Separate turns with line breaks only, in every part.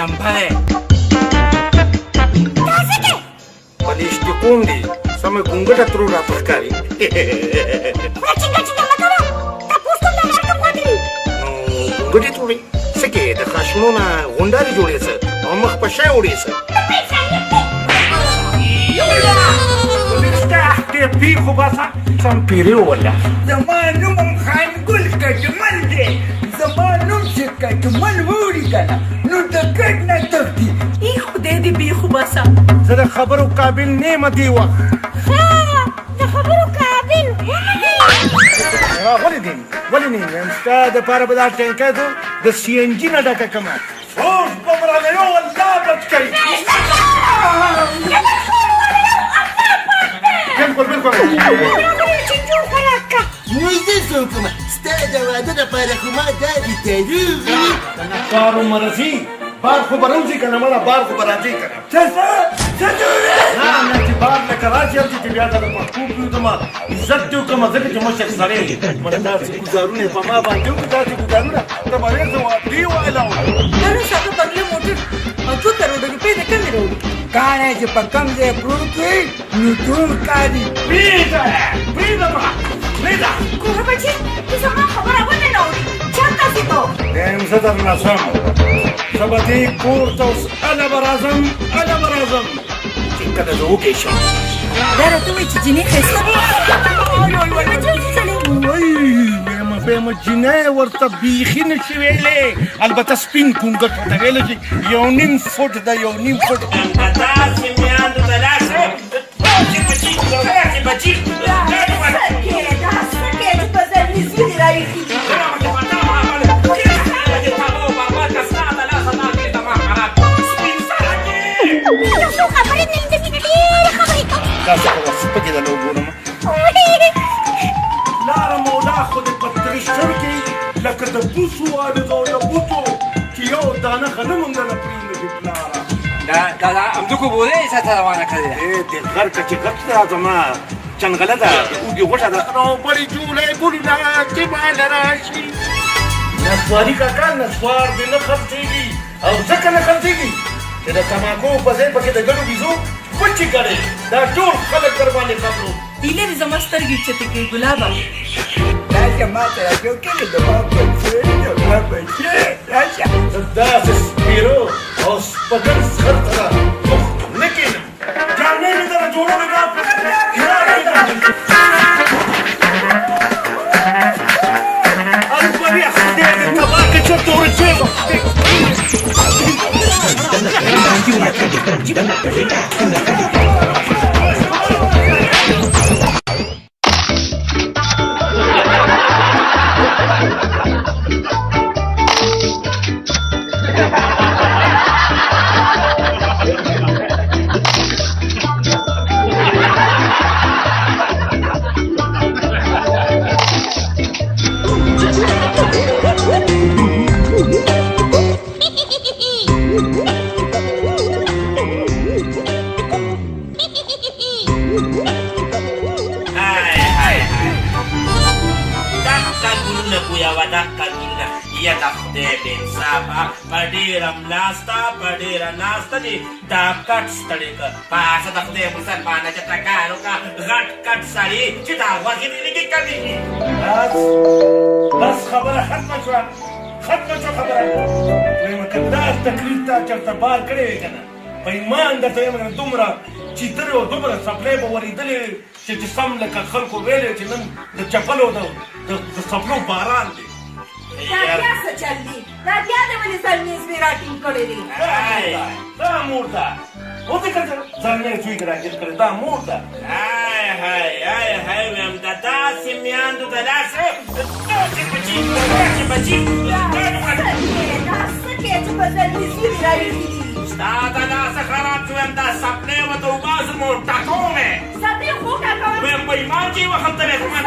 لمبه دی.
دا څه کوې؟
پلیشتي کوم دی سمه ګونګټه ترور راته ښکاري.
خوله چینګه چینګه مه کوه، تپوس کوم دا لار کوم خوا ته ځي؟
نو ګونګټې تروړې څه کې د خاشونو نه غونډارې جوړې څه او مخ په شی وړې څه؟
ته په انسانیت دی.
ټیپي خو باسه سم پیری وله.
زما نوم هم خان ګل کجمل دی. زما نوم چې کجمل ووري که نه نو د کټ نه تښتي.
ای خدای دې بیخ وباسه.
زه د خبرو قابل نه یم دې وخت.
ښه، د خبرو قابل هم نه یې.
ولې دې ولې نه یم؟ ستا دپاره به دا ټانکی د سي این جي نه ډکه کړم. اوس به مې راله یو الله بچ کړي. بالکل بالکل.
نو زه څه وکړم؟ ستا د واده دپاره خو ما دا دي دروغ.
د نسوارو مرضي بار خو به راوځي که نه مړه، بار خو به راځي که نه؟
څه څه څه دې وویل؟
نه نه، چې بار لکه راشي هلته چې بیا درته په پښو پرېوځم، عزت دې وکړم ځکه چې مشر سړی یې. مړه داسې ګوزارونه یې په ما باندې وکړو، داسې ګوزارونه ته به ویل زه واپرې وایلم.
دا نو ساده بنګله موټر او 2 کروڑه روپۍ د کمې راوړي.
کاڼی چې په کم ځای پروت وي نو دروند ښکاري.
پرېږده پرېږده ما پرېږده.
ګوره بچې، ته زما خبره ولې نه اورې؟ چېرته ځې ته؟
یم زه درنه ځم، زه به دې کور ته اوس هله به راځم، هله به راځم چې کله زه وږی شم.
دا راته وایي چې جینۍ ښایسته
ویم جینۍ ورته بیخي نه شي ویلی، البته سپین ګونګټ ورته ویلی چې 1.5 فوټ ده، 1.5 فوټ.
داسې میاندو ته لاړ شو چې بچي چې بچي.
دا څه کوې؟ دا څه کوې چې په زلمي زوی دې راویښي دي؟
یو څو خبرې نه لیدل کېږي، ډېرې خبرې کوم.
دا څه خو سپکې ده نو ګورم. لاره مولا خو دې په ترشر کې لکه د بوسو والدو د بوتو چې یو دانه غنم هم درنه پرېنږدي پلاره.
دا دا همدوکو بولې څه روانه کړې ده؟
ای د غر که چې غر ده زما چنغله ده، د اوږې غوښه ده. راوبړې جوړې ګلونه چې ماله راشي. نسواري کاکا نسوار دې نه خرڅېږي، او ځکه نه خرڅېږي چې د تماکو په ځای پکې د ګډو بیزو پچې کړې، دا ټول خلک در باندې خبرو.
ایله دې زما سترګې اوچتې کړې ګلابه.
راشه ما ته راشه کله زما بچې، زما بچې راشه.
زه داسې سپېرو او سپګن سخر سره مخ نه کښېنم. جامې مې درته جوړولې دا البریا خدای دې تباه کړه، چېرته ورک شوې وه؟
های های های، دقه ګلونه بویوه، دقه ګلونه. یا د خدای بې انصافه، په ډېره ملاسته په ډېره ناسته دې دا کټ ستړی کړ. پاڅه د خدای مسلمانه چې ټکان وکړه، غټ کټ سړی چې دا غوښې دې لږې کمې شي.
بس بس، خبره ختمه شوه، ختمه شوه خبره. وایم که دا تقریر تا چېرته بار کړی وی که نه، په ایمان درته وایم که دومره چیترې او دومره څپلۍ به ورېدلې چې سم لکه خلکو ویلې چې نن د چپلو د څپلو باران دی.
دا بیا څه چل دی؟ دا بیا دې ولې زلمي زوی راټینګ کړی دی؟
دا مور ده، ودې کړه زلمی زوی دې راټینګ کړی، دا مور ده.
های های های های، وایم د داسې میاندو ته لاړ شو داسې بچي داسې بچي.
دا څه کوې؟ دا څه کوې چې په زلمي زوی دې راویښي دي؟
ستا د لاسه خراب شو. وایم دا څپلۍ ورته وباسم او ټکوم یې.
څپلۍ خو ټکوم.
وایم په ایمان چې یې وهم ته زما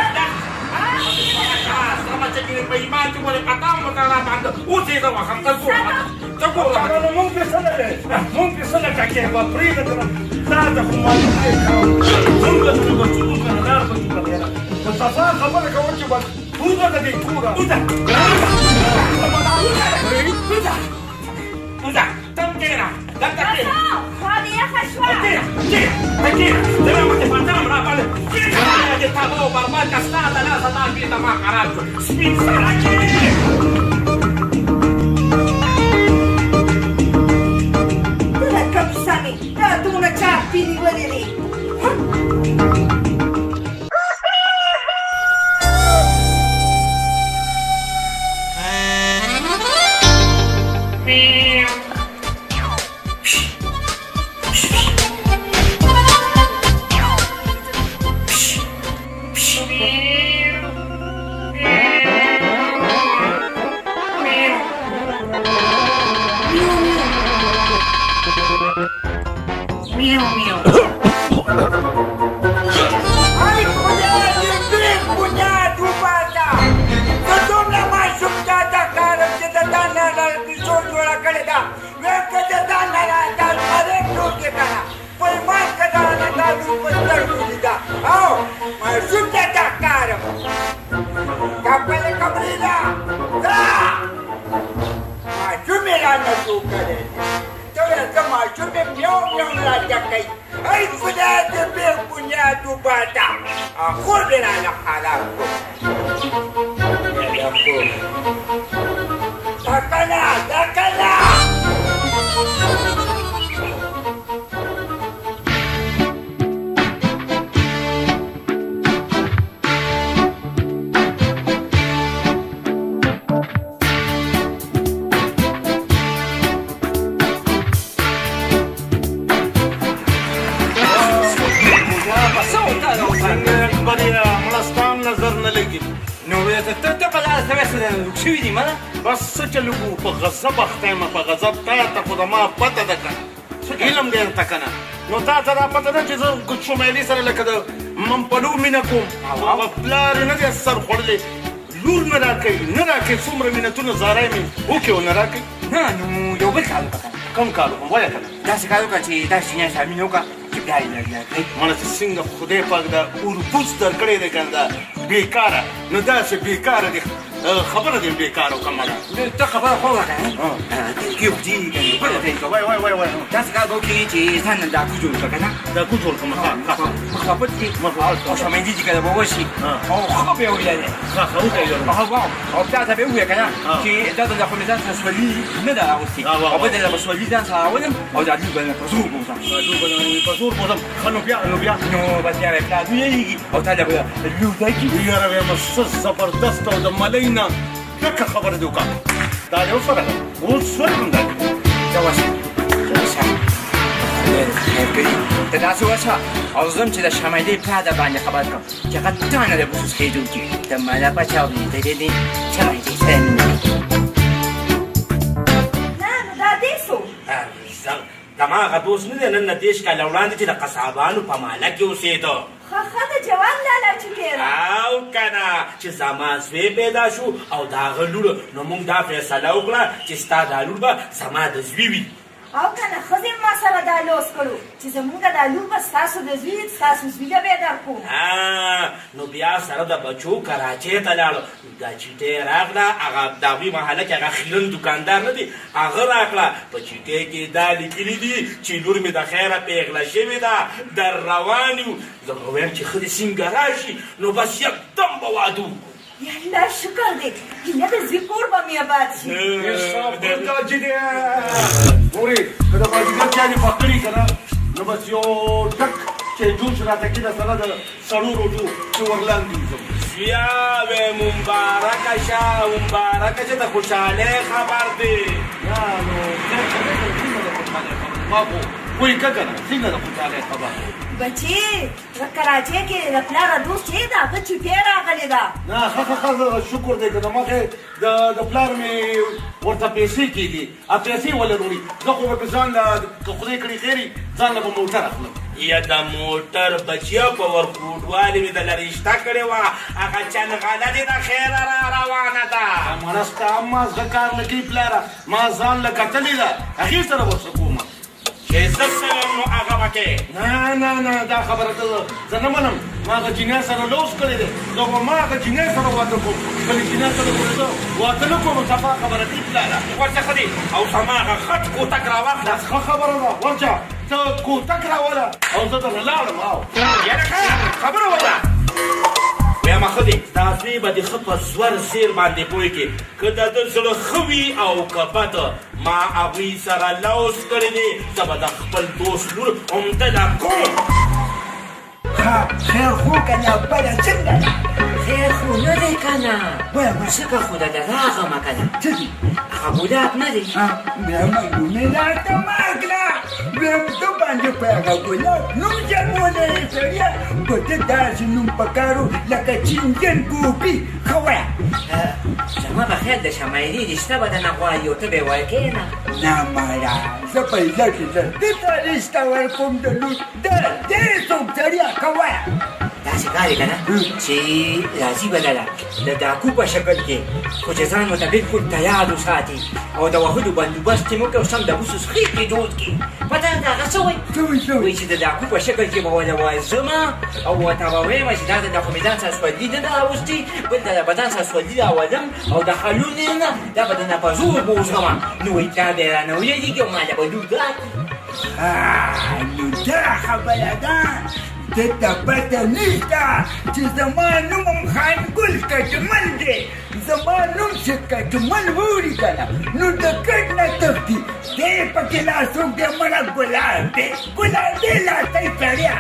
سمه چې په ایمان چې ولې قدم ورته را باندې اوس یې زه وهم. ته ګوره، ته ګوره.
نو مونږ پرې څه نه دی، مونږ پرې څه نه ټکې به پرېږده که نه تا ته خو معلوم دی مونږ به څه بچو که نه لار به ځو که نه د صفا خبره کوه چې بس وځه د دې کوره.
وځه وځه وځه. کښېنه، دلته کښېنه.
خوا دې یخه شوه.
کښېنه، کښېنه، کښېنه. زه مخکې پاترم راباندې. کښېنه، دې تباه او برباد که ستا د لاسه دا بېرته ما خراب شو. سپین سره کښېنه.
ته د کوم سمې دا دومره چاپي نیولې دی؟
ای خدای دې بېخ بنیاد وباسه. زه دومره ماشوم تا ته ښکارم چې د ځان نه کیسو جوړه کړې ده. ویل که د ځان نه دا لمری جوړ کړې که نه، په ایمان که دا نه دا لور په سترګو لیده. او ماشوم ته ته ښکارم. خپلې کمرې له ځه. ماشوم یې رانه جوړ کړی دی. ته وایې زه ماشوم یم، میو میو راته کوي. ای خدای دې بېخ بنیاد وباسه. خوب یې رانه خراب کړو. دا کنه، دا کنه.
مړه نظر نه لګي.
نو ته په لاره سوی څه ورک شوي دي مړه؟
بس څه چل وکړو، په غضب اخته یم، په غضب. تا ته خو د ما پته ده که نه، علم دی درته که نه؟ نو تا ته دا پته ده چې زه شمیلې سره لکه د ممپلو مینه کوم. هغه پلار یې نه دی سر خوړلی، لور نه راکوي، نه راکوي. څومره مینتونه زاری مې وکړي او نه راکوي.
نه، نو یو بل کار وکړه.
کوم کار وکړم؟ وایه که نه.
داسې کار وکړه چې داسې جنیان سره مینه وکړه چې بیا یې لږ.
مړه چې څنګه خدای پاک دا اوربوز درکړی دی که نه، دا بېکاره، نو داسې بېکاره دی خبره دې بېکاره وکړه مړه.
ته خبره خو وکړه که نه، طریقې خو دي که نه، بله طریقه.
وایه وایه وایه وایه.
داسې کار به وکړي چې ځان نه ډاکو جوړ کړه که نه.
ډاکو جوړ کړم؟ ښه ښه.
مخ به پټ کړي او شرمندي چې کله به وشي او ښه به یې ویلې.
ښه ښه وکړه.
او پلار ته به یې ووایه که نه چې دا د خو مې ځان سره سولي نه ده راوستې، او بل ځل به سولي ځان سره راولم او دا لور به نه په زور بوځم.
لور به نه په زور بوځم. ښه نو بیا، نو بیا
نو بس بیا به پلار ویلېږي او تا ته به لور درکړي.
یاره وایم څه زبردست او د ملۍ نه ډکه خبره دې وکړه. دا دې وسره اوس سولم دا
ته وشه، وشه، خدای دې خیر کوي. ته داسې وشه او زه هم چې د شمایلې پلار در باندې خبر کړم چې هغه تا نه د بوسوس کېدو کي د ملا پاچا اورېدلې دی شمایلې سره مینه کوي.
نه نو دا دې څو؟
زما هغه دوست نه دی نن نه 30 کاله وړاندې چې د قصابانو په محله کې اوسېده.
ښه ښه، د جوان لالا چې تېره.
او که نه چې زما زوی پیدا شو او د هغه لور، نو موږ دا فیصله وکړه چې ستا دا لور به زما د زوی وي.
او که نه ښځې ما سره دا لوس کړو چې زموږ دا لور به ستاسو د زوی، ستاسو زوی له به یې درکوم.
نو بیا سره د بچو کراچۍ ته لاړو. دا چیټۍ راغله، هغه د هغوی محله کې هغه خیرن دوکاندار نه دی، هغه راکړه. په چیټۍ کې دا لیکلي دي چې لور مې د خیره پیغله شوې ده، در روان یو. زه به وایم چې ښځې څنګه راشي، نو بس یکدم به واده وکړو.
یا الله شکر دی، هیله د زوی کور به مې اباد شي.
ګورې که د مازدیګر چای دې پخ کړي که نه، نو بس یو ډک چې جوش راته کړي سره د سړو روټو چې ورلاندې وځم.
زویا وې مبارکه شه، مبارکه شه، د خوشحالۍ خبر دی.
یا نو خیر ښه دی که څنګه د خوشحالۍ خبر؟ ما خو پوه که که نه څنګه د خوشحالۍ خبر دی؟
بچې د کراچۍ کې د پلار دوست چې د هغه چوټۍ راغلې ده.
نه ښه ښه ښه، شکر دی که نه مخې د پلار مې ورته پیسې کېدې. پیسې ولې وروړي؟ زه خو به ځان له که خدای کړي خیر ځان له به موټر اخلم.
یا د موټر بچیا په ورکوټوالي مې د لرشته کړې وه، هغه چنغله دې د خیره را روانه ده.
مړه ستا هم مازغه کار نه کوي پلاره، ما ځان له کتلې ده، هغې سره به څه کومه.
چې زه څه وایم نو هغه به کوې.
نه نه نه، دا خبره ته زه نه منم. ما هغه جینۍ سره لوز کړی دی، زه به ما هغه جینۍ سره واده کوم، بلې جینۍ سره ګورې زه واده نه کوم. صفا خبره دی پلاره.
ورشه ښه دی، او زما هغه غټ کوتک راواخله.
ښه خبره ده، ورشه ته کوتک راوله او زه درنه لاړم. او
یاره ښه خبره وکړه. وایم ښه دی، دا زوی به دې ښه په زور زیر باندې پوه کړي، که د ده زړه ښه وي او که بد. ما هغوی سره لوز کړی دی، زه به د خپل دوست لور همدله کوم.
خیر خو که نه بله څنګه ده؟
خیر خو نه دی که نه،
وایه
ځکه خو درته راغمه که نه.
څه دي؟
هغه ګلاب نه دی؟
وایم نوم یې راته مه اخله. وایم ته باندې په هغه ګلاب نوم جنګولی یې سړیه، په ده داسې نوم په کار و لکه چینجن ګوبي. ښه وایه.
زما په خیال د شمایلې رشته به درنه غواړي او ته به یې ورکوې نه؟
نه مړه، زه په عزت عزت ده ته رشته ورکوم د لور ده دی څوک سړیه. ښه وایه.
داسې کار یې که نه چې راځي به دله د ډاکو په شکل کې، خو چې ځان ورته بلکل تیار وساتي او د وهلو بندوبست یې وکړي او سم د بوسو څخې پرې جوړ کړي. پته ده هغه څه وایي؟
څه وایي؟ څه وایي؟
وایي چې د ډاکو په شکل کې به ورله ورځمه او ورته به وایم چې دا د خو مې ځان سره سپرلي نه ده راوستي، بل د به ځان سره سپرلي راولم او د خلونې نه دا به درنه په زور بوځم. نو وایي پلار به یې رانه ویلېږي او ما له به لور راکړي.
نو دا خبره ده، ده ته پته نشته چې زما نوم هم خان ګل کټمل دی. زما نوم چې کټمل واوري که نه نو د کټ نه تښتي. دی پکې لا څوک دی مړه ګلاب دی، ګلاب دی لاسی سړیه.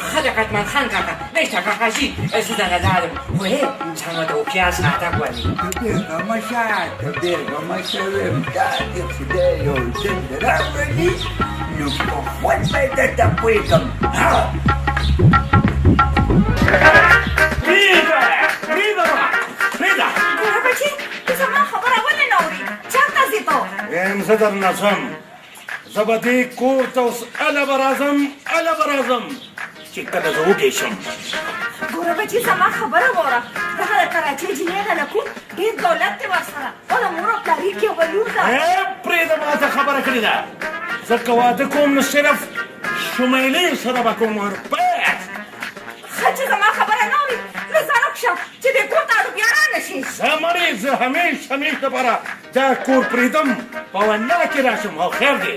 ښه ده کټمل خان کاکا، نشته کاکا جي، زه درنه لاړم. خو هې ځان ورته هوښیار ساته ګورې.
ته بېغمه شه، ته بېغمه شه. وایم دا دې خدای یو ځل راولي نو په خوند به یې درته پوه کړم. ها
پرېږده، پرېږده ما، پرېږده.
ګوره بچي، ته زما خبره ولې نه اورې؟ چېرته ځې ته؟
وایم زه درنه ځم، زه به دې کور ته اوس هله به راځم، هله به راځم چې کله زه وږی شم.
ګوره بچي، زما خبره واوره. دغه د کراچۍ جینۍ ده لکو، ډېر دولت دی ورسره، او د مور او پلاري کې یوه لور ده.
پرېږده، ما ته خبره کړې ده، زه که واده کوم نو صرف شمیلې سره به کوم. بس
ښه چې زما خبره نه اوري نو ځه ورک شه چې دې کور ته اړو بیا رانه شي.
زه مړې، زه همیش همیش دپاره دا کور پرېږدم، په والله کې راشم. او خیر دی،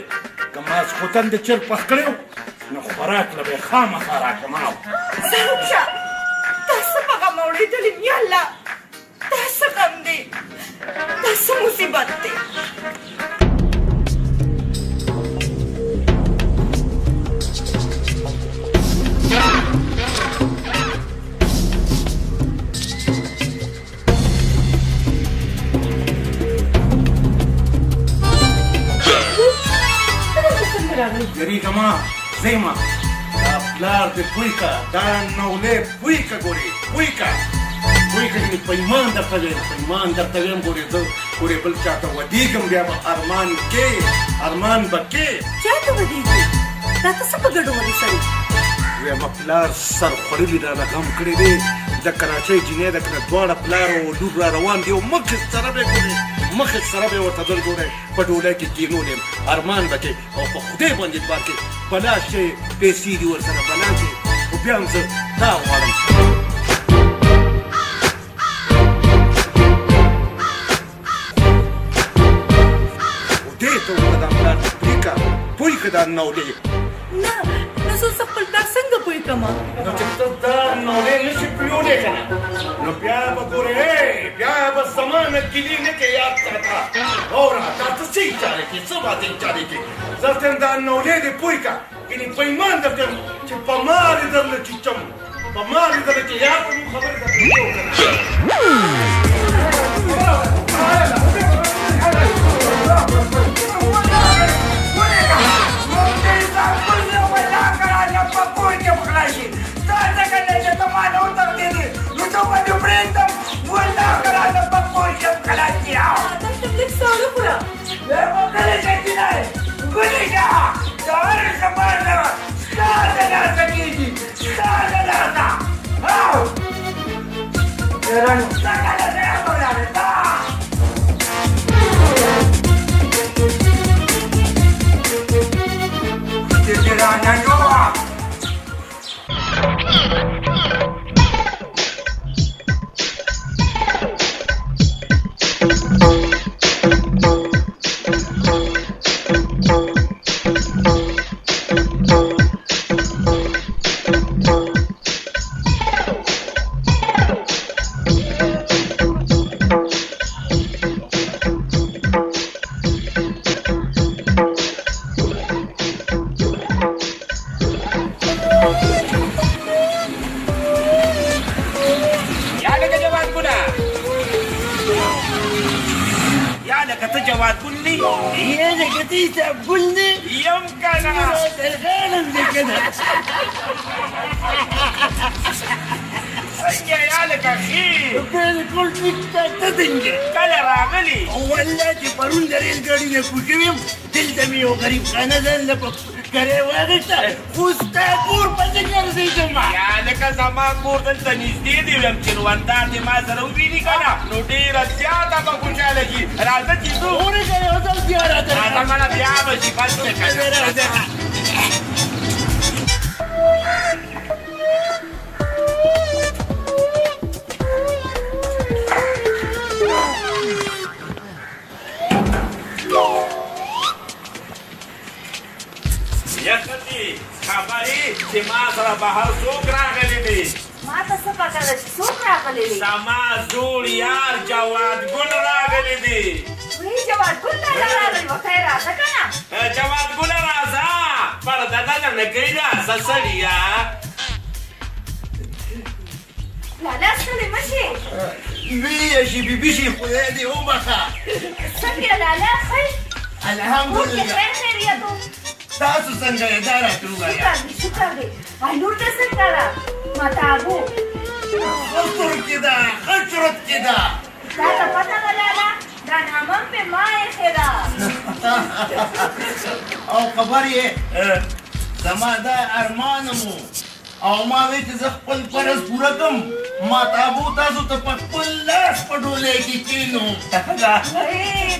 که ماسخوتن د چرګ پخ کړی نو خوراک له به یې خامخا راکړم. او
ځه ورک شه، دا څه په غم اوړېدلې یم، یا الله دا څه غم دی، دا څه مصیبت دی.
یریږه مه، زه یم. دا پلار دې پوی که، دا نولې پوی که، ګورې پوی که، پوی که. چې په ایمان درته وایم، په ایمان درته وایم، ګورې زه ګورې بل چا ته ودېږم بیا به ارمان کې، ارمان به کې.
چا ته ودېږي؟ دا ته څه په ګډو ولې سړی؟
وایم پلار سر خوړلي رانه غم کړی دی. د کراچۍ جینۍ ده که نه، دواړه پلار او لور را روان دي او مخې سره به یې ګورې، مخې سره به یې ورته در ګورې په ډولۍ کې کېنولې یم. ارمان به کې او په خدای باندې اعتبار کې بلا شی پیسې دي ورسره، بلا شی، خو بیا هم زه دا غواړم. خدای ته وګوره، دا پلار دې پوی که، پوی که دا نولې.
نه نو زه اوس خپل پلار څنګه پوه کړم؟
نو چې ته دا نولې نه شې پویولی که نه نو بیا به ګورې، بیا به زما نه ګیلې نه کوې. یاد ساته، واوره، دا ته څه اشارې کوې، څه ماته اشارې کوې؟ زه درته وایم دا نولې دې پوه کړه، ګنې په ایمان درته وایم چې په ما دې درله چیچم، په ما دې درله چې یاد کړم خبرې درته کوم که نه.
دلته لږ ساړه خوره.
جواد ګل نه
یې لکه ته حساب ګل نه
یم که نه؟
درغلم دی که نه؟
څنګه یا لکه ښې؟
بالکل ټیک ټاک. ته څنګه؟
کله راغلي؟
والله چې پرون د ریل ګاډي نه کوز شوی یم، دلته مې یو غریب خانه ځان له په کرایه واخیسته، خو ستا کور پسې ګرځېدم.
یا لکه زما کور دلته نږدې دی، ویم چې روندار دې ما سره وویني که نه نو ډېره زیاته به خوشحاله شي. راځه چې ځو.
ورکه یو ځل بیا راته.
راځه مړه، بیا به شي. بس دی که نه.
راځه.
یخدي خبرې چې ما سره بهر څوک راغلي دي؟
ما ته څه پته ده چې څوک راغلي دي؟
زما زوړ یار جواد ګل راغلي دي.
وی جواد ګل لالا راغلی، وخیر راځه که نه.
جواد ګل راځه، پرده دنه نه کوي، راځه سړیه.
لالا ستړی مه شې.
وی شي بي بي شي، خدای دې وبخښه.
څنګه لالا، ښه یې؟
الحمدلله.
خیر خیریت و.
تاسو څنګه یې؟ دا راته ووایه.
شکر دی، شکر دی. لور دې څنګه ده؟ متابو
ښه سر کې ده، ښه چرت کې ده.
تا ته پته ده لالا، دا نامه هم پې ما ایښې ده.
او خبر یې، زما دا ارمان مو او ما وی چې زه خپل فرض پوره کړم، ما تابو تاسو ته په خپل لاس په ډولۍ کې کښېنوم.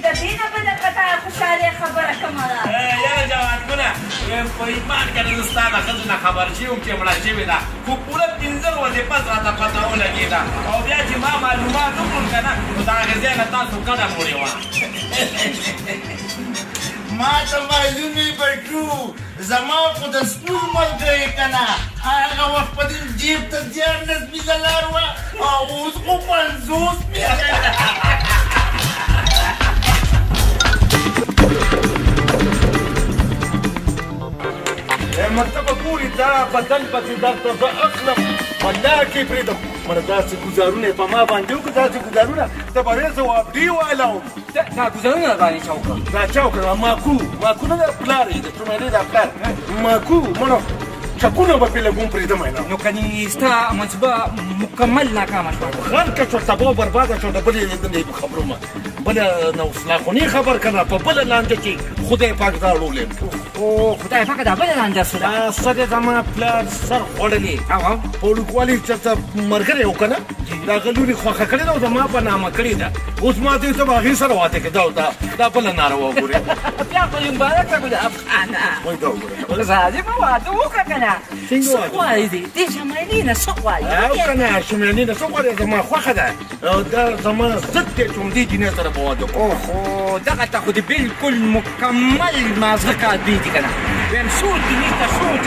د دې نه بله کته خوشحالۍ خبره کومه ده؟
یاره جواد ګله، په ایمان که نه زه ستا د ښځې نه خبر شوی وم چې مړه شوې ده، خو پوره 5 ورځې پس راته پته ولګېده، او بیا چې ما معلومات وکړل که نه نو د هغې ځای نه تاسو کډه وړې وه.
ما ته معلومې بچو، زما خو د سکول ملګری که نه، هغه وخت په دې جیب ته 13 پیسه لار وه او اوس خو 50 پیسه.
مکتبه ګوري دا بدن پسې درته زه اخلم، والله کې پرېږدم. مړه داسې ګوزارونه یې په ما باندې وکړو، داسې ګوزارونه ته به وایې زه وابډي والوم.
دا ګوزارونه باندې چا وکړل؟
دا چا وکړل؟ ماکو، ماکو نه ده پلار یې د شمیرې دا پلار ماکو. مړه چکونه به پرې لګوم، پرېږدم یې نه.
نو کني ستا منصوبه مکمل ناکامه شوه.
غرقه شوه، تباه او برباده شوه. د بلې نه خبرو ما بله نوسلاخونې خبر که نه په بله لانجه کې خدای پاک دا اړولی.
او خدای پاک دا بله لانجه څه ده؟
دا څه دی، زما پلار سر خوړلی په وړوکوالي چېرته ملګری و که نه، د هغه لور یې خوښه کړې ده او زما په نامه کړې ده. اوس ما ته ته به هغې سره واده کې دا دا بله ناروا وګورې.
بیا خو یې مبارک شه ګلاب خانه.
وایي دا وګوره.
ظالمه واده وکړه که نه.
څنګه
څه
واده؟
غواړې دې؟ دې شمایلې نه څه غواړې؟
او که نه شمیانې نه څه غواړې؟ زما خوښه ده، دا زما ضد دی چې همدې جینۍ سره به واده وکړم.
اوهو، دغه ته خو دې بالکل مکمل مازغه کار پرېږدي که نه. وایم سوچ دې نشته، سوچ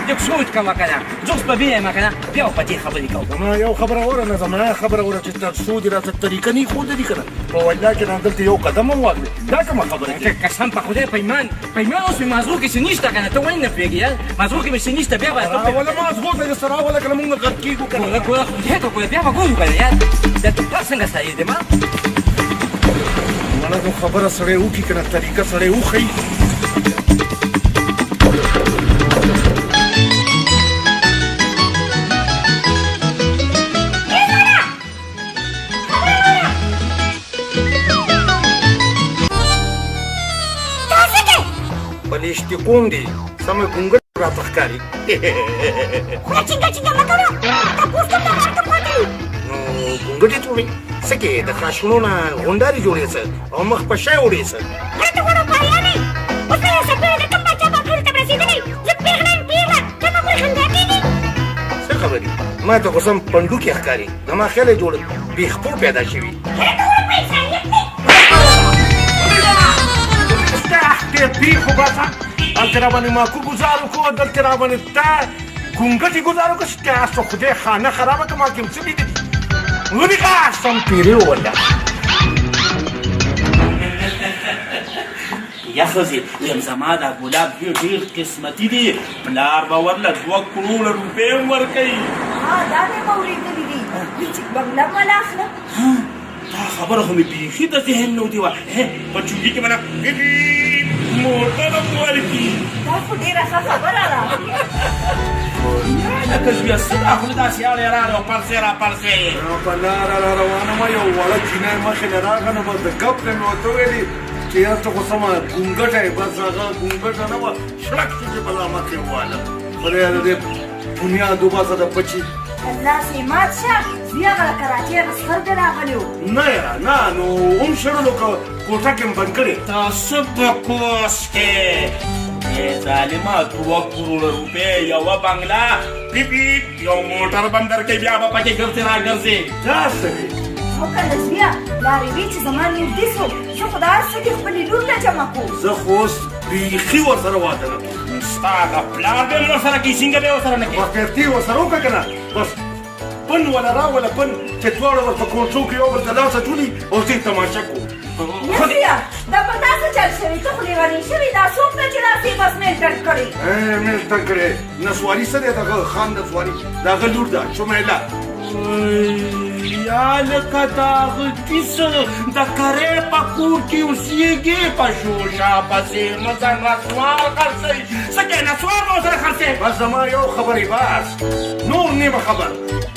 لږ سوچ کوه که نه. زه اوس به بیا یم که نه، بیا په دې خبرې کوو.
زما یو خبره وره نه، زما خبره وره چې تر څو دې راته طریقه نه ښودلې که نه، په والله کې نه دلته یو قدم هم واخلې. دا کومه خبره کوې؟
قسم په خدای، په ایمان، په ایمان اوس مې مازغو کې څه نشته که نه. ته ولې نه پوهېږې یار؟ مازغو کې مې څه نشته. بیا به
راوله مازغو ته دې څه راوله که نه، مونږ غرق کېږو که نه.
ګوره ګوره، خدای ته ګوره، بیا به ګورو که نه یار. دا ټوپک څنګه سړی دی ما؟
مړه نو خبره سړی وکړي که نه، طریقه سړی وښیي. بلې قوم دی سمه ګونګټ راته ښکاري.
خوله چینګه چینګه مه کوه، تپوس کوم دا غر کوم خوا ته.
نو ګونګټې جوړې څه کې د خاشونو نه غونډارې جوړې څه او مخ په شی وړې څه.
مړه ته غوړه پایانې، اوس به یو څپېړه د کوم باچا باکلو ته رسېدلی. زه پېغله یم، پېغله، ته ما پورې خندا کېږي.
څه خبرې؟ ما ته خو سم پنډوکی ښکاري، زما خیال یې جوړ بې خپو پیدا شوي.
مړه ته غوړه په انسانیت دی.
ستا ډېر پېښ وباسه، هلته را باندې ماکو ګوزار وکړو، دلته را باندې تا ګونګټې ګوزار وکړو. ستاسو خدای خانه خرابه که ما کې هم څه لیدلي ونیکه سم پیرې ووله.
یا ښځې، ویم زما دا ګلاب زوی ډېر قسمتي دی، پلار به ورله 2 کروړه روپۍ هم ورکوي.
ها، دا مې هم اورېدلي دي، وي چې بنګله مله اخلم.
دا خبره خو مې بیخي د ذهن نه وتې وه. په چوکي کې به نه موټر هم ورکړي.
دا خو ډېره ښه خبره ده.
لکه زویه څه دا خوله داسې اړی راغلی او پړسې را پړسې.
په لاره را روانه وه، یو وړه جینۍ مخې له راغله، نو بس د ګپ نه مې ورته وویلې چې یار ته خو سمه ګونګټه یې. بس هغه ګونګټه نه وه، شړک شو چې بلا مخې وواله. خدایه د دې بنیاد وباسه د پچې.
لاس یې مات شه زویه، هغه د کراچۍ هغه سخر دی راغلی و.
نه یاره نه، نو هم شړلو که کوټه کې مې بند کړی.
تاسو بکواس کې ای ظالمه، 2 کروړه روپۍ، یوه بنګله، پیپی، یو موټر به هم درکوي، بیا به پکې ګرځې راګرځې.
دا څه دی؟
هو که نه زویه، لارې وي چې زما لور دي څوک، زه خو د هر څه کې خپلې لور ته جمع کوم.
زه خو اوس بیخي ورسره واده نه کوم.
ستا هغه پلار به هم ورسره کوي، څنګه به یې ورسره نه کوي؟
باقاعدې ورسره وکړه که نه، بس پن وله راوله پن چې دواړه ور په کوټو کې یو بل ته لاس اچولي او زه یې تماشه کوم.
نه زویه، دا په تا څه چل شوی؟ ته خو لېونی شوې، دا څوک ده چې داسې بس میل ټنګ کړی؟
میل ټنګ کړی نسواري څه دی؟ دغه خان نسواري، د هغه لور ده شمیله.
یا لکه د هغه کیسه د کرې په کور کې اوسېږي، په شوشا پسې مه ځه، نسوار خرڅوي. څه کوې نسوار به ورسره خرڅوې؟
بس زما یو خبرې، بس نور نیمه خبر.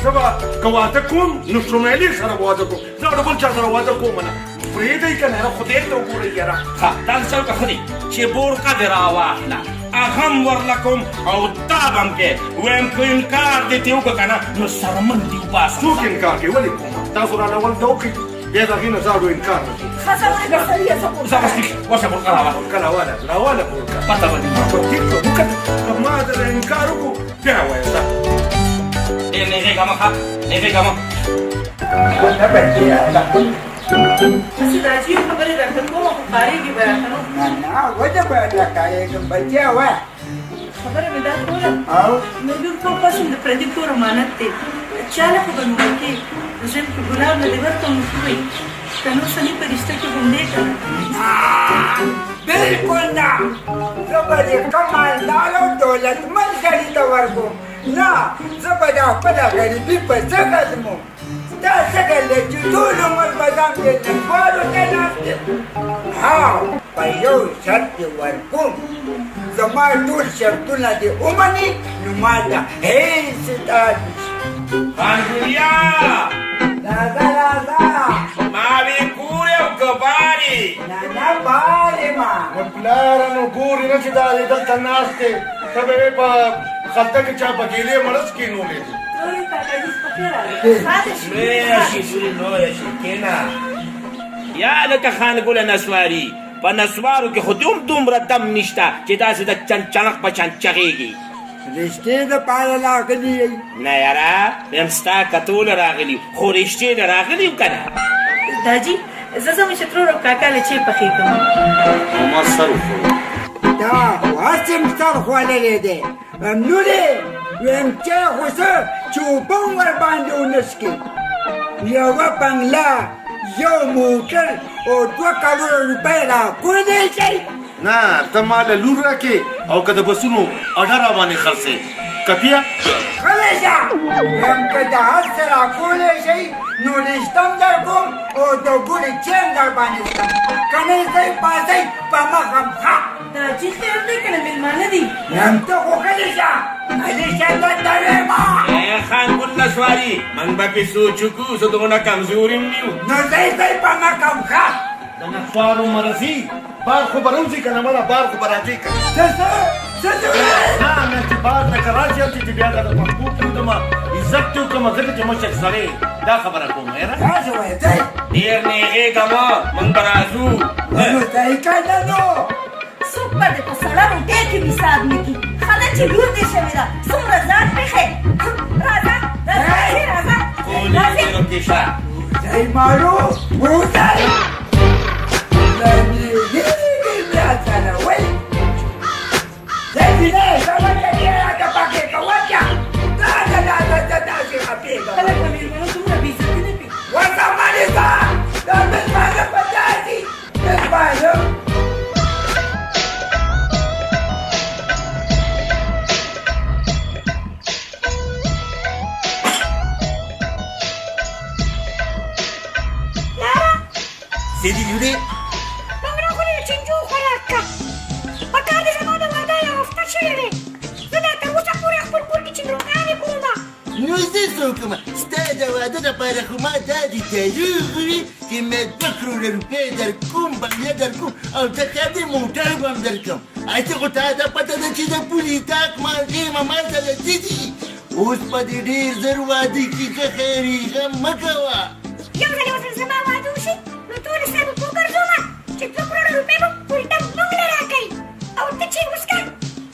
زه به که واده کوم نو شمیلې سره به واده کوم، زه به د بل چا سره واده کوم نه. پرېږدئ که نه، خدای ته وګورئ یاره.
ښه داسې چل وکړه، ښه دی چې بورقه دې راواخله، هغه هم ورله کوم او دا به هم کوې. وایم که انکار دې ترې وکړه که نه نو څرمن دې وباسم.
څوک انکار کوي؟ ولې کوم؟ تاسو راله ولته وکړئ، بیا د هغې نه زه اړو انکار نه کوم.
ښه زه ورکړه سړیه، زه بورقه
ځه بس ټیک ورشه بورقه راواخله.
بورقه راواله، راواله بورقه.
پته به دې وي.
ټیک شه، وکړه که ما درله انکار وکړو بیا وایه ځه.
ډېر نېغېږه مه، ښه نېغېږه مه.
نه بچیه،
هسې د عجیب خبرې راته کومه، خو قارېږي به راته نو.
نه نه، ولې به نه قارېږم بچیه؟ وایه.
خبره مې دا کوله،
او
نو لور کور قسم د پردي کور امانت دی، چاله خو به مې ورکې. زه که ګلاب له دې ورکړم نو ښه وي، که نو سني په رشته کې غونډې که نه؟
بالکل نه، زه به دې ښه مالدار او دولتمند سړي ته ورکوم. نه، زه به دا خپله غریبي په څه ختموم؟ دا څه دی چې ټول عمر به ځان دې نسوارو ته ناست یم؟ ها، په یو شرط دې ورکوم، زما ټول شرطونه دې ومني نو ما ته هېڅ اطاعت نشي.
خانګوریا
راځه راځه.
ما وی کور او که بارې؟
نه نه بارې ما.
نو پلاره نو ګورې نه چې دا دی دلته ناست دی، ته به یې په خلته کې چا په ګیلې مړز کښېنولې دي.
لویه شي زوی، لویه شي، کښېنه. یا لکه خان ګله نسواري، په نسوارو کې خو دې هم دومره دم نشته چې داسې د چنچڼق په شان چغېږي.
رشتې دپاره راغلي یئ؟
نه یاره، ویم ستا کتو له راغلي، خو رشتې له راغلي یو که نه.
داجي زه ځم چې ترور او کاکا له چای پخې کړم.
ما سر وخوړو.
دا خو هسې هم سر خوړلی دی. نورې ویم چای خو څه چې اوبه هم ورباندې ونه څښې. یوه بنګله، یو موټر او 2 کروړه روپۍ راکولی شئ؟
نه، ته ما له لور راکې او که د بسونو اډه را باندې خرڅې کپیه؟
غلی شه. ویم که د هر څه راکولی شئ نو رشته هم در کوم او د ګوړې چای هم در باندې څښم، که نه ځئ پاڅئ په مخ هم ښه.
دا جي خیر دی که نه مېلمانه دي؟
ویم ته خو غلی شه، غلی شه درته وایم.
ای خان ګل نسواري، موږ به پرې سوچ وکړو، زه دونه کمزوري هم نه یو.
نو ځئ ځئ په مخ هم ښه.
د نسوارو مرضي بار خو به راوځي که نه؟ مړه بار خو به راځي که نه؟
څه څه څه څه وایې؟
نه نه، چې بار لکه راشي هلته چې بیا د پښتو پرېږدم، عزت دې وکړم، ځکه چې مشر سړی دا خبره کوم. یاره
داسې وایې ځئ.
ډېر نېغېږه مه، موږ به راځو.
نو ځئ که نه نو؟
څوک به دې په سړه روټۍ کې حساب نه کړي. ښه ده چې لور دې شوې ده، څومره ځان پېښی. راځه راځه راځه.
راځه.
ځئ مالو ووځئ.
خلک به مېلمنو دومره بې عزتي نه کوي.
ورته مړې ځه، دا مېلمانه په داسې مېلمانه.
پیسې دې جوړې؟
بنګله خو دې چینجو خوراک که په کار دې زما د واده یو هفته شوې وې، زه لا تر اوسه پورې خپل کور کې چینجوګانې کوم.
نو زه څه وکړم؟ ستا د واده دپاره خو ما دا دي دروغ وي چې مې 2 کروړه روپۍ در کوم، بنګله در کوم او د ښه موټر به هم در کوم. هسې خو تا ته پته ده چې د پولي تاک مالټې ما سره څه دي. اوس په دې ډېر زر واده کې ښه خیر وي، غم مه کوه.
یو ځل ورسره زما واده وشي نو ټول ستا به وګرځوم چې 2 کروړه روپۍ به الټه موږ له راکوي، او ته چې وڅکه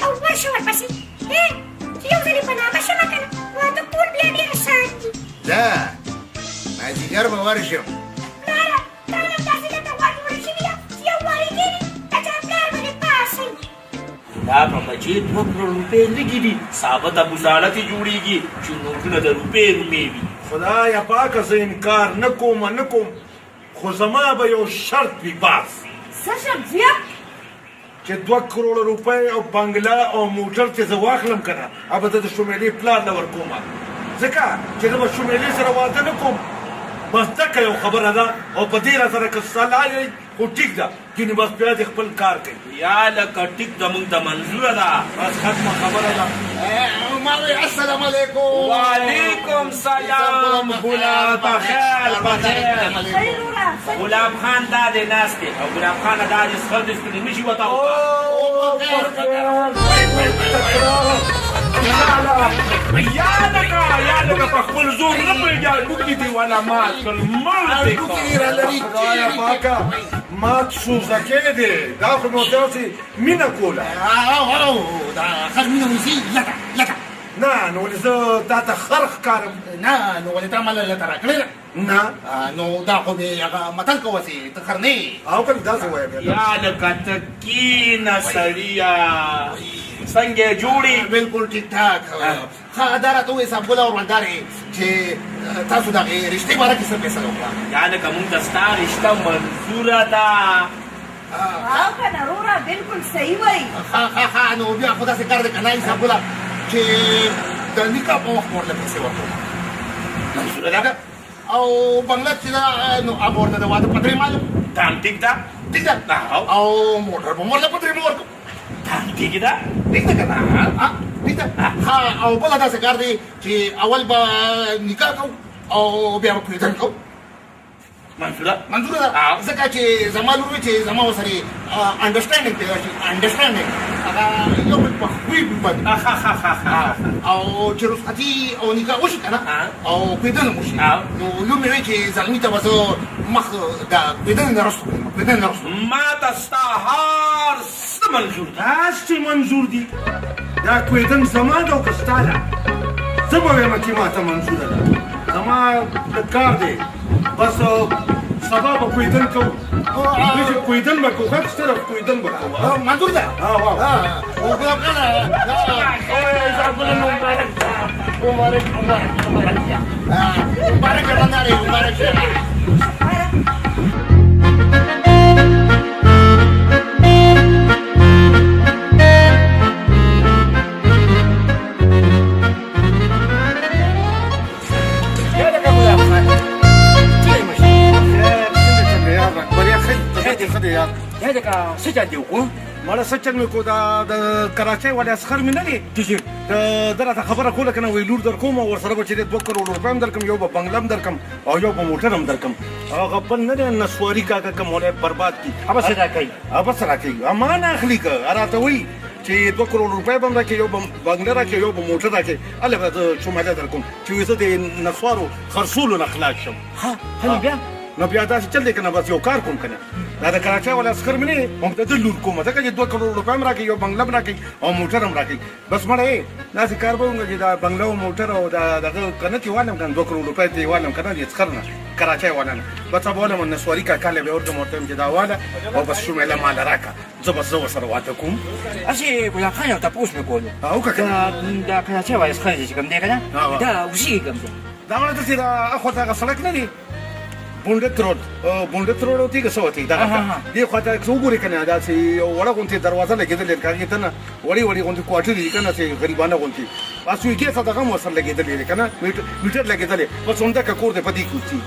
او ورشه ورپسې چې یو ځل یې په نامه شمه که نه واده کول بیا ډېر اسان دي.
ځه مازدیګر به ورشم.
پلاره تا نه داسې لکه غوا جوړه شوې ده چې یو وارې کښېني د چا پلار به دې پاڅوي.
دا په بچې 2 کروړه روپۍ لږې دي، ثابته ګزاره ترې جوړېږي چې نوټونه د روپۍ رومې وي.
خدایه پاکه زه انکار نه کوم نه کوم، خو زما به یو شرط وي بس.
څه شرط زویه؟
چې 2 کروړه روپۍ او بنګله او موټر چې زه واخلم که نه هغه به زه د شمیلې پلار له ورکوم، ځکه چې زه به شمیلې سره واده نه کوم. بس دکه یو خبره ده، او په دې را سره که سلا یئ خو ټیک ده، ځینې بس بیا دې خپل کار کوي.
یا لکه ټیک ده، موږ ته منظوره ده.
بس ختمه خبره ده.
ما وی السلام علیکم.
وعلیکم سلام. ګلاب بخیر بخیر. ګلاب خان دا دی ناست دی، او ګلاب خان دا دی څښل دی ستونی نه شي وته. یا لکه یا لکه په خپل زور نه پوهېږي، هډوکي دې والا مات کړل، مړ دې کړ.
خدایه پاکه مات سوزکی دی، دا خو نو داسې مینه کوله.
دا خر مینه وزي لته لته.
نه نو ولې زه تا ته خر ښکارم؟
نه نو ولې تا ماله لته راکړې ده؟
نه
نو دا خو مې هغه متل کوه چې ته خر نه یې.
او که داسې وایه بیا.
یا لکه ته کښېنه سړیه، څنګه یې جوړې؟
بالکل ټیک ټاک. ښه دا راته ووایه صاحب ګله وروندارې چې تاسو د هغې رشتې باره کې څه فیصله وکړه؟
یا لکه موږ ته ستا رشته منظوره ده.
او که نه وروره بالکل صحیح وایي.
ښه ښه ښه، نو بیا خو داسې کار دی که نه صاحب ګله چې د نکاح په وخت ورله پیسې ورکوم.
منظوره ده؟
او بنګله چې ده نو هغه به ورته د واده په درېیم معلوم.
دا هم ټیک ده؟
ټیک ده. او موټر به هم ورله په درېیم ورکوم.
دا هم ټیک ده؟
ټیک ده که نه؟ ټیک ده. ښه، او بله داسې کار دی چې اول به نکاح کوو او بیا به کویدن کوو.
منظوره؟
منظوره ده، ځکه چې زما لور وي چې زما ورسره انډرسټینډینګ پیدا شي، انډرسټینډینګ هغه یو بل په خوی باندې. او چې رخصتي او نکاح وشي که نه او کویدن هم وشي، نو لور مې وایي چې زلمي ته به زه مخ د کویدن نه وروسته کړم، کویدن نه وروسته.
ما ته ستا هر څه منظور دي.
هسې منظور دي؟ دا کویدن زما ده او که ستا ده؟ زه به وایم چې ما ته منظوره ده، زما د کار دی. بس سبا به کویدن کوو، کویدن به کوو، غږ صرف کویدن به کوو.
منظور ده؟ مبارک مبارک مبارک مبارک مبارک.
څه چل دې وکړو؟
مړه څه چل مې کو، دا د کراچۍ والې اصغر مې نه دی ده راته خبره کوله که نه، وایي لور در کوم او ورسره به چې دی 2 کروړه روپۍ هم درکړم، یو به بنګله هم درکړم او یو به موټر هم درکړم. هغه بل نه دی نسواري کاکه که مولای برباد کړي.
هغه څه راکوي؟
هغه څه راکوي؟ ما نه اخلي، که راته وایي چې 2 کروړه روپۍ به هم راکړې، یو به بنګله راکړې، یو به موټر راکړې، هله به زه شماله در کوم چې وایي زه د نسوارو خرڅولو نه خلاص شم.
ښه نو بیا؟
نو بیا داسې چل دی که نه، بس یو کار کوم که نه، دا د کراچۍ والا عسکر مې نه دی، هم د ده لور کوم، ځکه چې 2 کروړ روپۍ هم راکوي، یو بنګله هم راکوي او موټر هم راکوي. بس مړه یې داسې کار به وکړم چې دا بنګله او موټر او دا دغه که نه چې والم که نه، 2 کروړ روپۍ ترې والم که نه، د عسکر نه کراچۍ والا نه، بس هغه والم نسواري کاکا له بیا ورکړم، ورته وایم چې دا واله او بس شمیله ماله راکړه، زه بس زه ورسره واده کوم.
هسې ګلاب خان یو تپوس مې کولو.
وکړه که نه.
دا کراچۍ والا عسکر چې کوم دی که نه، دا اوسېږي کوم دی؟
دا مړه داسې دا اخوا ته هغه سړک نه دی، بونډت روډ، بونډت روډ وتی که څه وتی، دغه دې خوا ته څه وګورې که نه، داسې یو وړه غوندې دروازه لګېدلې ده، هغې ته نه وړې وړې غوندې کوارټرې دي که نه، چې غریبانه غوندې، بس وایي ګیس دغه هم ورسره لګېدلې دی که نه، میټر لګېدلی، بس همدغه کور دی په دې کې اوسېږي.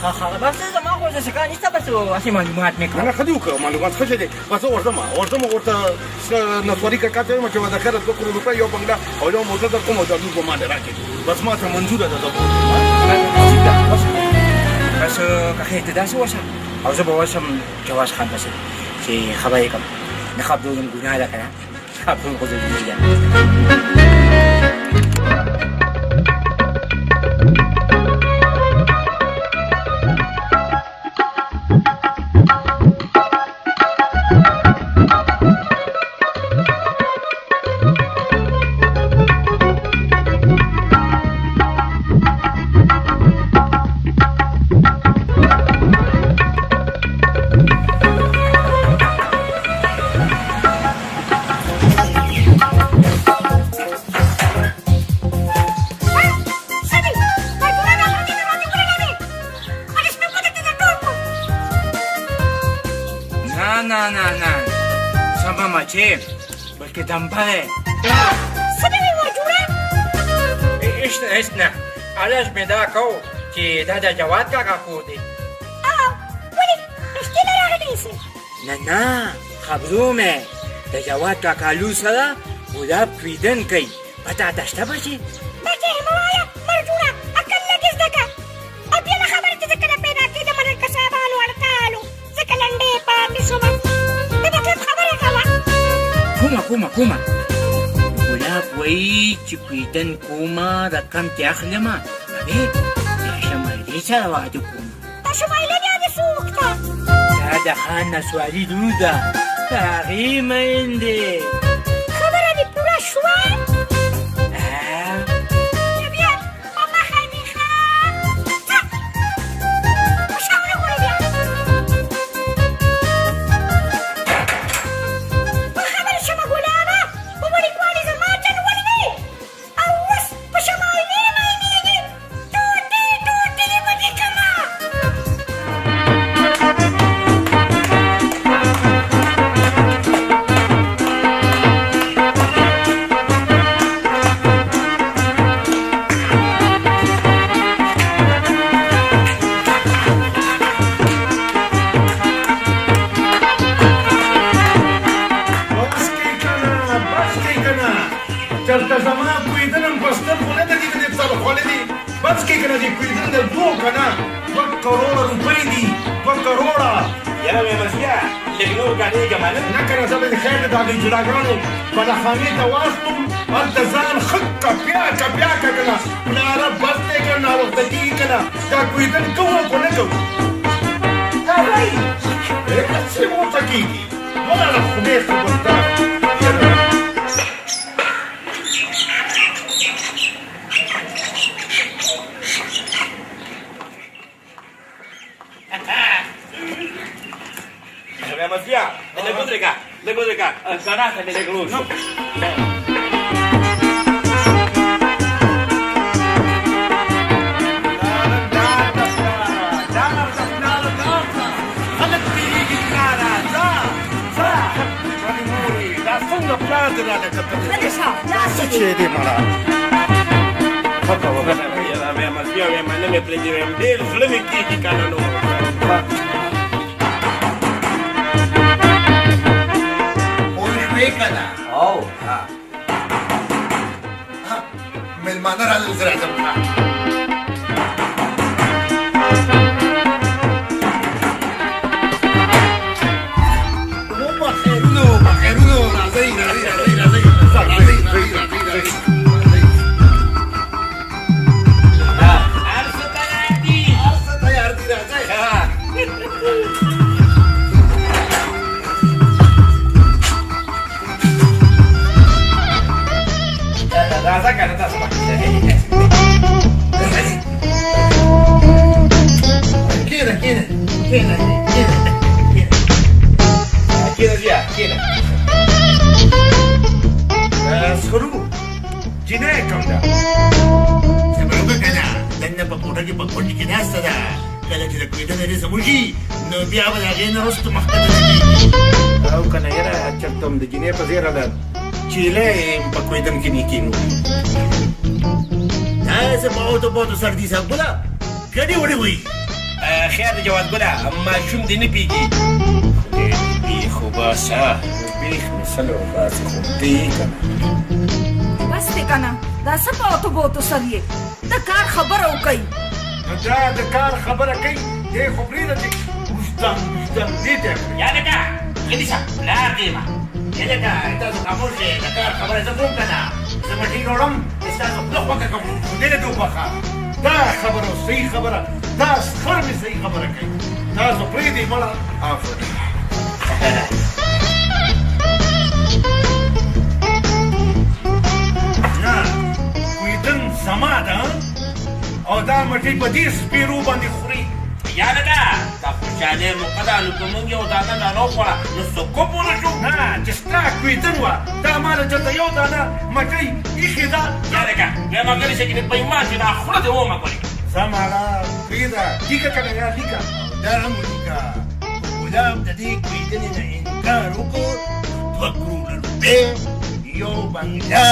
ښه ښه، بس زما خو اوس څه کار نشته، بس هسې معلومات مې کړه.
نه، ښه دې وکړه، معلومات ښه شی دی. بس زه ورځم، ورځم ورته نسواري کاکا ته وایم چې د خیره 2 کروړه روپۍ، یو بنګله او یو موټر در کوم او دا لور به ما له راکړي. بس ما ته منظوره ده، زه
بس که خیر ته داسې وشه، او زه به ورشم جواز خان پسې چې خبر یې کړم. نه خبرولم ګناه ده که نه، خبرول خو ضروري ده.
څه دي مرجوړه؟ دا پردي دروازې ولې لرې؟ اړ شپه کو درته ټول کو.
نه نه نه نه، سمه مچې، بلکې دمبه دی.
څه دې وي مرجوړه؟
هېڅ نه، هېڅ نه. عرض مې دا کو چې دا د جواد کاکا کور دی.
او ولې رښتیا نه راغلی یې؟
نه نه، خبرو مې د جواد کاکا لور سره ګلاب کویدن کوي، پتا ته شته بچې؟
بچې مه وایه مرجوړه، عقل لږ زده که. او بیا نه خبره چې زه کله پیدا کېدم د کسابانو اړتالو، ځکه لنډې پاتې شوم. د مطلب خبره کوه.
کومه کومه کومه؟ ګلاب وایي چې کویدن کومه رقم ترې اخلمه، ابې بیا شمایلې سره واده کوم.
دا شمایله بیا د څوک ده؟
دا د خان نسواري لور ده، د هغې میین دی.
خبره دې پوره شوه؟ نو بیا په مخه دې ښه، ځه په شا ونه ګورې. بیا په خبره شمه ګلابه، په وړوکوالي زما چل ولګي او اوس په شمایلې مینېږي. ټوټې ټوټې دې به دې کړمه.
بس کوي که نه، بس کوي که نه؟ چېرته زما کویدن هم په سترګو نه ده لیدلې، سر خولې دي. بس کوي که نه؟ دې کویدن د دوه که نه 2 کروړه روپۍ دي، 2 کروړه.
یاره مېلمستیا، لږ نور کاڼېږه منه.
نه که نه، زه به دې خیر د هغې جولاګانو بالاخانې ته واستم، هلته ځان ښه کپیا کپیا که که نه. پلاره بس دی که ناوخته کېږي که نه؟ دا کویدن کوو که نه کوو؟
راځئ.
څه ورته کېږي؟ ولاړه خدای خبردار. یاره
مېلمستیا، لږ ودرېږه، لږ ودرېږه، کڼا ته مې لږ روز شو.
خلک تېرېږي پلاره، ځه ځه. مورې، دا څنګه پلار دې راله کتلی؟
ښه شه.
څه چې دی مړه؟
مېلمستیا، وایم نه مې پرېږدي، وایم ډېر زړه مې کېږي که نه نو.
پوه شوې که نه؟
او
ها، مېلمانه راغلل، زه راځم. وبه خیرونو، په خیرونو، راځئ راځئ راځئ راځئ راځئ راځئ راځئ راځئ.
هر څه تیار دي.
هر څه تیار دي، راځئ.
راځه که نه تاسو.
کښېنه کښېنه کښېنه کښېنه.
کښېنه ځیه، کښېنه.
سخرو جینۍ کوم ده؟
صبر وکړه که نه، دننه په کوټه کې په کونج کې ناسته ده. کله چې د کویدنې رزم وشي نو بیا به د هغې نه وروسته مخته نه کېږي.
او که نه یاره، چېرته هم د جینۍ په ځای راله چیلې په کویدن کې نه کېنو.
دا څه په اوتو بوتو سر دي صاحب ګله ګډې وډې وایي.
خیر دی جواد ګله، ماشوم دې نه پیږي.
خدای دې بیخ وباسه، بیخ مې سله وباسي، خو دی که نه.
بس دی که نه، دا څه په اوتو بوتو سر یې؟ د کار خبره وکړئ.
نو دا د کار خبره کوي، دی خو پرېږده چې وجدان وجدان دې ته.
یا لکه غلی شه، پلار دی ما. یا لکه تاسو خاموش شئ، د کار خبره زه کوم که نه. زه مټۍ راوړم، ستاسو خوله خوږه کوم.
خدای دې وبخښه، دا خبره صحیح خبره، دا سخر مې صحیح خبره کوي. تاسو پرېږدئ مړه. آفرین. نه کویدن زما ده او دا مټۍ په دې سپېرو باندې خوري.
یا لکه دا خوشحالۍ موقع ده، نو که موږ یو دانه دانه وخوړه نو څه کوپ ونه شو.
نه چې ستا کویدن وه، دا ما له چېرته یو دانه مټۍ ایښې ده.
یا لکه بیا ما غلی شه، چې په ایمان چې دا خوله دې ومه کړې.
ځه ماړه پرېږده، لیکه که نه یا لیکه.
دا هم ولیکه، غلام د دې کویدنې نه انکار وکړو، 2 کروړه روپۍ، یو بنګله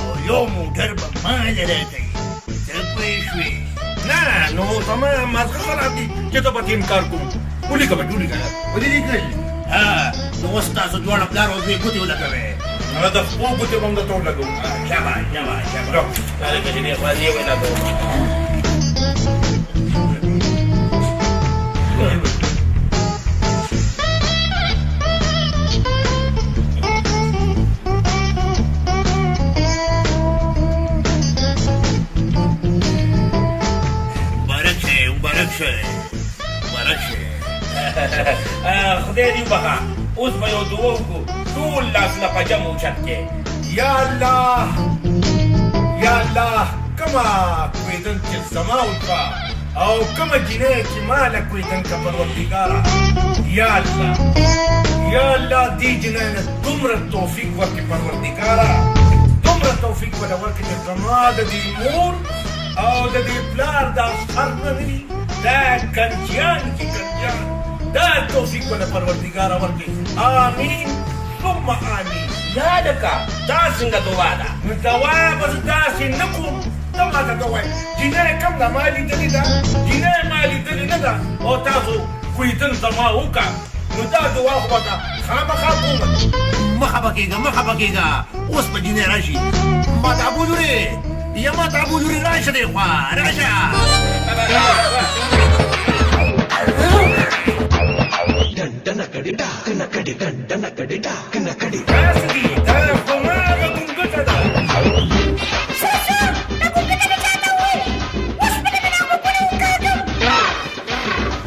او یو موټر به ما له راکوي. ته پوه شوې؟
نه نو زما مازغه خراب دي چې زه به ترې انکار کوم. ولیکه بچ، ولیکه.
ولې لیکل؟ ها نو اوس تاسو دواړه پلار او زوی ګوتې ولګوئ.
نه د خپو ګوتې به هم درته ولګوم.
شاباش شاباش شاباش.
هلکه چې دې خوازې ولګوم.
مبارک شئ، مبارک شئ، مبارک شئ.
خدای دې وبخښه، اوس به یو دعا وکړو، ټول لاسونه په جمع اوچت کړئ.
یا الله، یا الله، کومه کویدن چې زما وکړه او کومه جینۍ چې ما له کویدن که پروردګاره، یا الله، یا الله، دې جینۍ له دومره توفیق ورکړې پروردګاره، دومره توفیق ورله ورکړې چې زما د دې مور او د دې پلار دا سر نه وي، دا کنجیان چې کنجیان، دا توفیق ورله پروردګاره ورکړي. آمین ثم آمین.
یا لکه دا څنګه دعا ده؟
نو دعا به زه داسې نه کوم. ته ماته ته وایې جینۍ کوم ده؟ ما لیدلې ده جینۍ، ما لیدلې نه ده، او تاسو کویدن زما وکړه، نو دا دعا خو به ته خامخا کوم.
مه خفه کېږه، مه خفه کېږه، اوس به جینۍ راشي. ما ته ابو لورې، یا ما ته ابو لورې، راشه دې خوا راشه.
داسې دي، دا خو هغه ګونګټه ده.
څه څه دا ګونګټه مې چاته وویل؟ اوس به دې دا غوږونه وکاږم.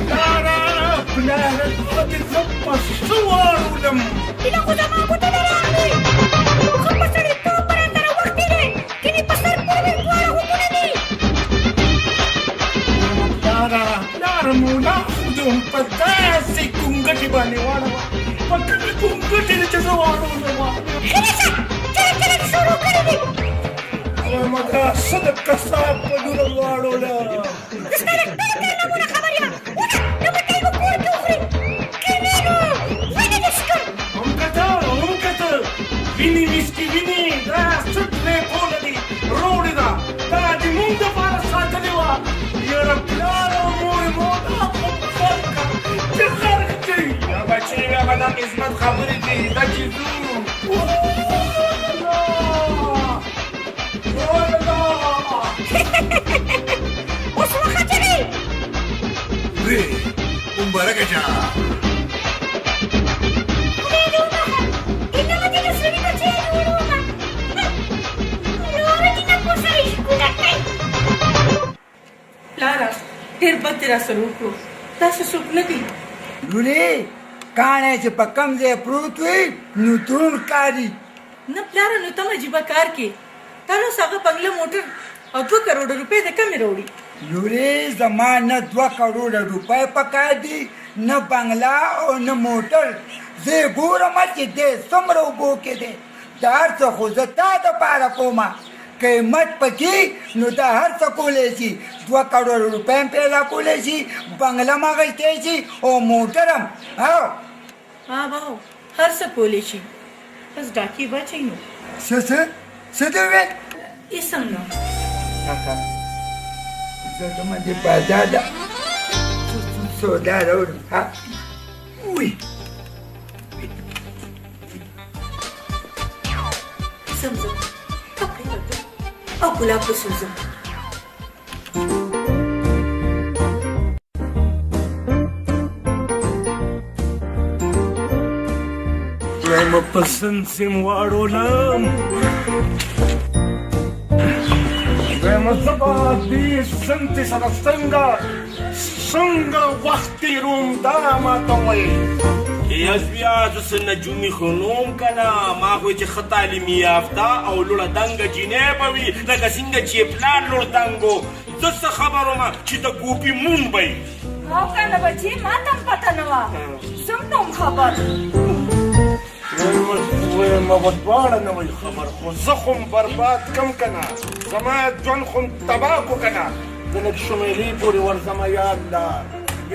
پلاره، پلاره، زه دې زه په څه واړولم؟
ایله خو زما ګوتو نه راغلې، ښه په سړیتوب به راسره وختي دی، کینې په سر پورې مې دواړه غوږونه دي.
پلاره، پلاره، مولا خو دې هم په داسې ګونګټې باندې واړوه، په کومې ګونګټې دې چې زه واړولم؟
غلی شه، چرې چرې دې شروع کړې دي.
وایم دا څه د قصاب په لور واړوله؟
زه ستا د ټولو کارنامو نه خبر یم. ونه د مټۍ به کور کې وخوري، که نه نو وینې دې څښم.
هم کته، هم کته، وینې ویسکي وینې، دا څه درې کوله دي روړې ده، دا دې مونږ دپاره ساتلې وه. یاره پلار او مور مو دا خو غرق کړه چې غرق شي.
یا بچې بیا به دا قسمت خبرې دي، دا چې ځو.
اوس وخه چغې.
لورې مبارکه شه.
خدای دې وبخښه، ایله به دې د سړي بچی جوړومه. نوره دې نه پوسه ښکله کړئ.
پلاره ډېر بد دې راسره وکړو، داسې څوک نه دي.
لورې کاڼی چې په کوم ځای پروت وي نو دروند ښکاري.
نه پلاره، نو ته هم عجیبه کار کې، تا نو اوس هغه بنګله، موټر او 2 کروړه روپۍ د کمې راوړي.
لورې زما نه 2 کروړه روپۍ پکار دي، نه بنګله او نه موټر. زه یې ګورم چې دی څومره اوبو کې دی. دا هر څه خو زه تا دپاره کومه، که همت پکې نو دا هر څه کولی شي. 2 کروړه روپۍ هم پیدا کولی شي، بنګله هم اخیستی شي او موټر هم. ها
ها باو، هر څه کولی شي، بس ډاکې واچوي نو.
څه څه څه دې وویل؟
هېڅ هم نه.
کاکا زه ځمه دې بازار ته. څه سودا راوړم. ها وی
زمزم کپړې ورکړه او ګلاب پسې وځم.
وایم په سنسیم واړولم، وایم زه به دې سنتې سره څنګه څنګه وخت تېروم، دا ماته وایي.
یزویا، زه څه نجومي خو نه وم که نه، ما خو چې ښه تعلیمي یافته او لوړه دنګه جینۍ به وي، لکه څنګه چې یې پلار لوړ دنګ و. زه څه خبر وم چې د ګوپي مونږ به وي؟
او که نه بچې، ما ته هم پته نه وه، زه هم نه وم خبر.
وایم به دواړه نه وئ خبر، خو زه خو هم برباد کم که نه، زما ژوند خو هم تباه کړو که نه. زه لږ شمیلې پورې ورځمه. یا الله،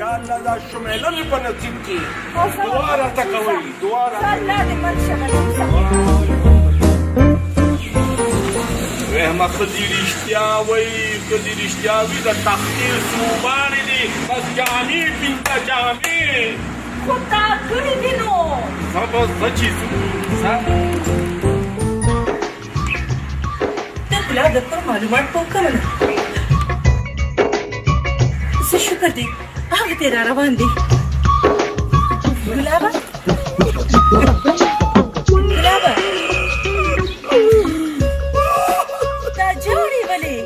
یا الله، دا شمیله مې په نصیب کې. دعا راته کوئ، دعا راته.
الله دې مل شه بچې.
وهمه ښځې رښتیا وایي، ښځې رښتیا وي. د تختې صوبانې دي، بس جامې پینځه جامې
خو تا کړي دي نو.
زه به زه چې ځه.
د ګلاب د کور معلومات په وکړه نه. څه شکر دی، هغه دی را روان دی. ګلابه، ګلابه، دا جاړې ولې؟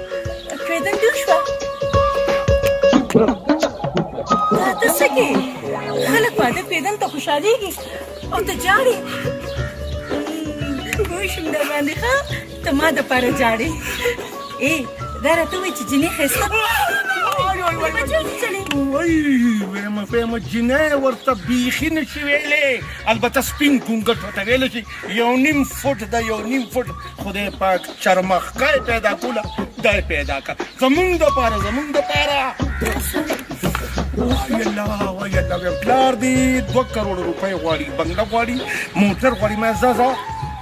کوېدن دې وشوه؟ دا ته څه کې؟ خلک واده کوېدن ته خوشحالېږي او ته جاړې. پوه شوم در باندې، ښه ته ما دپاره جاړې. ای دا راته ووایي چې جینۍ ښایسته.
وای، وایم جینۍ ورته بیخي نه شي ویلی، البته سپین ګونګټ ورته ویلی شي. 1.5 فوټ ده، 1.5 فوټ. خدای پاک چرمخکه پیدا کوله، دا یې پیدا کړه زمونږ دپاره، زمونږ دپاره. وای الله، وای الله. وایم پلار دې 2 کروړه روپۍ غواړي، بنګله غواړي، موټر غواړي. ما ځه ځه،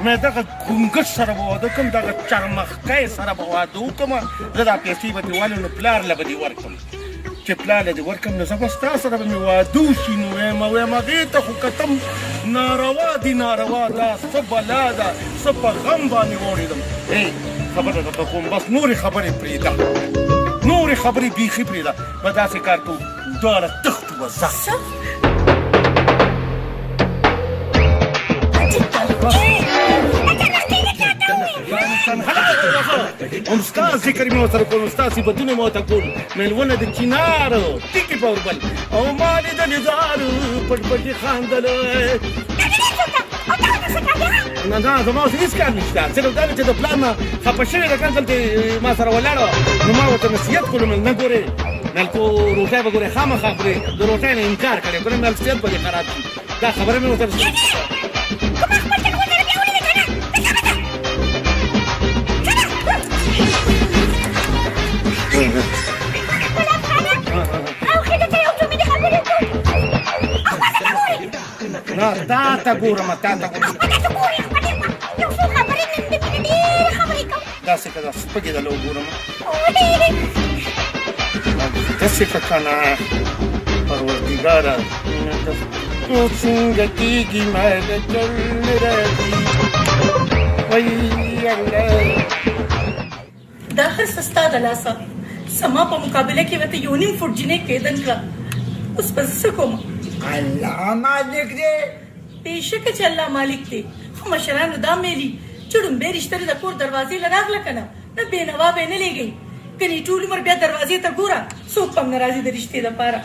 مې دغه ګونګټ سره به واده کوم، دغه چرمخکۍ سره به واده وکړم. زه دا پیسې به دې والم، نو پلار له به دې ورکړم. چې پلار له دې ورکړم، نو زه به ستا سره به مې واده وشي. نو وایم هغې ته خو کتم، ناروا دي، ناروا. دا څه بلا ده، څه په غم باندې واوړېدم. ای خبره درته کوم، بس نورې خبرې پرېږده، نورې خبرې بیخي پرېږده. به داسې کار کوو، دواړه تښتو به. ځه.
څه؟
هم ستا ذکر مې ورسره کول، ستا صفتونه مې ورته کول. مېلونه د چینار ټیکې په اوربل او ما لیدلې ځار پټ پټې خاندل. نه نه، زما اوس هېڅ کار نشته، صرف دا دی چې د پلار نه خفه شوې ده. که نه دلته ما سره ولاړه، نو ما ورته نصیحت کولو. مې نه ګورې ملکو، روټۍ به ګورې خامخا خورې. د روټۍ نه انکار کړی، ګورې مې صحت به دې خراب شي. دا خبره مې ورته. نه، تا ته ګورم، تا ته ګورم. داسې که دا سپږې دله وګورم، داسې که که نه. پروردګاره، څنګه کېږي؟ ما د چل نه راځي. وای الله،
دا هر څه ستا د لاسه. زما په مقابله کې ورته 1.5 فوټ جینۍ کېدن کړه. اوس به زه څه کوم؟
الله مالک دی.
بېشکه چې الله مالک دی، خو مشرانو دا ویلي چې ړومبی رشته دې د کور دروازې له راغله که نه، نو بېنوا به یې نه لېږئ، کنې ټول عمر بیا دروازې ته ګوره، څوک به هم نه راځي د رشتې دپاره.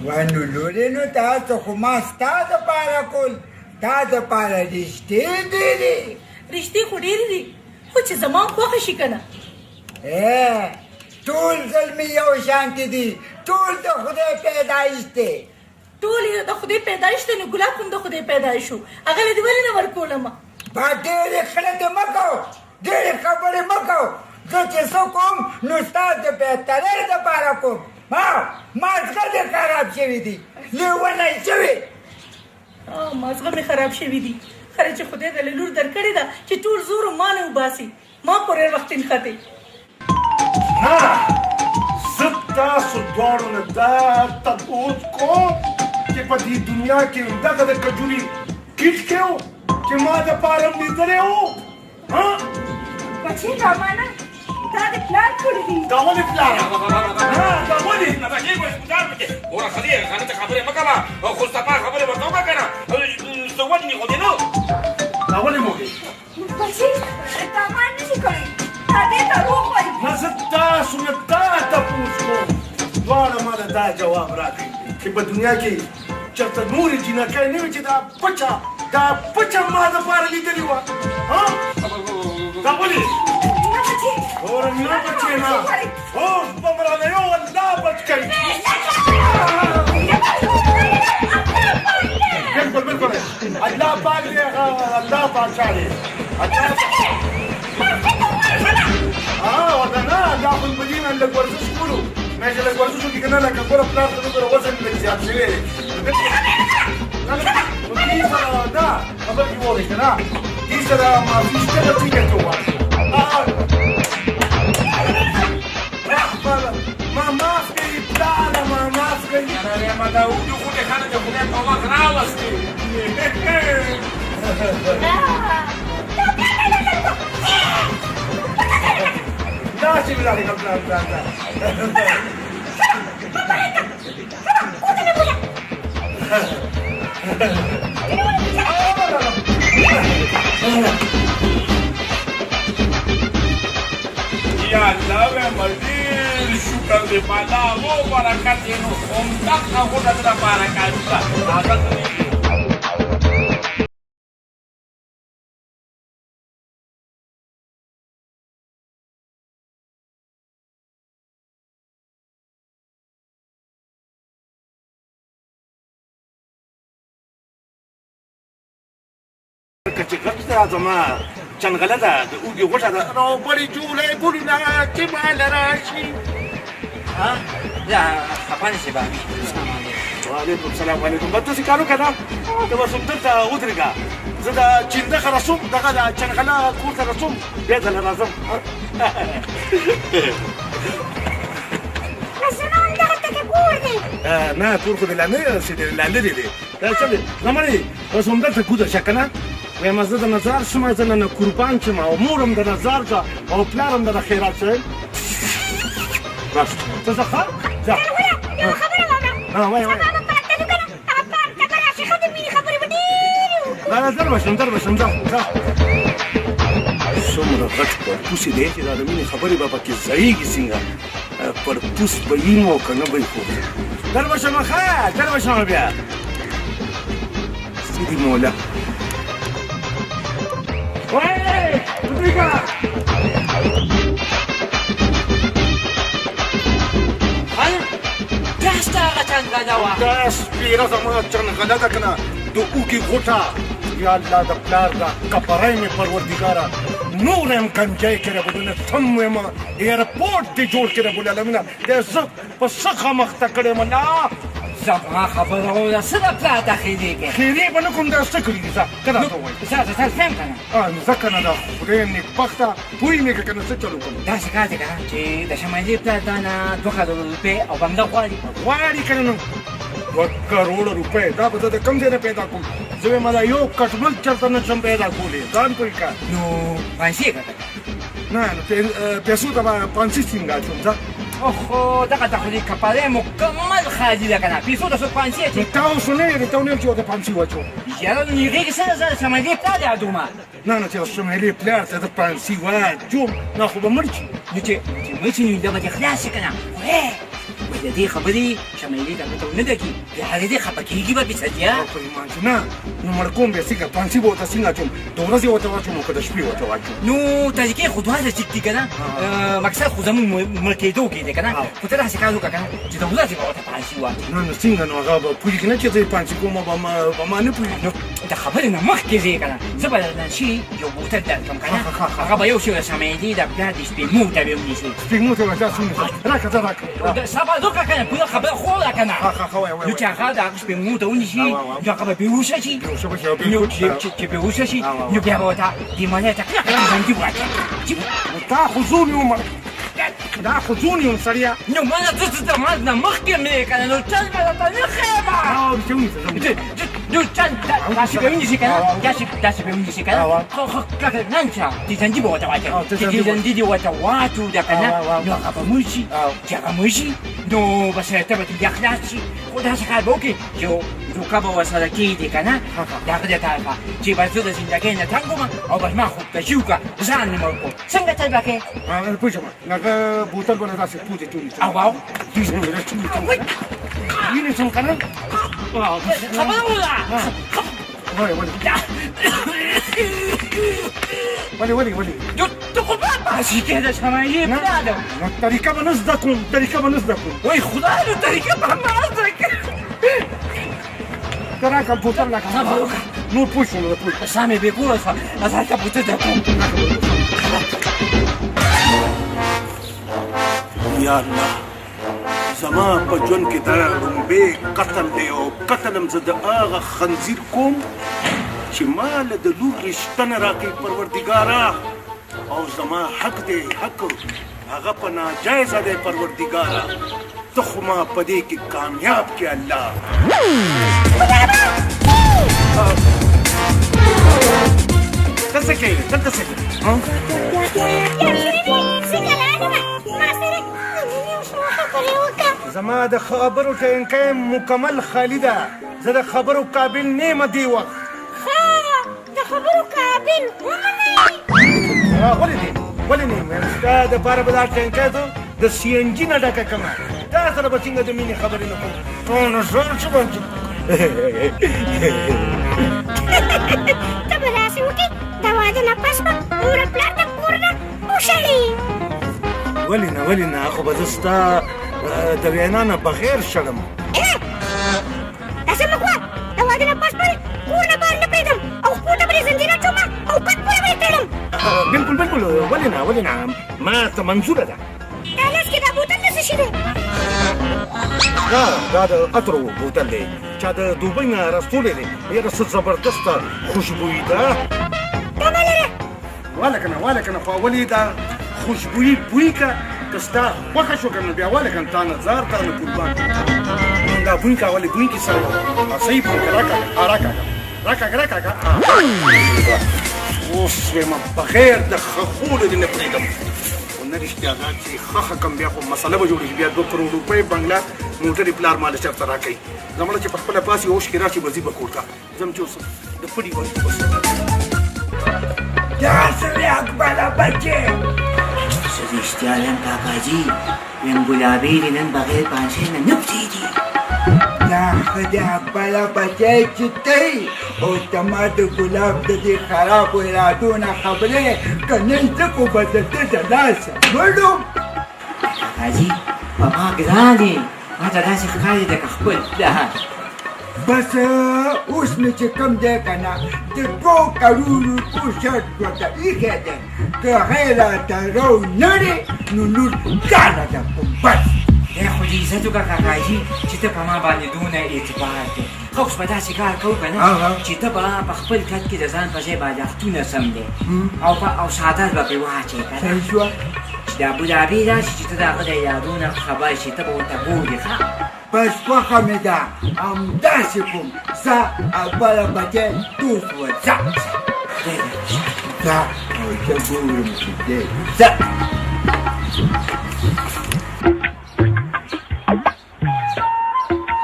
ونو لورې، نو تاسو خو ما ستا دپاره کول، تا دپاره رشتې ډېرې.
رشتې خو ډېرې دي، خو چې زما هم خوښه شي که نه.
ټول زلمي یو شانتې دي، ټول د خدای پیدایش دی.
ټول یې د خدای پیدایش دی، نو ګلاب هم د خدای پیدایش شو، هغه له دې ولې نه ورکولم؟
با ډېرې خلتې مه کوه، ډېرې خبرې مه کوه. زه چې څه کوم نو ستا د بهترۍ دپاره کوم. ها، مازغه دې خراب شوي دي، لیونی شوي.
مازغه مې خراب شوي دي. خره چې خدای د لور درکړې ده چې ټول زور ما نه وباسي، ما پورې وخت نښتې.
نه، زه تاسو دواړو نه دا تپوس کوم چې په دې دنیا کې دغه د کجوري کیټ کې و چې ما دپاره هم لیدلی و؟ ها
بچې رامانه دا د پلار کړي دي.
دا ولې پلار؟ نه دا ولې؟
بچې ګوزار پکې ګوره ښځې غلطه خبرې مه کوه، خو ستا خبرې ورته وکړه که نه څه وژني خو دې نو.
دا ولې موږ؟
بچې دا ما نه شي کړی، دا دې دروغ وایي.
نه زه تاسو نه دا تپوس کوم، دواړه ما له دا جواب راکړئ چې په دنیا کې چېرته نورې جینکۍ نه وي چې دا پچه دا پچه ما دپاره لیدلې وه؟ ها دا ولې؟ ګوره نه بچې نه، اوس به مې راله یو الله بچ کوي. بالکل بالکل الله پاک دی، هغه الله پاچا دی. ها ورته نه دا خو په دې باندې لږ ورزش کولو، مې چې لږ ورزش وکړي که نه لکه ګوره پلار ته وګوره وزن لږ زیات شوی دی. نو دې سره دا خبره کې وورې که نه دې سره معافي شته به څنګه ته ووایې؟ ما معاف کړي پلاره، ما معاف کړي.
یاره ما دا اوږدې غوټې خلک د خدای په وخت راوستي.
داسې مې راغلی پلار پلار پلار.
یا الله وایم ډېر شکر دی په الله و برکت یې، نو همدغه غوټه د لپاره کافي ده. هغه څه دی
که چې غږ ده زما چنغله ده، د اوږې غوټه ده، راوبړې جوړې ګلونه چې ماله راشي.
ها لا خفه نه شې بابي. السلام علیکم.
وعلیکم السلام. وعلیکم. بس داسې کار وکړه نه، ته بس همدلته ودرېږه، زه د چیندخه رسوم، دغه د چنغله کور ته رسوم، بیا درله راځم.
زما همدغلته کې کور دی.
نه کور خو دې لا نه دی رسېدلی، لا لرې دی. دا څه دی زما دی، بس همدلته کوزه شه که نه. وایم زه د نظر شم، زه نه قربان شم، او مور هم د نظر شه او پلار هم د خیرات شه. بس ته ځه ښه ځه.
یوه خبره واوره.
ها وایه وایه.
سبا به پارک ته ځو که نه، هغه پارک ته به راشې، ښه د مینې خبرې به ډېرې وکړو.
نه نه در به شم، در به شم، ځه ځه. څومره غټ پړپوس دی چې دا د مینې خبرې به پکې ځایېږي څنګه؟ پړپوس به یم او که نه به یې خو در به شم. ښه در به شم بیا. سیدي مولا وای ودرېږه.
دا ستا هغه چنغله وه؟
دا سپېره زما چنغله ده که نه د اوږې غوټه. یا الله د پلار دا کپری مې پروردګاره نور هم کنجی کړی بولنه سم وایم ایرپورټ دې جوړ کړی بوله العالمینه، دی زه په څه غم اخته کړی یم. الله
زما خبره واوره، څه د پلار ته خیرې کوې؟
خیرې به نه کوم، دا څه کړي دي؟ ځه ته راته ووایه.
ځه ځه ځم که نه.
نو ځه که نه، دا خدای نېکبخته پوه مې کړه که نه څه چل وکړم.
داسې کار دی که نه چې د شمایلې پلار تا نه 2 کروړه روپۍ او بنګله غواړي.
غواړي که نه نو 2 کروړه روپۍ دا به زه د کوم ځای نه پیدا کوم؟ زه وایم دا یو کټمل چېرته نه شم پیدا کولی، ځان پوه کړه.
نو پانسي یې کړه.
نه نو پیسو ته به پانسي څنګه اچوم؟ ځه.
اوخو دغه ته خو دې کپړی مکمل خالي ده که نه، پیسو ته څوک پانسي اچوي؟
نو تا اوس نه ویلې، ته ونه ویل چې ورته پانسي واچوم.
یاره نو هغې کې څه ده، زه د شمایلې پلار دی ادومه.
نه نه چې شمایلې پلار ته زه پانسي واچوم نه خو به مړ شي.
نو چې مړ شي نو دا به دې خلاص شي که نه. وایي د دې خبرې شمایلې ته پته ونه لګي، بیا هغې دې خفه کېږي به پې څه.
په ایمان چې نه نو مړ کوم به څنګه پانسي به ورته څنګه اچوم؟ د ورځې ورته واچوم او که د شپې ورته واچوم؟
نو طریقې خو دواړه ټیک دي که نه، مقصد خو زموږ مړ کېدو کې دی که نه، خو ته داسې کار وکړه که نه چې د ورځې به ورته پانسي واچوې.
نه نو څنګه؟ نو هغه به پوهېږي نه چې زه یې پانسي کوم، به ما نه پوهېږي.
نو د خبرې نه مخکې ځې که نه، زه به درنه شي یو بوتل درکړم که نه، هغه به یو شی شمایلې د پلار د سپېمو ته به ونیسې.
سپېمو ته به داسې ونیسې؟ راکړه ځه راکړه.
سبا وکړه که نه، پوره خبره خو وکړه که نه.
ښه وایه وایه.
نو چې هغه د هغه سپېمو ته ونیسي نو هغه به بېهوښه شي. نو چې بېهوښه شي نو بیا به ورته دې مالې ته کلکه بندي واچوي.
نو تا خو زور یې ومړ. دا خو ځون یم سړیه.
نو ما ته څه د مرګ نه مخکې مې که نه، نو چل به درته نه ښیم.
چې ونیسه.
نو چل داسې به ونیسې که نه، داسې به ونیسې که نه، خو کاکا نن څه تیزندي به ورته واچوې، چې تیزندي دې ورته واچوله که نه، نو هغه به مړ شي. چې هغه مړ شي نو بس ته به ترې بیا خلاص شي. خو داسې کار به وکړې چې دوکه به ورسره کېږدې که نه، د هغه د طرفه چې بس زه د زندګۍ نه تنګ وم او بس ما خودکشي وکړه، ځان مې مړ کړو. څنګه چل به کوې؟
پوه شوم. هغه بوتل به داسې پوزې ټولې.
او او
ونیسم که نه؟
خبره وکړه.
ولې ولې ولې ولې ولې؟
ته خو به پاسې کېده شمایلې پلار ده.
نو طریقه به نه زده کوم، طریقه به نه زده کوم.
وای خدای، نو طریقه به ما زده کړې.
ته راکړه بوتل راکړه. نور پوه شوم، پوه شوم.
ساه مې بې کوره شوه، زه هلته بوتل در کوم.
یا الله، زما په ژوند کې دا ړومبی قتل دی، او قتل هم زه د هغه خنزیر کوم چې ما له د لور رشته نه راکوي. پروردګاره، او زما حق دی، حق هغه په ناجایزه دی. پروردګاره، ته خو ما په دې کې کامیاب کې الله. ته څه کوې؟ دلته څه کوې؟ زما د خبرو ټینکی مکمل خالي ده، زه د خبرو قابل نه یم دې وخت.
ښه، د خبرو قابل هم نه یې؟
ولې نه، ولې نه یم؟ ستا دپاره به دا ټینکی زه د سي این جي نه ډکه کړم. تا سره به څنګه د مینې خبرې نه کوم؟ ټول ژوند څه باندې
ته به داسې وکړې، د واده نه پس به مور پلار ته کور نه وشړې.
ولې نه، ولې نه، خو به زه ستا د وینا نه بغیر شړم.
داسې مه کوه، د واده نه پس به کور نه بهر نه پرېږدم او خپو ته به دې زنځیر اچوم او کټ پورې به یې تړم.
بالکل بالکل، ولې نه، ولې نه، ما ته منظوره ده.
دا لاس کې دا بوتل د څه شي دی؟
دا د عطرو بوتل دی، چا د دوبۍ نه راستولی دی. یاره څه زبردسته خوشبویي ده.
دا مه لره.
واله که نه، واله که نه، خو اول یې دا خوشبویي بوی که، که ستا خوښه شو که نه بیا واله که نه، تا نه ځار، تا نه قربان. دا بوی که اول یې بوی کړي سره صحیح بوی که، راکاږه، راکاږه، راکاږه، راکاږه. اوس وایم بغیر د ښخولو دې نه پرېږدم. خو نه رښتیا دا چې ښخه کم بیا خو مسله به جوړه شي. بیا 2 کروڑ روپۍ بنګله موټر یې پلار ما له چېرته راکوي. زمړه چې په خپله پاسي اوښکې راشي به ځي به کور ته. ځم چې اوس د پړي ورته بس.
دا څه وې اکبره بچې؟
زه رښتیا وایم کاکاجي، وایم ګلابي دې نن بغیر پانسۍ نه نه پرېږدي.
دا ښه دی اکبره بچی چې ته یې او ته ما د ګلاب د دې خرابو ارادو نه خبرې، که نه زه خو به د ده د لاسه مړ وم.
کاکاجي په ما ګران یې، ما ته داسې ښکاري لکه خپل پلار.
بس اوس مې چې کوم دی که نه د 2 کروڑ روپو شرط ورته ایښی دی، که هغه یې راته راو نه ړې نو لور ځانه در کوم. بس
دی خو دې عزت وکړه کاکاجي چې ته په ما باندې دونه اعتبار دی. ښه اوس به داسې کار کوو که نه چې ته به په خپل کټ کې د ځان په ځای بالښتونه سم دی او څادر به پرې واچوې که نه،
صحیح شوه.
چې دا ګلابي راشي چې ته د هغه د ارادو نه خبر شې، ته به ورته ګورې. ښه
بس خوښه مې ده، همداسې کوم. ځه اکبره بچی، توس وځه. ځه او زه ګورم چې دی. ځه.